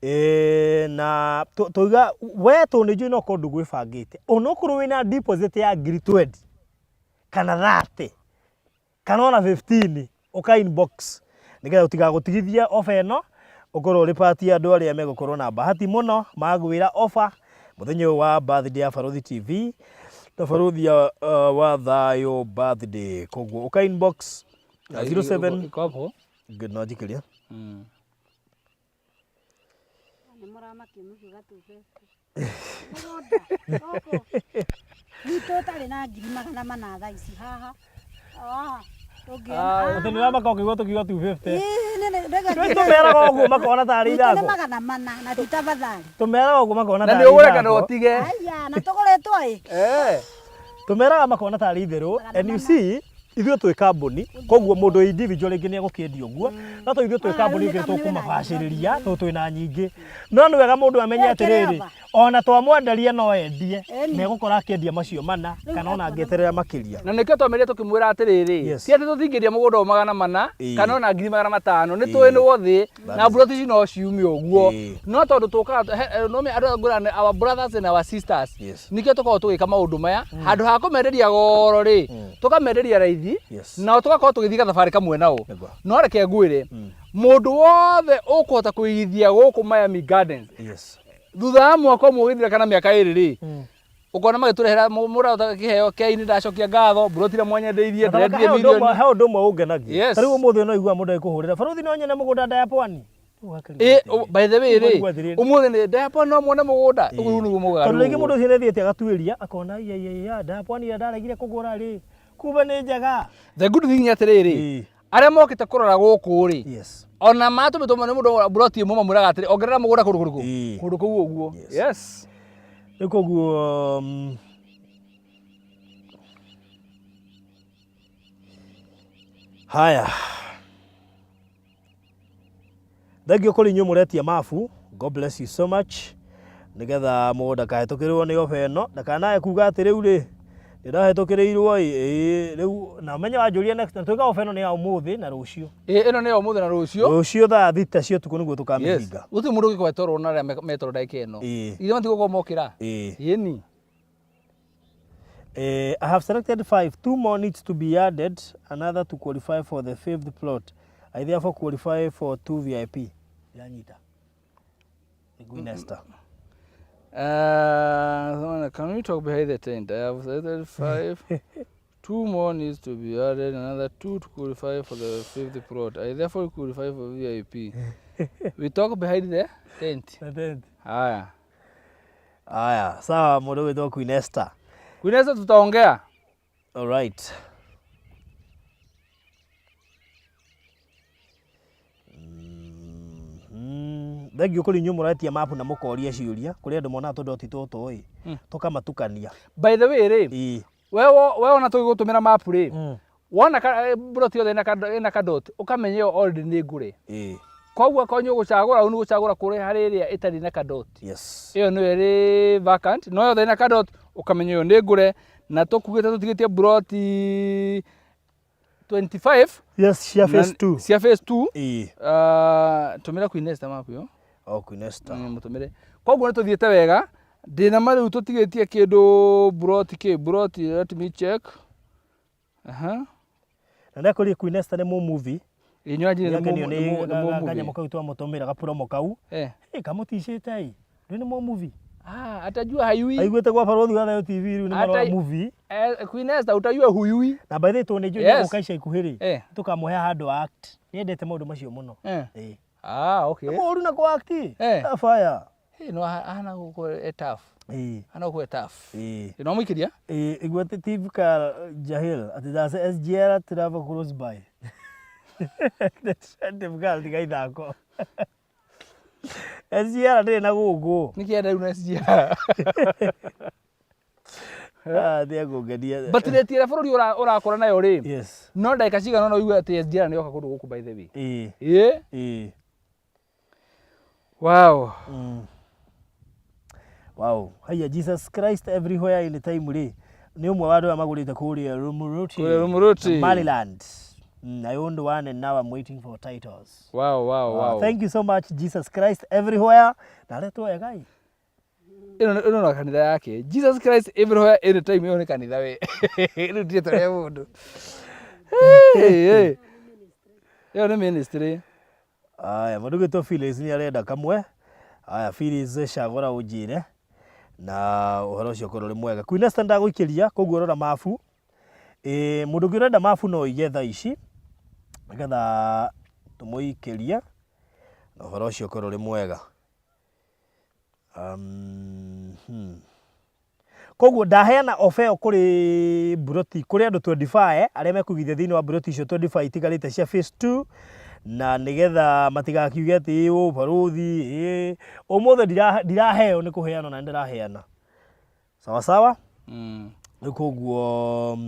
eh na tũiga we tondũ nĩ njũĩ no korwo ndũgwĩbangĩte onokorwo wĩna deposit ya ngiri 20 kana 30 kana ona 15 ũka inbox nĩgetha ũtigagũtigithie offer ĩno ũkorwo ũrĩ part ya andũ arĩa megũkorwo na bahati mũno magwĩra offer mũthenya ũyũ wa birthday ya Barothi TV na Barothi ya wa Thayũ birthday koguo ũka inbox na 07 Iko hapo. Good, no njikĩrie Nĩ mũramakio mũkiuga tuge. Mũgũnda gũkũ gwitũ ũtarĩ na ngiri magana mana thaa ici haha. Haha ndũngĩona. Atĩ nĩ ũramaka ũkĩigua tũkiuga 250 Ĩĩ, nĩ- nĩ- tũmeraga ũguo makona tarĩ Gwitũ nĩ ithako magana mana na ti tafadhali. tũmeraga ũguo makona Na tarĩ nĩ ũgũre kana ithako ũtige. Aya, na tũgũrĩtwo ĩ. Eh. tũmeraga makona tarĩ itherũ and you see ithuĩ twĩ kambuni koguo mũndũ individual rĩngĩ nĩ egũkĩendia ũguo no to ithuĩ twĩ Ah, kambuni rĩu nĩ ĩngĩ kambuni wĩna tũkũmabacĩrĩria tondũ twĩna nyingĩ no nĩ wega mũndũ amenye Eh, kĩrĩa atĩrĩrĩ ba? ona twamwenderia no endie Ĩni. na egũkora akĩendia macio mana kana ona angĩeterera makĩria Na nĩkĩo twamerire tũkĩmwĩra atĩrĩrĩ, Yes. ti atĩ tũtingĩendia mũgũnda ũyũ magana mana Ĩĩ. kana ona ngiri magana matano, nĩ tũĩ nĩ wothĩ na mburoti ici no ciume ũguo. Ĩĩ. No tondũ tũkaga no me andũ aya ngwĩra nĩ our brothers and our sisters. Yes. Nĩkĩo tũkoragwo tũgĩka maũndũ maya handũ ha kũmenderia goro rĩ, tũkamenderia raithi Yes. nao tũgakorwo tũgĩthiĩ gathabarĩ kamwe nao. Nĩguo. No reke ngwĩre, mũndũ wothe ũkũhota kũigithia gũkũ Miami Gardens yes thutha wa mwaka ũmwe ũgĩthira kana mĩaka ĩrĩ rĩ ũkona magĩtũrehera mũrata kĩheo kĩa ini ndacokia ngatho mburoti ĩrĩa mwanyendeirie Gathamaka, ndĩrendirie he ũndũ ũmwe mirioni he ũndũ ũmwe ũngenagia Yes. ta rĩu ũmũthĩ no igua mũndũ agĩkũhũrĩra barothi no nyone mũgũnda nda ya pwani Ĩ, by the way rĩ Ũguo atĩrĩrĩ. ũmũthĩ nĩ ndaya pwani no muone mũgũnda ũguo rĩu nĩguo mugaga tondũ rĩngĩ mũndũ ũcio nĩathiĩte agatuĩria akona iya iya iya nda ya pwani ĩrĩa ndaregire kũgũra rĩ kumbe nĩ njega the good thing nĩ atĩrĩrĩ Ĩĩ. arĩa mokĩte kũrora gũkũ rĩ yes ona matũmĩtwo nĩ mũndũ mburoti ĩmwe mamwĩraga atĩrĩ ongerera mũgũnda kũndũ kũrĩkũ Ĩĩ. kũndũ kũu ũguo Yes. yes rĩu koguo haya thengio kũrĩ inyuĩ mũretia mabu god bless you so much nĩgetha mũndũ ndakahĩtũkĩrĩrwo nĩ oba ĩno ndakanae kuga atĩ rĩu rĩ ndĩrahĩtũkĩrĩirwo ĩ ĩ, rĩu na ũmenye wanjũria next na twĩka oba ĩno nĩ ya ũmũthĩ na rũciũ Ĩ, ĩno nĩ ya ũmũthĩ na rũciũ rũciũ thaa thita cia ũtukũ nĩguo yes tũkamĩhinga gũtirĩ mũndũ ũngĩkorwo etoro na arĩa metoro ndagĩka ĩno Ĩĩ. ithe matigũkorwo mokĩra Ĩĩ. ĩni I have selected five. Two more needs to be added, another to qualify for the fifth plot. I therefore qualify for two VIP. Yanyita. Nesta. Can we talk behind the tent? I have selected five. Two more needs to be added, another two to qualify for the fifth plot. I therefore qualify for VIP. We talk behind the tent. Haya. Aya, sawa mũndũ ũgwĩtwo Queen Esther. Queen Esther tutaongea. All right. Thengio kũrĩ inyuĩ mũretia mapu na mũkoria ciũria kũrĩ andũ monaga tũndoti tũtũ ĩ tũkamatukania. By the way rĩ, Ĩ. we we ona tũgĩgũtũmĩra mapu rĩ, wona mburoti yothe ĩna kadot, ũkamenya ĩyo already nĩ ngũre. Ĩ. Koguo akorwo nĩ ũgũcagũra, rĩu nĩ ũgũcagũra kũrĩ harĩ ĩrĩa ĩtarĩ na kadot. Yes. Ĩyo nĩyo ĩrĩ vacant, no yothe ĩna kadot, ũkamenya ĩyo nĩ ngũre, na tũkugĩte tũtigĩtie mburoti 25 Yes, cia phase 2. cia phase 2. Ĩ. Tũmĩra Queen Esther mapu ĩyo. Oh, Queen Esther. Mũtũmĩre. Koguo nĩ tũthiĩte wega, ndĩna ma rĩu tũtigĩtie kĩndũ mburoti kĩ mburoti, let me check. Aha. Na ndakũria Queen Esther nĩ mũmuvi. Inyuanjire nĩ Nĩakenio nĩ mũmuvi. kanyamũ kau twamũtũmĩra gapromo kau. Eh. Ĩ kamũticĩte ĩ. Rĩu nĩ mũmuvi. Ah, atajua hayui. Aiguĩte gwa Barothi wa Thayo TV rĩu nĩ marora Ata- movie. Queen Esther utajua huyui. Na by the way tondũ nĩ njũĩ Yes. nĩegũka ica ikuhĩ rĩ, Eh. tũkamũhe handũ act. Nĩendete maũndũ macio mũno. Eh. Ĩ. Ah, okay. Mũru na kũ act. Eh. Fire. Hey, no ahana gũkorwo e tough. Ĩĩ. Ahana gũkorwo e tough. Ĩĩ. Ĩ, no mũikĩria? Ĩĩ, igua atĩ Tivka Jahil atĩ does SGR travel close by? Tivka tiga ithako. SGR ndĩrĩ na gũkũ. Nĩkĩ enda rĩu na SGR? Ah, tiga kũngenia. But rate ĩrĩa bũrũri ũrakũra nayo rĩ, Yes. no ndagĩka cigana ũna ũigue atĩ SGR nĩ yoka kũndũ gũkũ by the way. Ĩĩ. Ĩĩ? Ĩĩ. Wow. Wow. Haiya Jesus Christ everywhere in time rĩ nĩ ũmwe wa andũ arĩa magũrĩte kũrĩa Rumuruti. Kũrĩa Rumuruti. Maryland. I owned one and now I'm waiting for titles. Wow, wow, wow. Thank you so much Jesus Christ everywhere. Na retwo wega ĩ. Ĩno no kanitha yake. Jesus Christ everywhere anytime ĩyo nĩ kanitha we. Rĩu ti rĩtwa rĩa mũndũ. Hey, hey. Ĩyo nĩ ministry. Aya, mũndũ ũgwĩtwo Phyllis nĩ arenda kamwe. Aya, Phyllis cagũra ũnjĩre na ũhoro ũcio ũkorwo ũrĩ mwega. Queen Esther ndagũikĩria, koguo rora mabu. Ĩ, mũndũ ũngĩ ũrenda mabu no oige thaa ici nĩgetha tũmũikĩrie na ũhoro ũcio ũkorwo ũrĩ mwega. Koguo ndaheana ofa ĩyo kũrĩ mburoti kũrĩ andũ 25 arĩa mekũigithia thĩinĩ wa mburoti icio 25 itigarĩte cia phase 2 na nĩgetha matigakiuge atĩ ũ barũthi ĩ ũmũthĩ ndiraheo nĩ kũheana na nĩndĩraheana. Sawa sawa? Rĩu koguo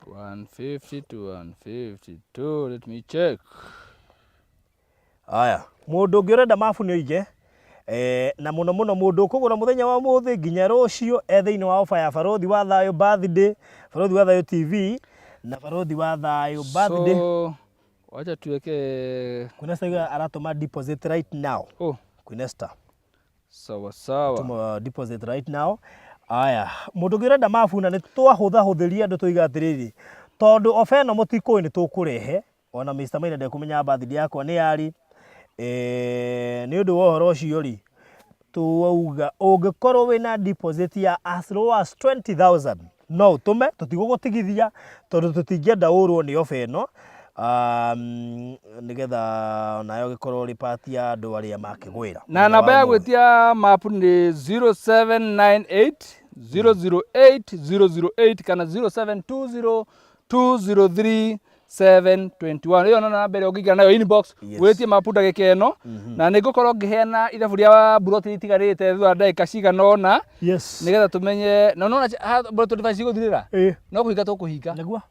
150 to 152, let me check. Aya, mũndũ ũngĩ ũrenda mabu nĩ oige na mũno mũno mũndũ ũkũgũra mũthenya wa ũmũthĩ nginya rũciũ e thĩinĩ wa ofa ya Barũthi wa Thayũ birthday, Barũthi wa Thayũ TV na Barũthi wa Thayũ birthday. So, wacha tuweke Queen Esther yuga aratũma deposit right now. Oh. Queen Esther. Sawa sawa. Tũma deposit right now. Aya, mũndũ ũngĩ ũrenda mabu na nĩ twahũthahũthĩria andũ tũiga atĩrĩrĩ, tondũ ofa ĩno mũtikũĩ nĩ tũkũrehe, ona Mr. Maina ndekũmenya birthday yakwa nĩ yarĩ. Nĩ ũndũ wa ũhoro ũcio rĩ, twauga ũngĩkorwo wĩna deposit ya as low as 20,000 no ũtũme, tũtigũgũtigithia tondũ tũtingĩenda ũrwo nĩ ofa ĩno. Nĩgetha onawe ũgĩkorwo ũrĩ part ya andũ arĩa makĩgwĩra. Na namba ya gwĩtia map nĩ 0798 008 008 kana 0720 203 721. Ĩyo no namba ĩrĩa ũngĩingĩra nayo inbox, wĩtie mapu ndagĩka ĩno. Na nĩ ngũkorwo ngĩheana ithabu rĩa mburoti itigarĩte thutha wa ndagĩka cigana ũna. Nĩgetha tũmenye, na nĩwona mburoti 25 cigũthirĩra? No kũhinga tũkũhinga. Nĩguo?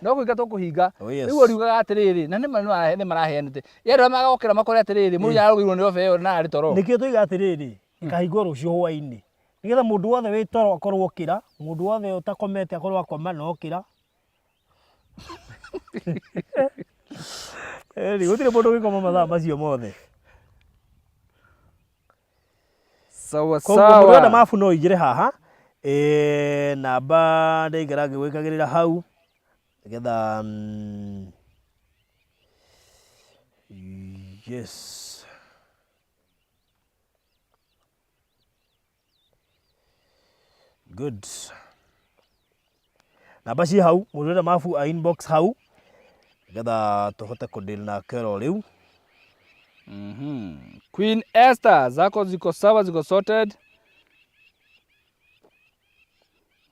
No kũhinga tũkũhinga. Oh, yes. Rĩu ũriugaga atĩrĩrĩ, na nĩma nĩ maraheanĩte. Ĩ andũ arĩa magokĩra makore atĩrĩrĩ, mũndũ ararũgĩirwo nĩ oba ĩyo na arĩ toro. Nĩkĩo tũiga atĩrĩrĩ, ĩkahingwo rũciũ hwaĩ-inĩ. Nĩgetha mũndũ wothe wĩ toro akorwo okĩra, mũndũ wothe ũtakomete akorwo akoma na okĩra. Ĩni, gũtirĩ mũndũ ũngĩkoma mathaa macio mothe. Sawa, Koguo mũndũ sawa. wenda mabu no aingĩre haha. Namba ndaikara ngĩgwĩkagĩrĩra hau nĩgetha, yes. Good. Namba ci hau, mũndũ ũrenda mabu a inbox hau nĩgetha tũhote kũdeal nake oro rĩu. Queen Esther, zako ziko sawa, ziko sorted.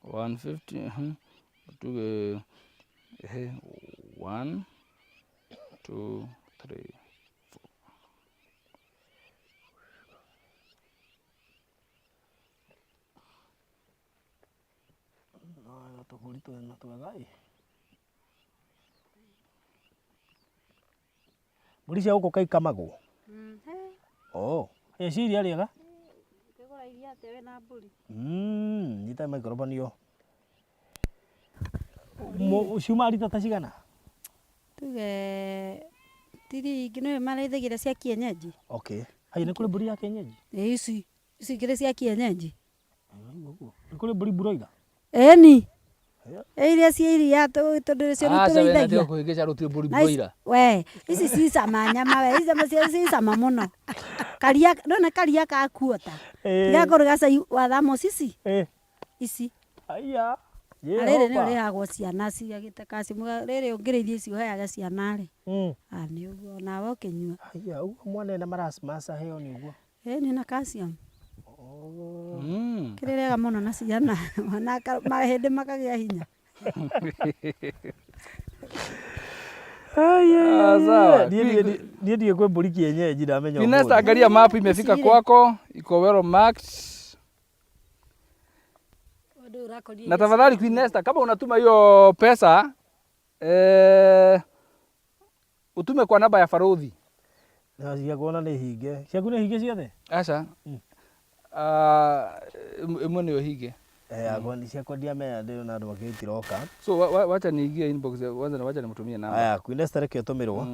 150, Tuge, 1, 2, 3, 4. Tũbũri twena twega ĩ. Mbũri cia gũkũ kaikamagwo? Oh, ĩ ci iria rĩega? Ũkĩgũra iria atĩa wĩna mbũri? Nyita microphone yo. Ciuma rita ta cigana? Tuge tiri ingĩ nĩwe marĩithagia cia kienyeji. Okay. Haya, nĩ kũrĩ mbũri ya kienyeji? Ĩ, ici ikĩrĩ cia kienyeji. Nĩ kũrĩ mbũri broiler? Ĩni. Ĩ, iria cia iria tondũ nĩcio Aca, we, tũrĩithagia. natiga kũhĩngĩca rũtirĩ mbũri Na ici- broiler. We, ici cicama nyama we, ici cicama mũno. Karia, ndona karia ka kuota. Tigakorwo gacai wa thamos ici. Ici. Aya. Na rĩrĩ nĩ rĩhagwo ciana ciagĩte kaci, rĩrĩ ũngĩrĩithia ici ũheage ciana rĩ. Ah, nĩ ũguo nawe ũkĩnyua. Aya, ũguo mwana ena marasmas aheo nĩ ũguo. Ĩni na calcium. Kĩrĩ rĩega mũno na ciana na mahĩndĩ makagĩa hinya. Ah, sawa. Niĩ ndiĩ kwĩ mbũri kienyeji ndamenya Queen Esther, ũmũthĩ. angalia map imefika Ici rĩ. kwako, iko well marked. Ũndũ ũyũ ũrakoniĩ Na tafadhali Queen Esther, kama unatuma hiyo pesa utume kwa namba ya Farodhi. Na ciakwa ona nĩ hinge. Ciaku nĩ hinge ciothe? Aca. Ah, ĩmwe nĩyo hinge. Eh, yakwa ciakwa ndiamenya ndĩ na andũ makĩ itiroka. So wacha niingie inbox kwanza, wacha nimtumie namba. Aya, Queen Esther reke ũtũmĩrwo.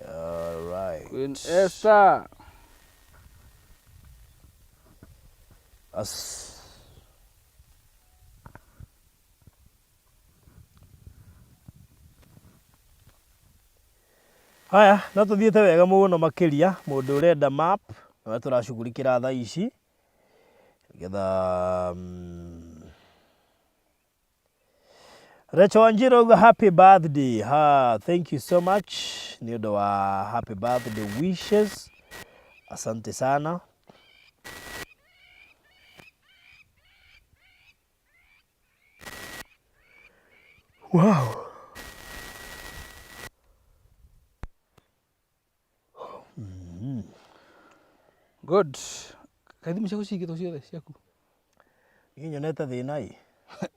Alright. Queen Esther. As. Haya, no tũthiĩte wega mũno makĩria mũndũ ũrenda map nĩwe tũracugurikĩra thaa ici nĩgetha Rachel Wanjiru auga happy birthday. Ha, thank you so much nĩ ũndũ wa happy birthday wishes. Asante sana. Wow. Good. Kaĩ thimũ ciaku cigĩtwo ciothe ciaku? Niĩ nyonete thĩna ĩ.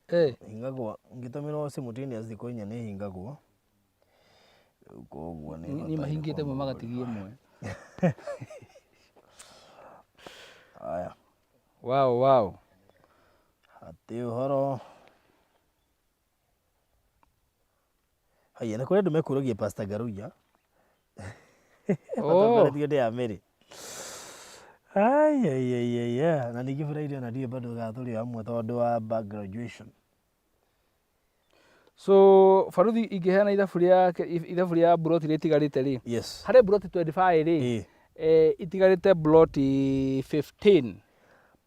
Eh. Hingagwo ngĩtũmĩrwo simultaneous thikũ inya nĩ hingagwo. Rĩu koguo nĩ Niĩ bataire mahingĩte ĩmwe kwamba magatigia ĩmwe. Haya. Wow, wow. Hatĩ ũhoro. Haya, nĩ kũrĩ andũ mekũragia Pastor Ngaruiya. Oh. Matongoretio nĩ Amĩrĩ. Ai, ai, ai, ai, ai. Na ningĩ Friday ona ndiũĩ bado kana tũrĩ o hamwe tondũ wa back graduation. So Faruthi ingĩheana ithabu rĩa ithabu rĩa mburoti rĩa itigarĩte rĩ. Yes. Harĩ mburoti 25 rĩ. Itigarĩte mburoti 15.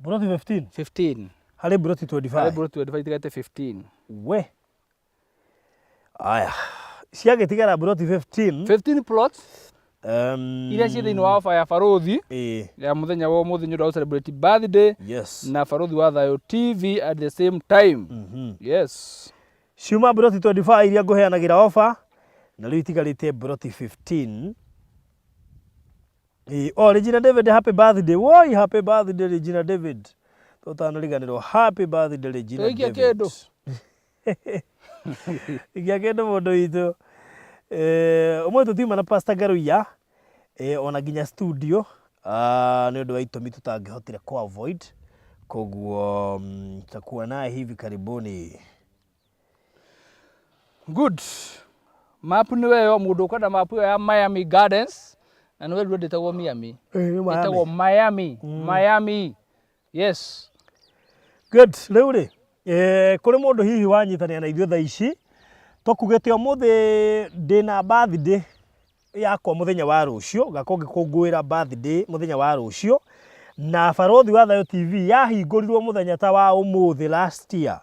Mburoti 15? 15. Harĩ mburoti 25? Harĩ mburoti 25 itigarĩte 15. We. Aya. Ciagĩtigara mburoti 15. 15 plots. Iria ciĩ thĩinĩ wa ofa ya Faruthi ya mũthenya wa ũmũthĩ nĩ ũndũ wa celebrate birthday. Yes. Na Faruthi wa Thayũ TV at the same time. Yes. Ciuma mburoti 25 iria ngũheanagĩra ofa na rĩu itigarĩte mburoti 15. Oh, Regina David, happy birthday. Woi, happy birthday Regina David. Tũtanariganĩrwo happy birthday Regina Tũikie David. kĩndũ. Ikia kĩndũ mũndũ witũ. Ũmũthĩ tũtiuma na Pastor Ngaruiya ona nginya studio nĩ ũndũ wa itũmi tũtangĩhotire ku avoid, koguo tutakuwa naye hivi karibuni. Good. Map nĩ weyo mũndũ ũkwenda map ĩyo ya Miami Gardens na nĩ werirwo ndĩtagwo Miami. Nĩ Miami. Ĩtagwo Miami. Miami. Yes. Good. Rĩu rĩ, kũrĩ mũndũ hihi wanyitanĩra na ithuĩ thaa ici, tũkugĩte ũmũthĩ ndĩna birthday yakwa mũthenya wa rũciũ, ngakorwo ngĩkũngũĩra birthday mũthenya wa rũciũ, na Barothi wa Thayũ TV yahingũrirwo mũthenya ta wa ũmũthĩ last year.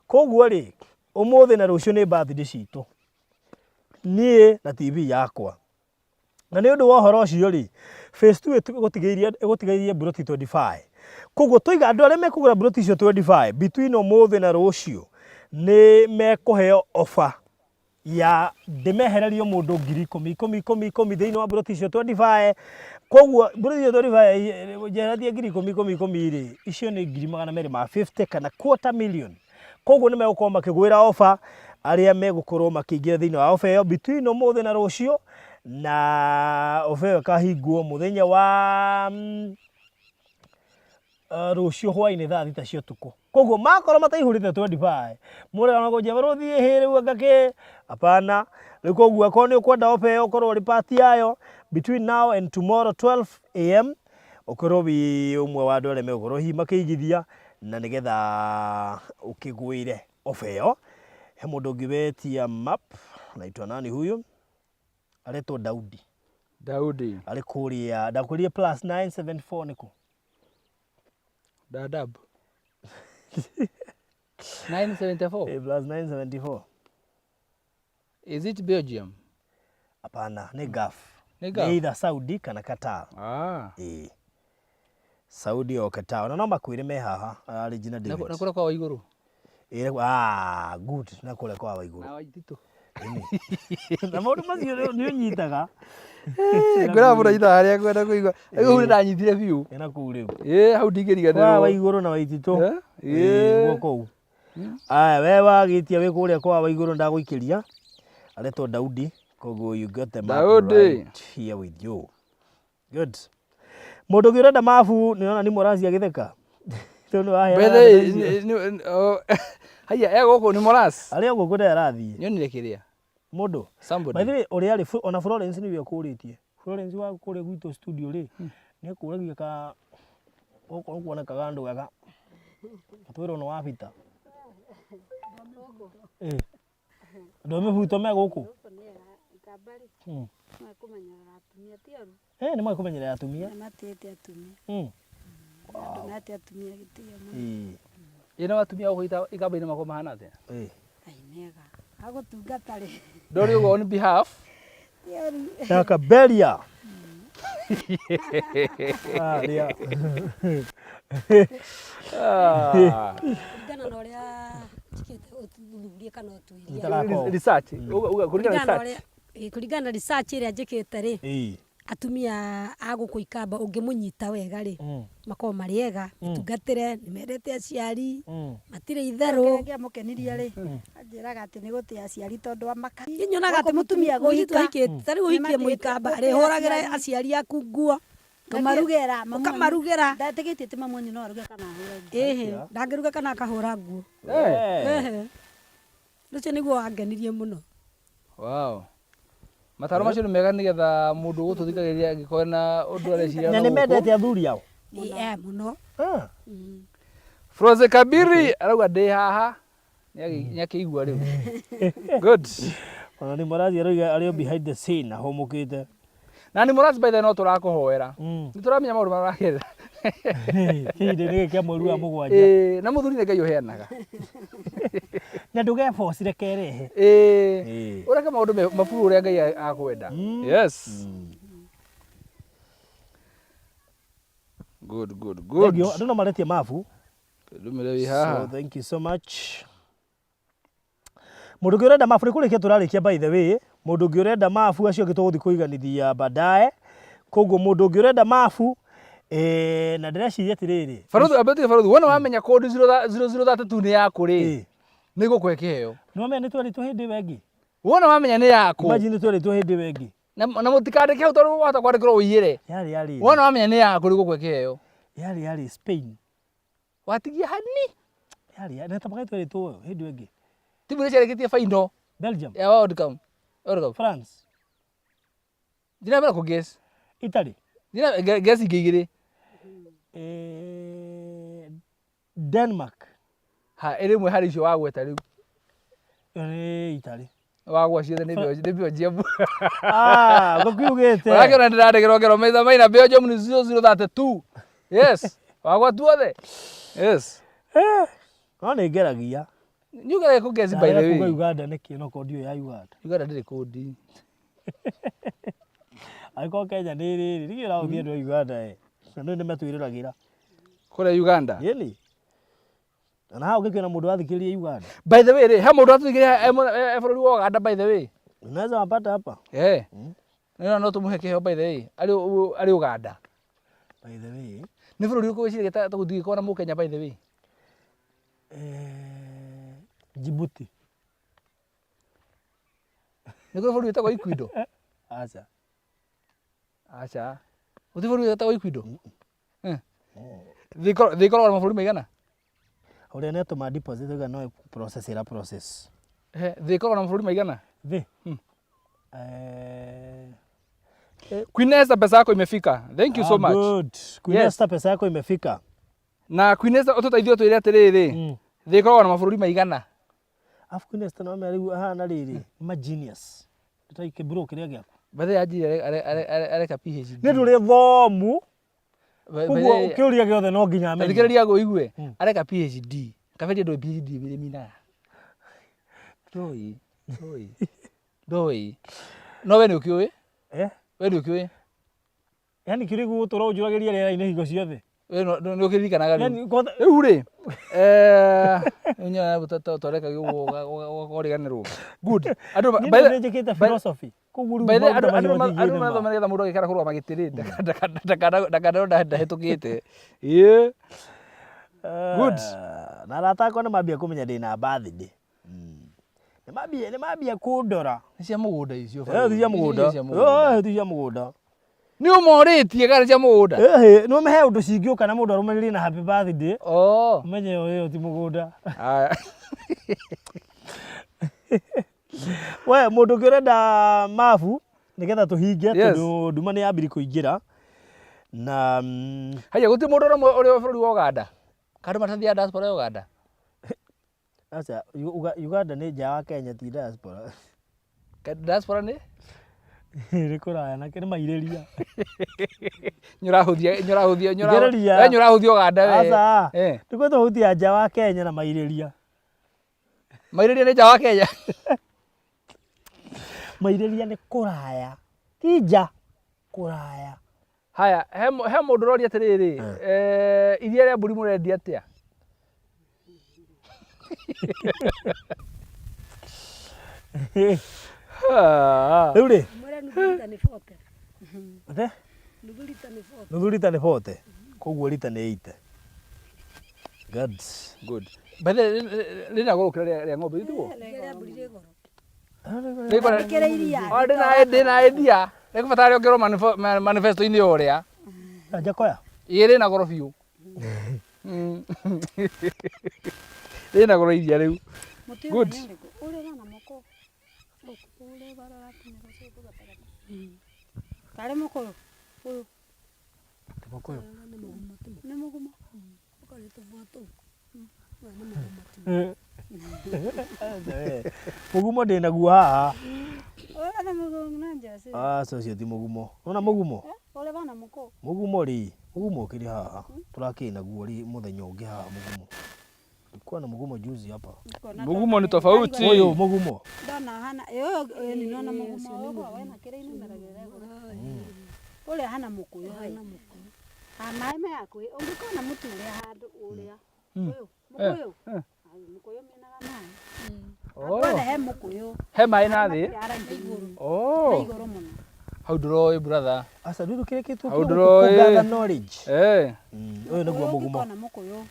Koguo rĩ, ũmũthĩ na rũciũ nĩ birthday citũ, niĩ na TV yakwa. Na nĩ ũndũ wa ũhoro ũcio rĩ, phase 2 ĩgũtigĩirie mburoti 25. Koguo tũiga andũ arĩa mekũgũra mburoti icio 25 between ũmũthĩ na rũciũ nĩ mekũheo offer ya ndĩmehererio mũndũ ngiri ikũmi, ikũmi, ikũmi, ikũmi thĩinĩ wa mburoti icio 25. Koguo mburoti icio 25 njeheretie ngiri ikũmi, ikũmi, ikũmi rĩ, icio nĩ ngiri magana merĩ ma 50 kana quarter million. Koguo nĩ megũkorwo makĩgwĩra offer arĩa megũkorwo makĩingĩra thĩinĩ wa offer ĩyo between ũmũthĩ na rũciũ, na offer ĩyo ĩkahingwo mũthenya wa rũciũ hwaĩ-inĩ thaa 6 cia ũtukũ. Koguo makorwo mataihũrĩte 25, mũrega kũnjia barũthi ĩhĩ rĩu anga kĩ, hapana. Rĩu koguo akorwo nĩ ũkwenda offer ĩyo ũkorwo ũrĩ part yayo between now and tomorrow 12 am, ũkorwo wĩ ũmwe wa andũ arĩa megũkorwo hihi makĩigithia na nĩgetha ũkĩgwĩre offer ĩyo. He mũndũ ũngĩ wetia map, anaitwa nani huyu? Aretwo Daudi. Daudi. Arĩ kũrĩa, ndakwĩrire plus 974 nĩkũ? Dadaab. 974? Plus 974. Is it Belgium? Hapana, nĩ Gulf. Nĩ Nĩ Gulf? either Saudi kana Qatar. Ah. Ĩĩ. Saudi o Qatar. Ona no makwĩre me haha arĩ Gina Na David. na kũrĩa kwa Waigũrũ. Ĩĩ, ah, good. Na kũrĩa kwa Waigũrũ. Na Waititũ. Na maũndũ macio nĩ ũnyitaga. Ngwĩraga mũno ithaa harĩa ngwenda kũigua. Rĩu hau nĩndanyitire biũ. Ĩna kũu rĩu. Ĩĩ hau ndingĩriganĩrwo. Kwa Waigũrũ na Waititũ. Eh? Ĩĩ, Ĩĩ. guo kũu. Aya, we wagĩtia wĩ kũrĩa kwa Waigũrũ ndagũikĩria. Aretwo Daudi. Koguo you got the map Daudi. right here with you. Good. Mũndũ ũngĩ ũrenda mabu nĩ ona nĩ Moraci agĩtheka. Tondũ nĩ waheana By the way, ndeto icio. haiya e gũkũ nĩ Moras. Arĩ o gũkũ ndarĩ arathiĩ. Nyonire kĩrĩa. Mũndũ. Somebody. By the way, ũrĩa arĩ ona Florence nĩwe ũkũrĩtie. Florence wa kũrĩa gwitũ studio rĩ, nĩ akũragia ka gũkũ nĩ kuonekaga andũ ega. Atwĩrwo nĩ wabita. Ĩ. Andũ a mĩbuto me gũkũ. Kũmenyerera atumia ti oru. Eh, nĩ moĩ kũmenyerera atumia. Nĩ matĩĩte atumia. Andũ mete atumia gĩtĩo mũno. Ĩ. Ĩ na atumia gũkũ ikamba-inĩ makwa mahana atĩa? Ĩ. Ai nĩega. Agũtungata rĩ. Ndori ũguo on behalf. Ti oru. Ya Kaberia. Ah, rĩa. Ah. Kũringana na ũrĩa njĩkĩte ũthuthuria kana ũtuĩria. Itarakorwo. Research. Uga uga kũringana na Kũringana na research. ũrĩa ĩ, kũringana na research ĩrĩa njĩkĩte rĩ, Ĩ. atumia a gũkũ ikamba ũngĩmũnyita wega rĩ, makoragwo marĩ ega, mĩtungatĩre, nĩ mendete aciari, matirĩ itherũ. Kĩrĩa kĩamũkenirie rĩ, anjĩraga atĩ nĩ gũtĩa aciari tondũ amaka. Niĩ nyonaga atĩ Gũkũ mũtumia mũirĩtu gũhika. ahikĩte, ta rĩu ũhikie Nĩmatĩĩte mũikamba gũtĩa rĩ, hũragĩra aciari. aciari aku nguo, Ngamarugĩra. ũkamarugĩra. Ndetĩkĩtie atĩ mamu wanyu no aruge kana ahũre nguo. Ĩhĩ, ndangĩruga kana akahũra nguo. Eh. Ĩhĩ. Ũcio nĩguo wangenirie mũno. Wow. Mataro macio nĩ mega nĩgetha mũndũ ũgũtũthikagĩrĩria angĩkorwo na ũndũ areciria Na na nĩ gũkũ. mendete athuri ao. Ĩ, eh, mũno. Ah. Froze Kabiri arauga ndĩ haha. Nĩ akĩigua rĩu. Good. Ona nĩ Moraci aroiga arĩ o behind the scene ahũmũkĩte. Na nĩ Moraci by the way no tũrakũhoera. Nĩ tũramenya maũndũ marĩa ũragerera. Kĩhinda-inĩ gĩkĩ kĩa mweri wa mũgwanja. Ĩĩ, na mũthuri nĩ Ngai ũheanaga. Na ndũgebocire kerehe. Ĩĩ. Ĩĩ. Ũreke maũndũ maburu ũrĩa Ngai akwenda. Yes. Good, good, good. Thank you. Andũ no maretie mabu. Ndũmĩre wĩ So haha. thank you so much. Mũndũ ũngĩ ũrenda mabu nĩ kũrĩkia tũrarĩkia by the way. Mũndũ ũngĩ ũrenda mabu acio angĩ tũgũthiĩ kũiganithia baadaye. Koguo mũndũ ũngĩ ũrenda mabu eh, na ndĩreciria atĩrĩrĩ. Barũthi, ambia ũtige barũthi. Wona wamenya code 0032 nĩ yaku rĩ, Ĩĩ. nĩ ngũkũhe kĩheo. Nĩ wamenya nĩ twerĩtwo hĩndĩ ĩyo ĩngĩ. Wona wamenya nĩ yaku. Imagine nĩ twerĩtwo hĩndĩ ĩyo ĩngĩ. Na na mũtikandĩke hau tondũ wahota kwandĩkĩrwo ũiyĩre. Yarĩ yarĩ. Wona wamenya nĩ yaku nĩ ngũkũhe kĩheo. Yarĩ yarĩ Spain. Watigia hani. Yarĩ na tabaka twerĩtwo hĩndĩ ĩyo ĩngĩ. Timu iria ciarĩkĩtie final Belgium, ya World Cup. World Cup. France, Thiĩ na mbere kũ guess. Italy, Thiĩ na guess ingĩ igĩrĩ. eh, Denmark. Ha, ĩrĩ ĩmwe harĩ icio wagweta rĩu. Ĩyo nĩ Italy. Wagwa ciothe nĩ nĩ Belgium. Ah, gũkiugĩte. Ũrakĩona ndĩrandĩkĩrwo ngero maitha maina Belgium nĩ 0032. Yes. Wagwa tuothe. Yes. Eh, no nĩ ngeragia. Nĩ ũgeragia kũ guess by the Ndarega kuga way. Uganda nĩkĩ no korwo ndiũĩ ya Uganda. Uganda ndĩrĩ kũndi. Angĩkorwo Kenya nĩ rĩrĩ, nĩkĩ ũrahũthia andũ a Uganda ĩ? Na nĩ nĩmetwĩroragĩra. Kũrĩa Uganda. Ĩni. Na haha ũngĩkĩona mũndũ wathikĩrĩria Uganda. By the way rĩ, he mũndũ atũthikĩrĩria e bũrũri wa Uganda by the way. Unaweza wapata hapa. Eh. No no tũmũhe kĩheo by the way. Arĩ arĩ Uganda. By the way, Nĩ bũrũri ũrĩkũ wĩciragia ta gũtingĩkorwo na mũkenya by the way? eh, Djibouti. Nĩ kũrĩ bũrũri wĩtagwo Ecuador? Aca. Aca. Gũtirĩ bũrũri wĩtagwo Ecuador? Eh. Thĩ ĩkoragwo na mabũrũri maigana? Ũrĩa nĩ atũma deposit uga no process ĩra process. Eh, thĩ ĩkoragwo na mabũrũri maigana? Thĩ. Eh, Queen Esther pesa yako imefika. Thank you so ah, much. Good. Queen Yes. Esther pesa yako imefika. Na Queen Esther ũtũteithie ũtwĩre atĩrĩrĩ, thĩ ĩkoragwo na mabũrũri maigana? Afu Queen Esther no rĩu ahana rĩrĩ, ma genius. Ndĩtai kĩburo kĩrĩa gĩaku. By the way anjĩrire areka PhD. Nĩ ndũrĩ thomu, By- by koguo the way, kĩũria gĩothe no nginya amenye. Thikĩrĩria ngũigue, areka PhD. Kabeti ndũĩ PhD ĩrĩa ĩminaga. Ndũĩ, ndũĩ, ndũĩ. No we nĩ ũkĩũĩ? Eh? We ndũkĩũĩ? Yani kĩrĩ gũtũra ũnjũragĩria rĩera-inĩ hingo ciothe. We nĩ ũkĩririkanaga rĩu? Yani kwanza Rĩu rĩ, eh, twarekagia ũguo ũkariganĩrwo. Good. Andũ niĩ by the- nĩ njĩkĩte by- philosophy. Koguo rĩu by the way, maũndũ andũ macio andũ matingĩnema. andũ marathoma nĩgetha mũndũ agĩikara kũrũgama gĩtĩ rĩ, ndakanarwo ndahĩtũkĩte. Ĩĩ. Good. Ah, na arata akwa nĩ mambia kũmenya ndĩ na birthday. Nĩ mambia kũndora. Nĩ cia mũgũnda icio. Eh, ti cia mũgũnda. Icio cia mũgũnda. Eh, ti cia mũgũnda. Nĩ ũmorĩtie kana cia mũgũnda? Ĩhĩ, nĩ ũmehe ũndũ cingĩũka na mũndũ arũmĩrĩrie na happy birthday. Oh. Ũmenye ĩyo ti mũgũnda. Aya. We mũndũ ũngĩ ũrenda mabu nĩgetha tũhinge Yes. tondũ nduma nĩ yambiri kũingĩra na Haya, gũtirĩ mũndũ ũrĩa ũrĩ bũrũri wa Uganda? Kana andũ matathiaga diaspora ya Uganda? aca Uganda nĩ nja wa Kenya ti diaspora. Diaspora nĩ? Nĩ kũraya na nĩ mairĩria. Nĩ ũrahũthia, nĩ ũrahũthia, nĩ Thikĩrĩria. we nĩ ũrahũthia Uganda we. Aca. Eh. Nĩ tofauti nja wa Kenya na mairĩria. Mairĩria nĩ nja wa Kenya. Mairĩria nĩ kũraya. Ti nja, kũraya. Haya, he he mũndũ ũroria atĩrĩrĩ, eh, iria rĩa mbũri mũrendia atĩa? Rĩu rĩ, Mwĩre nuthu rita nĩ 40. ate? Nuthu rita nĩ 40. Nuthu rita nĩ 40. Koguo rita nĩ 80. Good. Good. By the way, rĩna goro gũkĩra rĩa ng'ombe githĩ tiguo? Iria rĩa mbũri rĩ goro. Rĩkora- Rĩkĩrĩ iria. O, ndĩna idea. Rĩkũbatara rĩongererwo manifesto-inĩ ũrĩa. Njakoya. Ĩĩ rĩna goro biũ. Rĩna goro iria rĩu. Mũtĩ ũyũ Good. nĩ ũrĩkũ? Ũrĩa ũrona mũkũyũ. Ũrĩa ũratinĩrwo gũkũ gatagatĩ. Tarĩ mũkũyũ. Ũyũ. Mũkũyũ. Nĩ mũgumo. Ũkarĩa tũbua tũu. Ũyũ nĩ mũgumo ti. Mũgumo ndĩ naguo haha. Ũyũ nĩ mũgumo na njeci. Aca ũcio ti mũgumo. Wona mũgumo? Ũrĩa bana mũkũyũ. Mũgumo rĩ, mũgumo ũkĩrĩ haha. Tũrakĩrĩ naguo rĩ mũthenya ũngĩ haha mũgumo. Tulikuwa na mũgumo juzi hapa. Mũgumo ni tofauti. Ũyũ mũgumo. Ndona hana ĩyo ĩyo nĩ nona mũgumo ũyũ wena kĩrĩa inumeragĩrĩra igũrũ. Ũrĩa hana mũkũyũ hai. Ha maĩ me hakuhĩ ũngĩkona mũtĩ ũrĩa handũ ũrĩa. Ũyũ mũkũyũ. Ayo mũkũyũ mĩnaga maĩ. Oh. Wone he mũkũyũ. He maĩ na thĩ? Haraihu igũrũ. Oh. Na igũrũ mũno. Hau ndũroĩ brother. Aca rĩu kĩrĩa kĩtũ Hau ndũroĩ. kũgather knowledge. Eh. Ũyũ nĩguo mũgumo. Ũngĩkona mũkũyũ.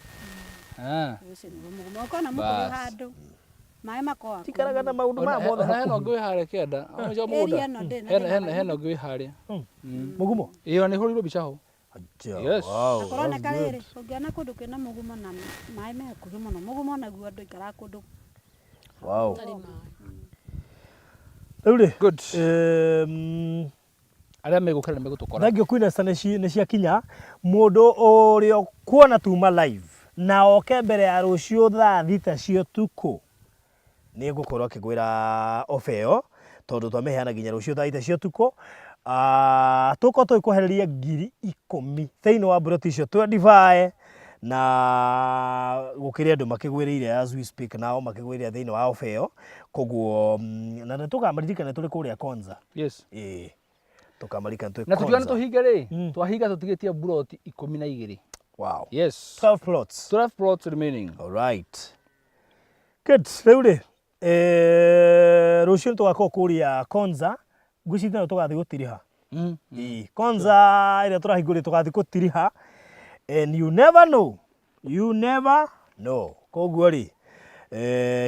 Ah. Ũcio nĩguo mũgumo. Ũngĩkona mũkũyũ Bas. handũ. Maĩ makoragwo. Tikaraga na maũndũ maya mothe Ona hena ũngĩ wĩ harĩa kĩanda. Ona ũcio mũgũnda. Area ĩno ndĩ na Hena thĩna hena hena ũngĩ wĩ harĩa. Mũgumo? Ĩyo nĩ hũrĩirwo mbica ho. Yes. Wow, Kũroneka that's good. rĩrĩ, ũngĩona kũndũ kwĩna mũgumo na maĩ me hakuhĩ mũno, mũgumo naguo andũ aikaraga kũndũ Wow. Rĩu rĩ, Good. Arĩa megũkĩra nĩ megũtũkora. Thank you Queen Esther nĩ ciakinya mũndũ ũrĩa ũkuona tuma live na oke mbere ya rũciũ thaa 6 cia ũtukũ nĩ ngũkorwo akĩgwĩra ofa ĩyo tondũ twamĩheana nginya rũciũ thaa 6 cia ũtukũ. Tũkorwo tũgĩkwehereria 10,000 thĩinĩ wa mburoti icio 25 na gũkĩrĩ andũ makĩgwĩrĩire as we speak nao makĩgwĩrĩire thĩinĩ wa ofa ĩyo koguo na nĩ tũkamaririkana tũrĩ kũrĩa Konza. Yes. Ĩĩ tũkamaririkana twĩ Na tũkiuga nĩ Konza. tũhinge rĩ, twahinga tũtigĩtie mburoti 12. Wow. Yes. 12 plots. 12 plots remaining. All right. Good. Rĩu rĩ, rũciũ nĩ tũgakorwo kũrĩa Konza, ngwĩciria nayo tũgathiĩ gũtiriha. Ĩĩ, Konza ĩrĩa tũrahingũrire tũgathiĩ gũtiriha and you never know. You never know. Koguo rĩ,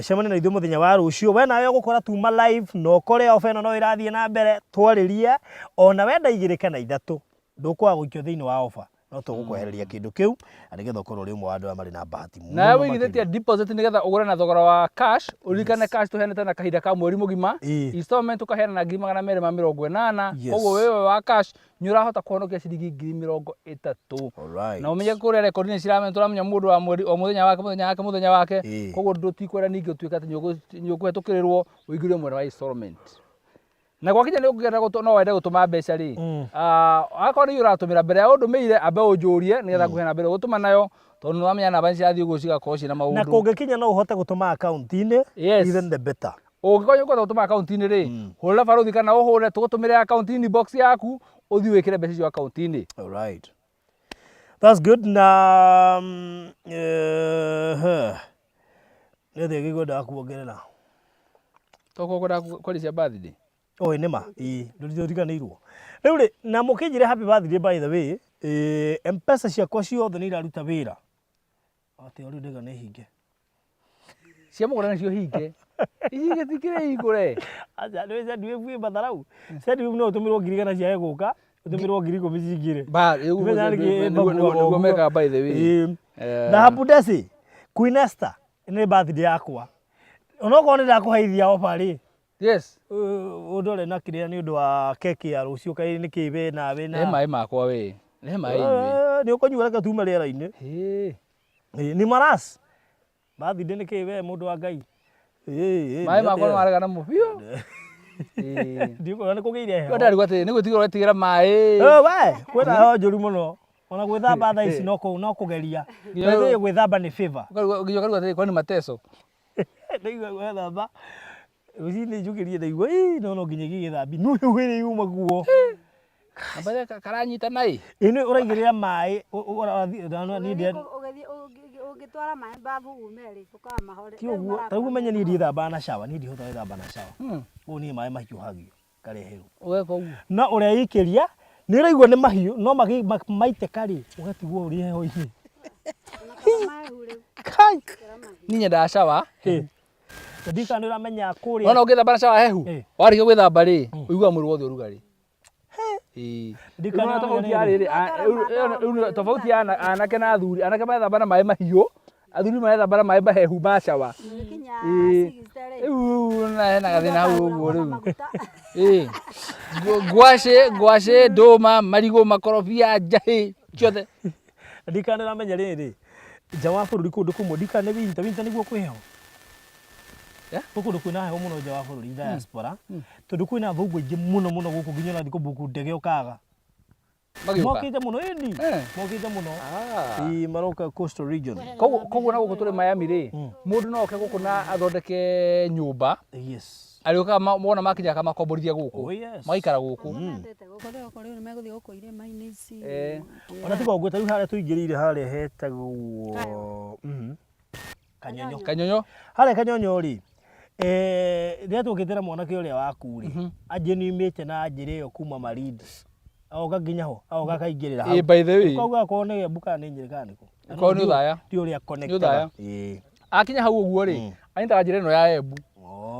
cemania na ithuĩ mũthenya wa rũciũ. We nawe ũgũkora tuma live na ũkore ofa ĩno no ĩrathiĩ na mbere twarĩrie ona wenda 2 kana 3 ndũkwaga gũikio thĩinĩ wa ofa no tũgũkwehereria kĩndũ kĩu na nĩgetha ũkorwo ũrĩ ũmwe wa andũ arĩa marĩ na bahati mũno Nawe makĩria. wĩigithĩtie deposit nĩgetha ũgũre na thogora wa cash, ũririkane cash tũheanĩte na kahinda ka mweri mũgima, installment ũkaheana na 280,000, Yes. koguo wewe wa cash nĩ ũrahota kũhonokia ciringi 30,000. Alright. Na ũmenye kũrĩa rekondi-inĩ ciramenya tũramenya mũndũ wa mweri o mũthenya wake mũthenya wake mũthenya wake, koguo ndũtikwenda ningĩ ũtuĩke atĩ nĩ ũkũhetũkĩrĩrwo ũingĩrio mwena wa installment. Na gwakinya nĩ ũngĩenda no wende gũtũma mbeca rĩ, akorwo nĩ ũratũmĩra mbere ya ũndũmĩire ambe ũnjũrie nĩgetha ngũhe namba ĩrĩa ũgũtũma nayo tondũ nĩ wamenya namba nĩ cirathiĩ ũguo cigakorwo ciĩna Na maũndũ. kũngĩkinya no ũhote gũtũma akaunti-inĩ Yes. even the better. Ũngĩkorwo nĩ ũkwenda gũtũma akaunti-inĩ rĩ, hũrĩra barũthi kana ũhũre tũgũtũmĩre akaunti inbox yaku, ũthiĩ wĩkĩre mbeca icio akaunti-inĩ. All right. That's good. Na nĩ atĩa gĩkwendaga kuongerera? Tokorwo ũkwenda kwaria cia birthday. Oi nĩ ma, ĩĩ ndũriganĩirwo. Rĩu rĩ, na mũkĩnjĩre happy birthday by the way, M-Pesa ciakwa ciothe nĩ iraruta wĩra. Atĩ o rĩu ndaiga nĩ hinge. Cia mũgũnda nĩcio hinge. Ici ingĩ citikĩrĩ hingũre. Aca nĩ Sendwave ĩ matharau. Sendwave no ũtũmĩrwo 100,000 ciage gũka, ũtũmĩrwo 10,000 cingĩre. Ba, Ndimenya nĩkĩ nĩguo ĩmbakuaga mekaga by the way. Ĩĩ. Eh. Dhahabu Desi, Queen Esther, nĩ birthday yakwa. Onokorwo nĩ ndakũheithia offer rĩ, Yes. ũndore na kĩrĩa nĩ ũndũ wa keki ya rũciũ kaĩ nĩ kĩ we nawe na Rehe maĩ makwa we. Rehe maĩ inyuĩ. Nĩ ũkũnyua reke tume rĩera-inĩ. Ĩĩ. Ĩĩ, Nĩ maras. Birthday nĩ kĩ we mũndũ wa Ngai. Ĩĩ, ĩĩ, Maĩ nĩ makwa atĩa? nĩ marega namo biũ. Ĩĩ. Ndikuona nĩ kũgĩire heho. Rĩu ndarigwo atĩrĩ, nĩ gwĩtigĩra ũretigĩra maĩ. Eh, we kwĩna heho njũru mũno. Ona gwĩthamba thaa ici no kũgeria. Nginya- By the way, gwĩthamba nĩ favor. Nginya ũkarigwo atĩrĩ, kwani mateso? Ndaigua gwĩthamba rũcinĩ njũkĩrie ndaigua ĩ no no nginya gĩgĩthambi no ĩrĩa yuma guo. Na by the way, karanyita naĩ. Ĩ nĩ ũraigĩrĩra maĩ niĩ ndĩa Ũngĩtwara maĩ babu ume rĩ, ũkamaho ti ũguo ta rĩu ũmenye niĩ ndiĩthambaga na shower, niĩ ndihotaga gwĩthamba na shower. Ũguo niĩ maĩ mahiũhagio ngareherwo. Ũgeka ũguo. No ũreikĩria nĩ ũraigua nĩ mahiũ no maitĩka rĩ ũgatigwo ũrĩ heho-inĩ. Kai! Niĩ nyendaga shower. Ĩ. Ndika nĩ ũramenya kũrĩa. Wona ũngĩthamba na shower hehu, Ĩ. warĩkia gwĩthamba rĩ, ũiguaga mwĩrĩ wothe ũrugarĩ. Ĩĩ. Ndika Rĩu nĩ nĩ tofauti ũramenya ya rĩrĩ. rĩrĩ, rĩu nĩ tofauti ya anake na athuri. Anake marethamba na maĩ mahiũ, athuri marethamba na maĩ mahehu ma shower. Ĩĩ. Rĩu na hena gathĩna hau ũguo rĩu. Ĩĩ. Ngwacĩ, ngwacĩ, ndũma, marigũ, makorobia, njahĩ, ciothe. Ndika nĩ ũramenya rĩrĩ nja wa bũrũri kũndũ kũmwe ndika nĩ winter winter nĩguo kwĩ heho. Gwĩ kũndũ kwĩna heho mũno nja wa bũrũri diaspora tondũ kwĩna athũngũ aingĩ mũno mũno gũkũ nginya ũrathiĩ kũbuku ndege ũkaga. Magĩũka. Mokĩte mũno ĩni. Mokĩte mũno. Ĩĩ maroka coastal region. Koguo na gũkũ tũrĩ Miami rĩ, mũndũ no oke gũkũ na athondeke nyũmba. Yes. Arĩũkaga mona makinya akamakomborithia gũkũ. Oh, yes. Magaikara gũkũ. Mendete gũkũ rĩu okorwo rĩu nĩmegũthiĩ gũkũ irĩma-inĩ ici. Ona tiga ũguo ta rĩu harĩa tũingĩrĩire harĩa hetagwo Kanyonyo. Kanyonyo. Harĩa Kanyonyo rĩ, rĩrĩa tũkĩte na mwanake ũrĩa waku rĩ, anjĩ nĩumĩte na njĩra ĩyo kuma Malindi. Agoka nginya ho, agoka akaingĩrĩra hau. Ĩĩ, by the way. Koguo akorwo nĩ Embu kana nĩ Nyĩrĩ kana nĩ kũ. Korwo nĩ Othaya. Ti ũrĩa Nĩ connectaga. Othaya. Ĩĩ. Akinya hau ũguo rĩ, anyitaga njĩra ĩno ya Embu.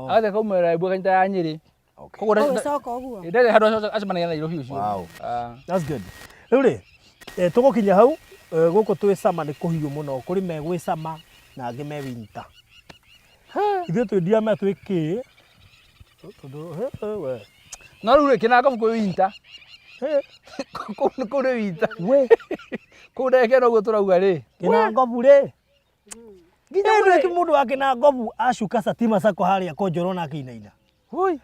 Agathiĩ akaumĩra Embu akanyita ya Nyĩrĩ. Koguo Ũgĩcoka ũguo. ndarĩ handũ acemanagia na Nairobi ũcio. Wow. That's good. Rĩu rĩ, tũgũkinya hau, gũkũ twĩ sama nĩ kũhiũ mũno, kũrĩ me gwĩ sama na angĩ me winter. Ithuĩ twĩ ndiame twĩ kĩ, tondũ we. No rĩu rĩ, Kĩnangobu kwĩ winter. Kũu nĩ winter. We. Kũu ndagĩka ĩno ũguo tũrauga rĩ. Kĩnangobu rĩ. Nginya mũndũ mũndũ wa Kĩnangobu acuka Satima Sacco harĩa Konjoro na akĩinaina. Hui.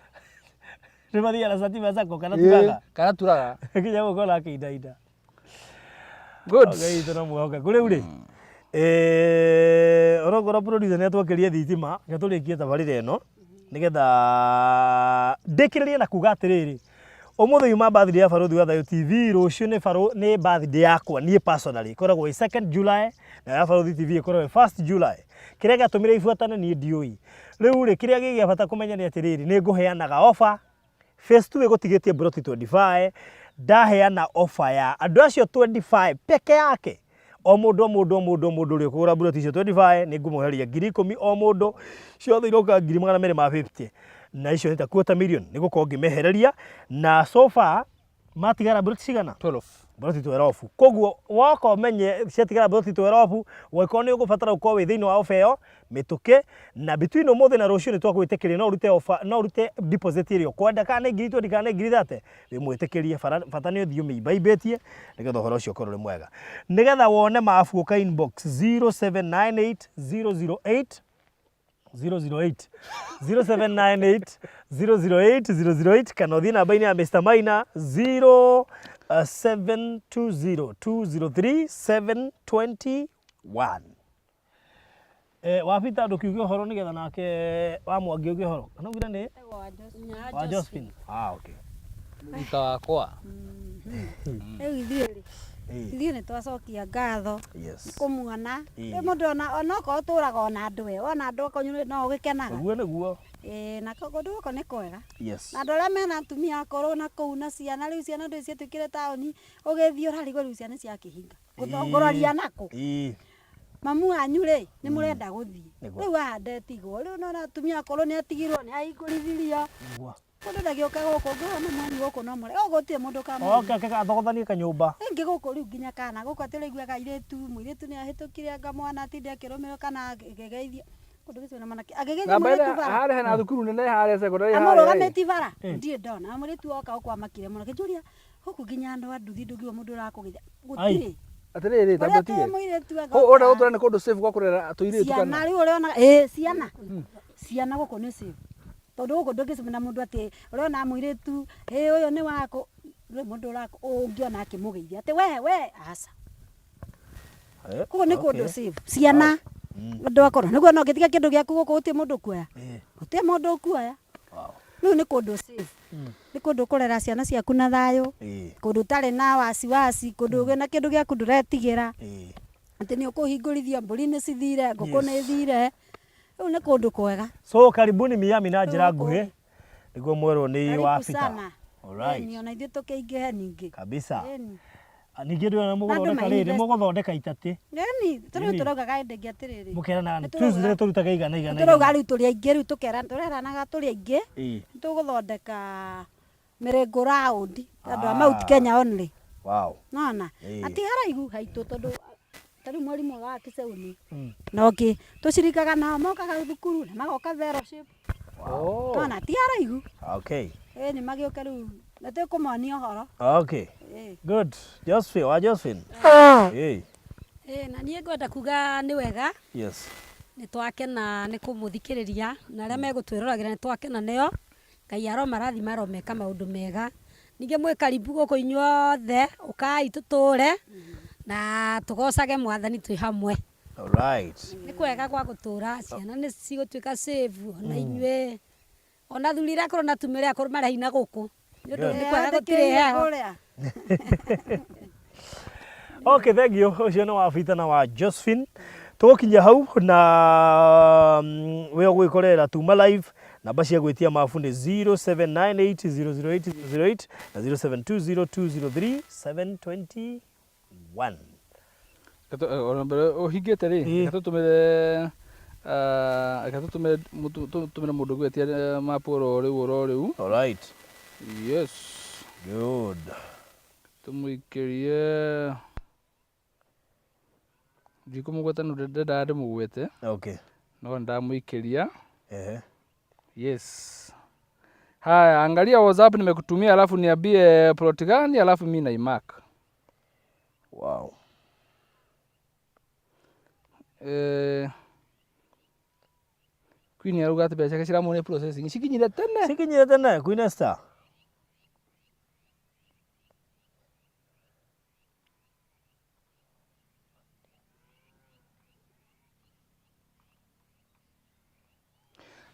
Nĩ mathiaga na Satima Sacco kana turaga. Kana turaga. Nginya gũkorwo na akĩinaina. Good. Ngai witũ no mwĩhokeku. Rĩu rĩ, onokorwo producer nĩ atwakĩria thitima, reke tũrĩkie tabarĩra ĩno nĩgetha ndĩkĩrĩrie na kuga atĩrĩrĩ, ũmũthĩ yuma birthday ya Barũthi wa Thayũ TV, rũciũ nĩ nĩ birthday yakwa niĩ personally, ĩkoragwo ĩ 2nd July, na ya Barũthi TV ĩkoragwo ĩ 1st July. Kĩrĩa gĩatũmire ibuatane niĩ ndiũĩ. Rĩu rĩ, kĩrĩa gĩ gĩa bata kũmenya nĩ atĩrĩrĩ, nĩ ngũheanaga offer Phase 2 ĩgũtigĩtie mburoti 25, ndaheana offer ya andũ acio 25 peke yake. O mũndũ o mũndũ o mũndũ o mũndũ ũrĩa ũkũgũra mburoti icio 25 nĩ ngũmweheria 10,000 o mũndũ, ciothe iroka 250,000 na icio nĩ ta quarter million nĩ gũkorwo ngĩmehereria, na so far matigara mburoti cigana? 12. Mburoti 12. Koguo woka ũmenye ciatigara mburoti 12, ũngĩkorwo nĩ ũgũbatara gũkorwo wĩ thĩinĩ wa offer ĩyo mĩtũkĩ, na between ũmũthĩ na rũciũ nĩ twagwĩtĩkĩria no ũrute offer, no ũrute deposit ĩrĩa ũkwenda, kana nĩ ngiri 20 kana nĩ ngiri 30, wĩmwĩtĩkĩrie, bata nĩ ũthiĩ ũmĩimbaimbĩtie nĩgetha ũhoro ũcio ũkorwo ũrĩ mwega. Nĩgetha wone mabu ũka inbox 0798 008 008 0798 008 008 kana ũthiĩ namba-inĩ ya Mr Maina 0720 203 721. Eh, wabita ndũkiuge ũhoro nĩgetha nake wa mwangi uge ũhoro. Kana ugire nĩ wa Josephine. Ah, okay. Mũrata wakwa. Rĩu ithuĩ rĩ, Eh, ithuĩ nĩ twacokia ngatho Yes. kũmuona. Ĩĩ. Rĩu mũndũ ona onokorwo ũtũraga ona andũ we, wona andũ akonyu no ũgĩkenaga. Ũguo nĩguo. Ĩĩ na kũndũ gũkũ nĩ kwega. Yes. Na andũ arĩa mena atumia akũrũ na kũu na ciana, rĩu ciana ndũĩ ciatuĩkire taũni, ũgĩthiĩ ũrarigwo rĩu ciana ciakĩhinga. Ngũroria nakũ? Ĩĩ. Mamu wanyu rĩ, nĩ mũrenda gũthiĩ. Nĩguo. Rĩu haha ndetigwo. Rĩu nona atumia akũrũ nĩ atigirwo, nĩ ahingũrithirio. Nĩguo. Mũndũ ndagĩũka gũkũ, ngũrwo mamu wanyu gũkũ no mũre. Gũkũ gũtirĩ mũndũ ũkamũria. Oke ake athogothanie kanyũmba. Rĩngĩ gũkũ rĩu nginya kana gũkũ atĩ ũraiguaga airĩtu, mũirĩtu nĩ ahĩtũkire anga mwana atinde akĩrũmĩrĩrwo kana akĩgeithio. Kũndũ gũcio na mwanake akĩgeithia Na mbere mũirĩtu bara. harĩa hena thukuru nene harĩa secondary harĩa. Amũrũgamĩtie bara. Ndirĩ ndona. Mũirĩtu oka gũkũ amakire mũno. Akĩnjũria gũkũ nginya andũ a nduthi ndũngiuga mũndũ ũrakũgeithia. Gũtirĩ. Atĩrĩrĩ, Ũrĩa tamba tĩ tige. mũirĩtu Ũrenda agoka. gũtũra nĩ kũndũ safe gwa kũrera tũirĩtu Ciana kana? rĩu ũrĩona ĩĩ ciana. Ciana gũkũ nĩ safe. Tondũ gũkũ ndũngĩcemania na mũndũ atĩ ũrona mũirĩtu ĩ ũyũ nĩ wakũ ndũrĩ mũndũ ũrakũ ũngĩona akĩmũgeithia atĩ we we aca. Eh, Koguo nĩ kũndũ okay. safe. Ciana andũ akũrũ nĩguo no ũngĩtiga kĩndũ gĩaku gũkũ gũtirĩ mũndũ ũkuoya. Eh, Gũtirĩ mũndũ ũkuoya. wow. Rĩu nĩ kũndũ safe. Nĩ kũndũ ũkũrera ciana ciaku na thayũ. Eh, Kũndũ ũtarĩ na wasiwasi, kũndũ wĩna kĩndũ gĩaku ndũretigĩra. eh. Atĩ nĩ ũkũhingũrithio mbũri nĩ cithire, ngũkũ Yes. nĩ thire. Rĩu nĩ kũndũ kwega. So karibuni Miami na njĩra Rĩu nguhĩ nĩguo mwerwo nĩ Karibu wabita. sana. Alright. Ĩni, ona ithuĩ tũkĩingĩhe ningĩ. Kabisa. Ĩni. Ningĩ ndĩrona mũgũthondeka Andũ rĩrĩ, ma-invest- mũgũthondeka itatĩ. Ĩni, tũrĩu Ĩni. tũraugaga hĩndĩ ĩngĩ atĩrĩrĩ. Mũkeranaga Nĩ Tuesday tũrutaga igana igana. Tũrauga igana. rĩu tũrĩ aingĩ rĩu tũkera tũreranaga tũrĩ aingĩ. Ĩĩ. Tũgũthondeka mĩrĩngũ round andũ a Ah. Mount Kenya only. Wow. Nona? Ĩĩ. Na ti haraihu haitũ tondũ ta rĩu mwarimũ wa Kiceuni na ũngĩ tũcirikaga nao mokaga thukuru na magoka fellowship. Oh. Nona ti haraihu. Okay. Ĩni magĩũke rĩu na tũkũmonia ũhoro. Okay. Ĩĩ. Good. Josephine, wa Josephine. Hey. Ĩĩ, na niĩ ngwenda kuga nĩ wega Yes. nĩ twakena nĩ kũmũthikĩrĩria na arĩa megũtwĩroragĩra nĩ twakena nĩo Ngai aromarathima aromeka maũndũ mega ningĩ mwĩ karibu gũkũ inyuothe ũkai tũtũre na tũgocage mwathani twĩ hamwe All right. nĩ kwega gwa gũtũra ciana nĩ cigũtuĩka safe ona inyuĩ ona athuri arĩa akũrũ na atumia arĩa akũrũ marĩ na gũkũ nĩ ũndũ nĩ kwega gũtirĩ heho Kũrĩa. Okay, thank you. Ũcio nĩ wa Peter na wa Josephine. Tũgũkinyia hau na we ũgwĩkorera tuma live namba cia gwĩtia mabu nĩ 0798008008 na 0720203721. Ona mbere ũhingĩte rĩ, Ĩĩ. reke tũtũmĩre reke tũtũmĩre tũtũmĩre mũndũ ũgwetia mapu oro rĩu oro rĩu. All right. Yes. Good. Tũmũikĩrie ndikũmũgweta nĩ ũndũ ndendaga ndĩmũgwete Okay. no ndamũikĩria. Ehe. Yes. Haya, angalia WhatsApp nimekutumia, alafu niambie plot gani, alafu mi naimark. Wow. Eh, Queen arauga atĩ mbeca ciake ciramuonia processing cikinyire tene. Cikinyire tene Queen Esther.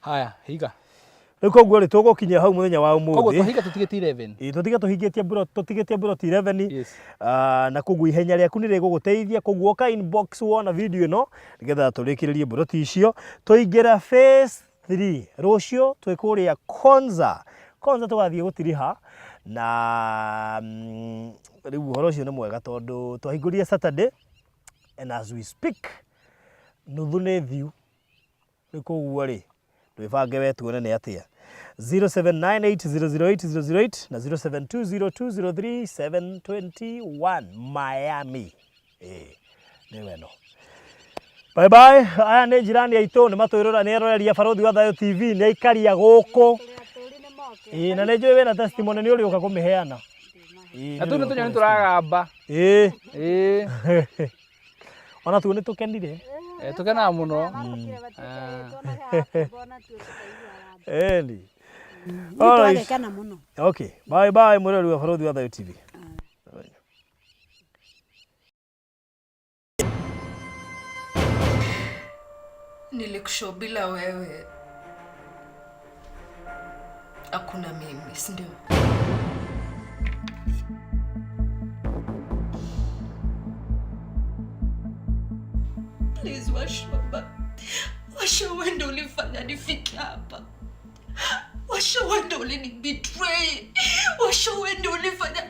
Haya, higa. Rĩu koguo rĩ tũgũkinyia hau mũthenya wa Koguo ũmũthĩ. twahinga tũtigĩte 11. Ĩĩ, tũtige tũhingĩtie mburo tũtigĩtie mburoti 11 Yes. Na koguo ihenya rĩaku nĩ rĩgũgũteithia koguo ũka inbox wona video ĩno nĩgetha tũrĩkĩrĩrie mburoti icio tũingĩre phase 3 rũciũ twĩ kũrĩa Konza Konza tũgathiĩ gũtiriha na rĩu ũhoro ũcio nĩ mwega tondũ twahingũrire Saturday and as we speak nuthu nĩ thiu rĩu koguo rĩ ndwĩbange we tuone nĩ atĩa 0798008008 na 0720203721 Miami ĩĩ nĩ weno bye bye aya nĩ jirani aitũ nĩ matwĩrora nĩ eroreria Barũthi wa Thayũ TV nĩ aikaria gũkũ ĩĩ na nĩ njũĩ wĩna testimony nĩ ũrĩũka kũmĩheana Ĩĩ, Na nĩ tũu nĩ ũrĩũka tũnyoni kũmĩ- tũragamba. ĩĩ Ĩĩ. ona tuo nĩ tũkenire Eh, tũkenaga mũno. ĩni Nĩ Alright. twagĩkena mũno. Okay bye bye mwĩroreri wa Barũthi wa Thayũ TV. Ah. Nilikushow bila wewe hakuna mimi, si ndio? Please Wacuoba, Washo, wewe ndio ulifanya nifike hapa. Washo, wewe ndio ulinibetray. Washo, wewe ndio ulifanya.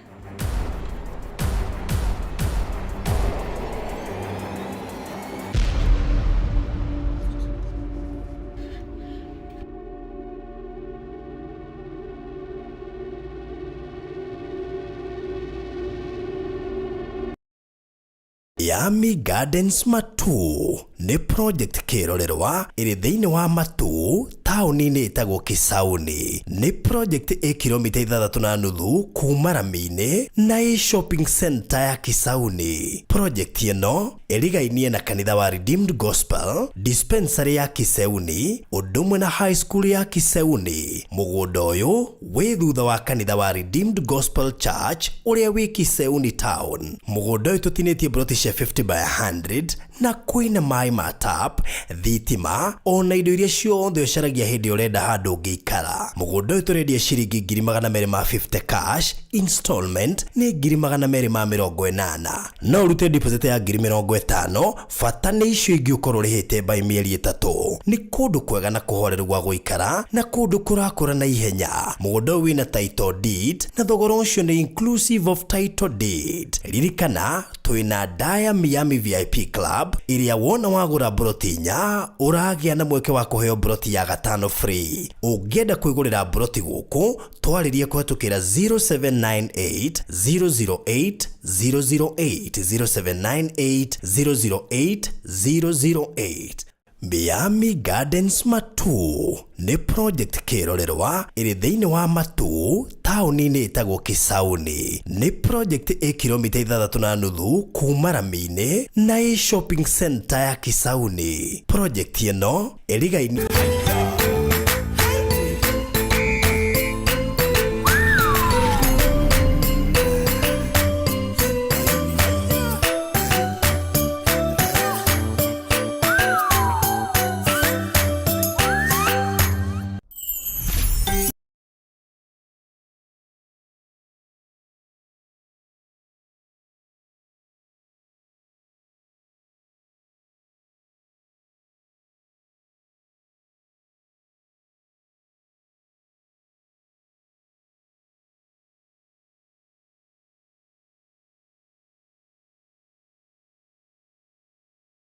Yami Gardens Matu nĩ project kĩrorerwa ĩrĩ thĩinĩ wa Matu taũni-inĩ ĩtagwo Kisauni. Nĩ project ĩ kilomita 6.5 kuma rami-inĩ na ĩ shopping center ya Kisauni. Project ĩno ĩrigainie na kanitha wa Redeemed Gospel, dispensary ya Kisauni, ũndũ ũmwe na high school ya Kisauni. Mũgũnda ũyũ wĩ thutha wa kanitha wa Redeemed Gospel Church ũrĩa wĩ Kisauni town. Mũgũnda ũyũ tũtinĩtie broti cia 50 by 100 na kwĩna maĩ ma tap, thitima ona indo iria ciothe ũcaragia hĩndĩ ũrenda handũ ũngĩikara. Mũgũnda ũyũ tũrendia ciringi 250,000 cash, installment nĩ 280,000. No ũrute deposit ya 50,000, bata nĩ icio ingĩ ũkorwo ũrĩhĩte by mĩeri 3. Nĩ kũndũ kwega na kũhoreru gwa gũikara na kũndũ kũrakũra na ihenya. Mũgũnda ũyũ wĩna title deed na thogora ũcio nĩ inclusive of title deed. Ririkana twĩna Daya Miami VIP Club ĩrĩa wona wagũra broti 4 ũragĩa na mweke wa kũheo broti ya 5 free. Ũngĩenda kwĩgũrĩra broti gũkũ twarĩrie kũhetũkĩra 0798 008 008 0798 008 008. Miami Gardens Matu nĩ project kĩrorerwa ĩrĩ thĩinĩ wa Matu taũni-inĩ ĩtagwo Kisauni. Nĩ project ĩ kilomita 6.5 kuma rami-inĩ na ĩ shopping center ya Kisauni. Project ĩno ĩrigainie.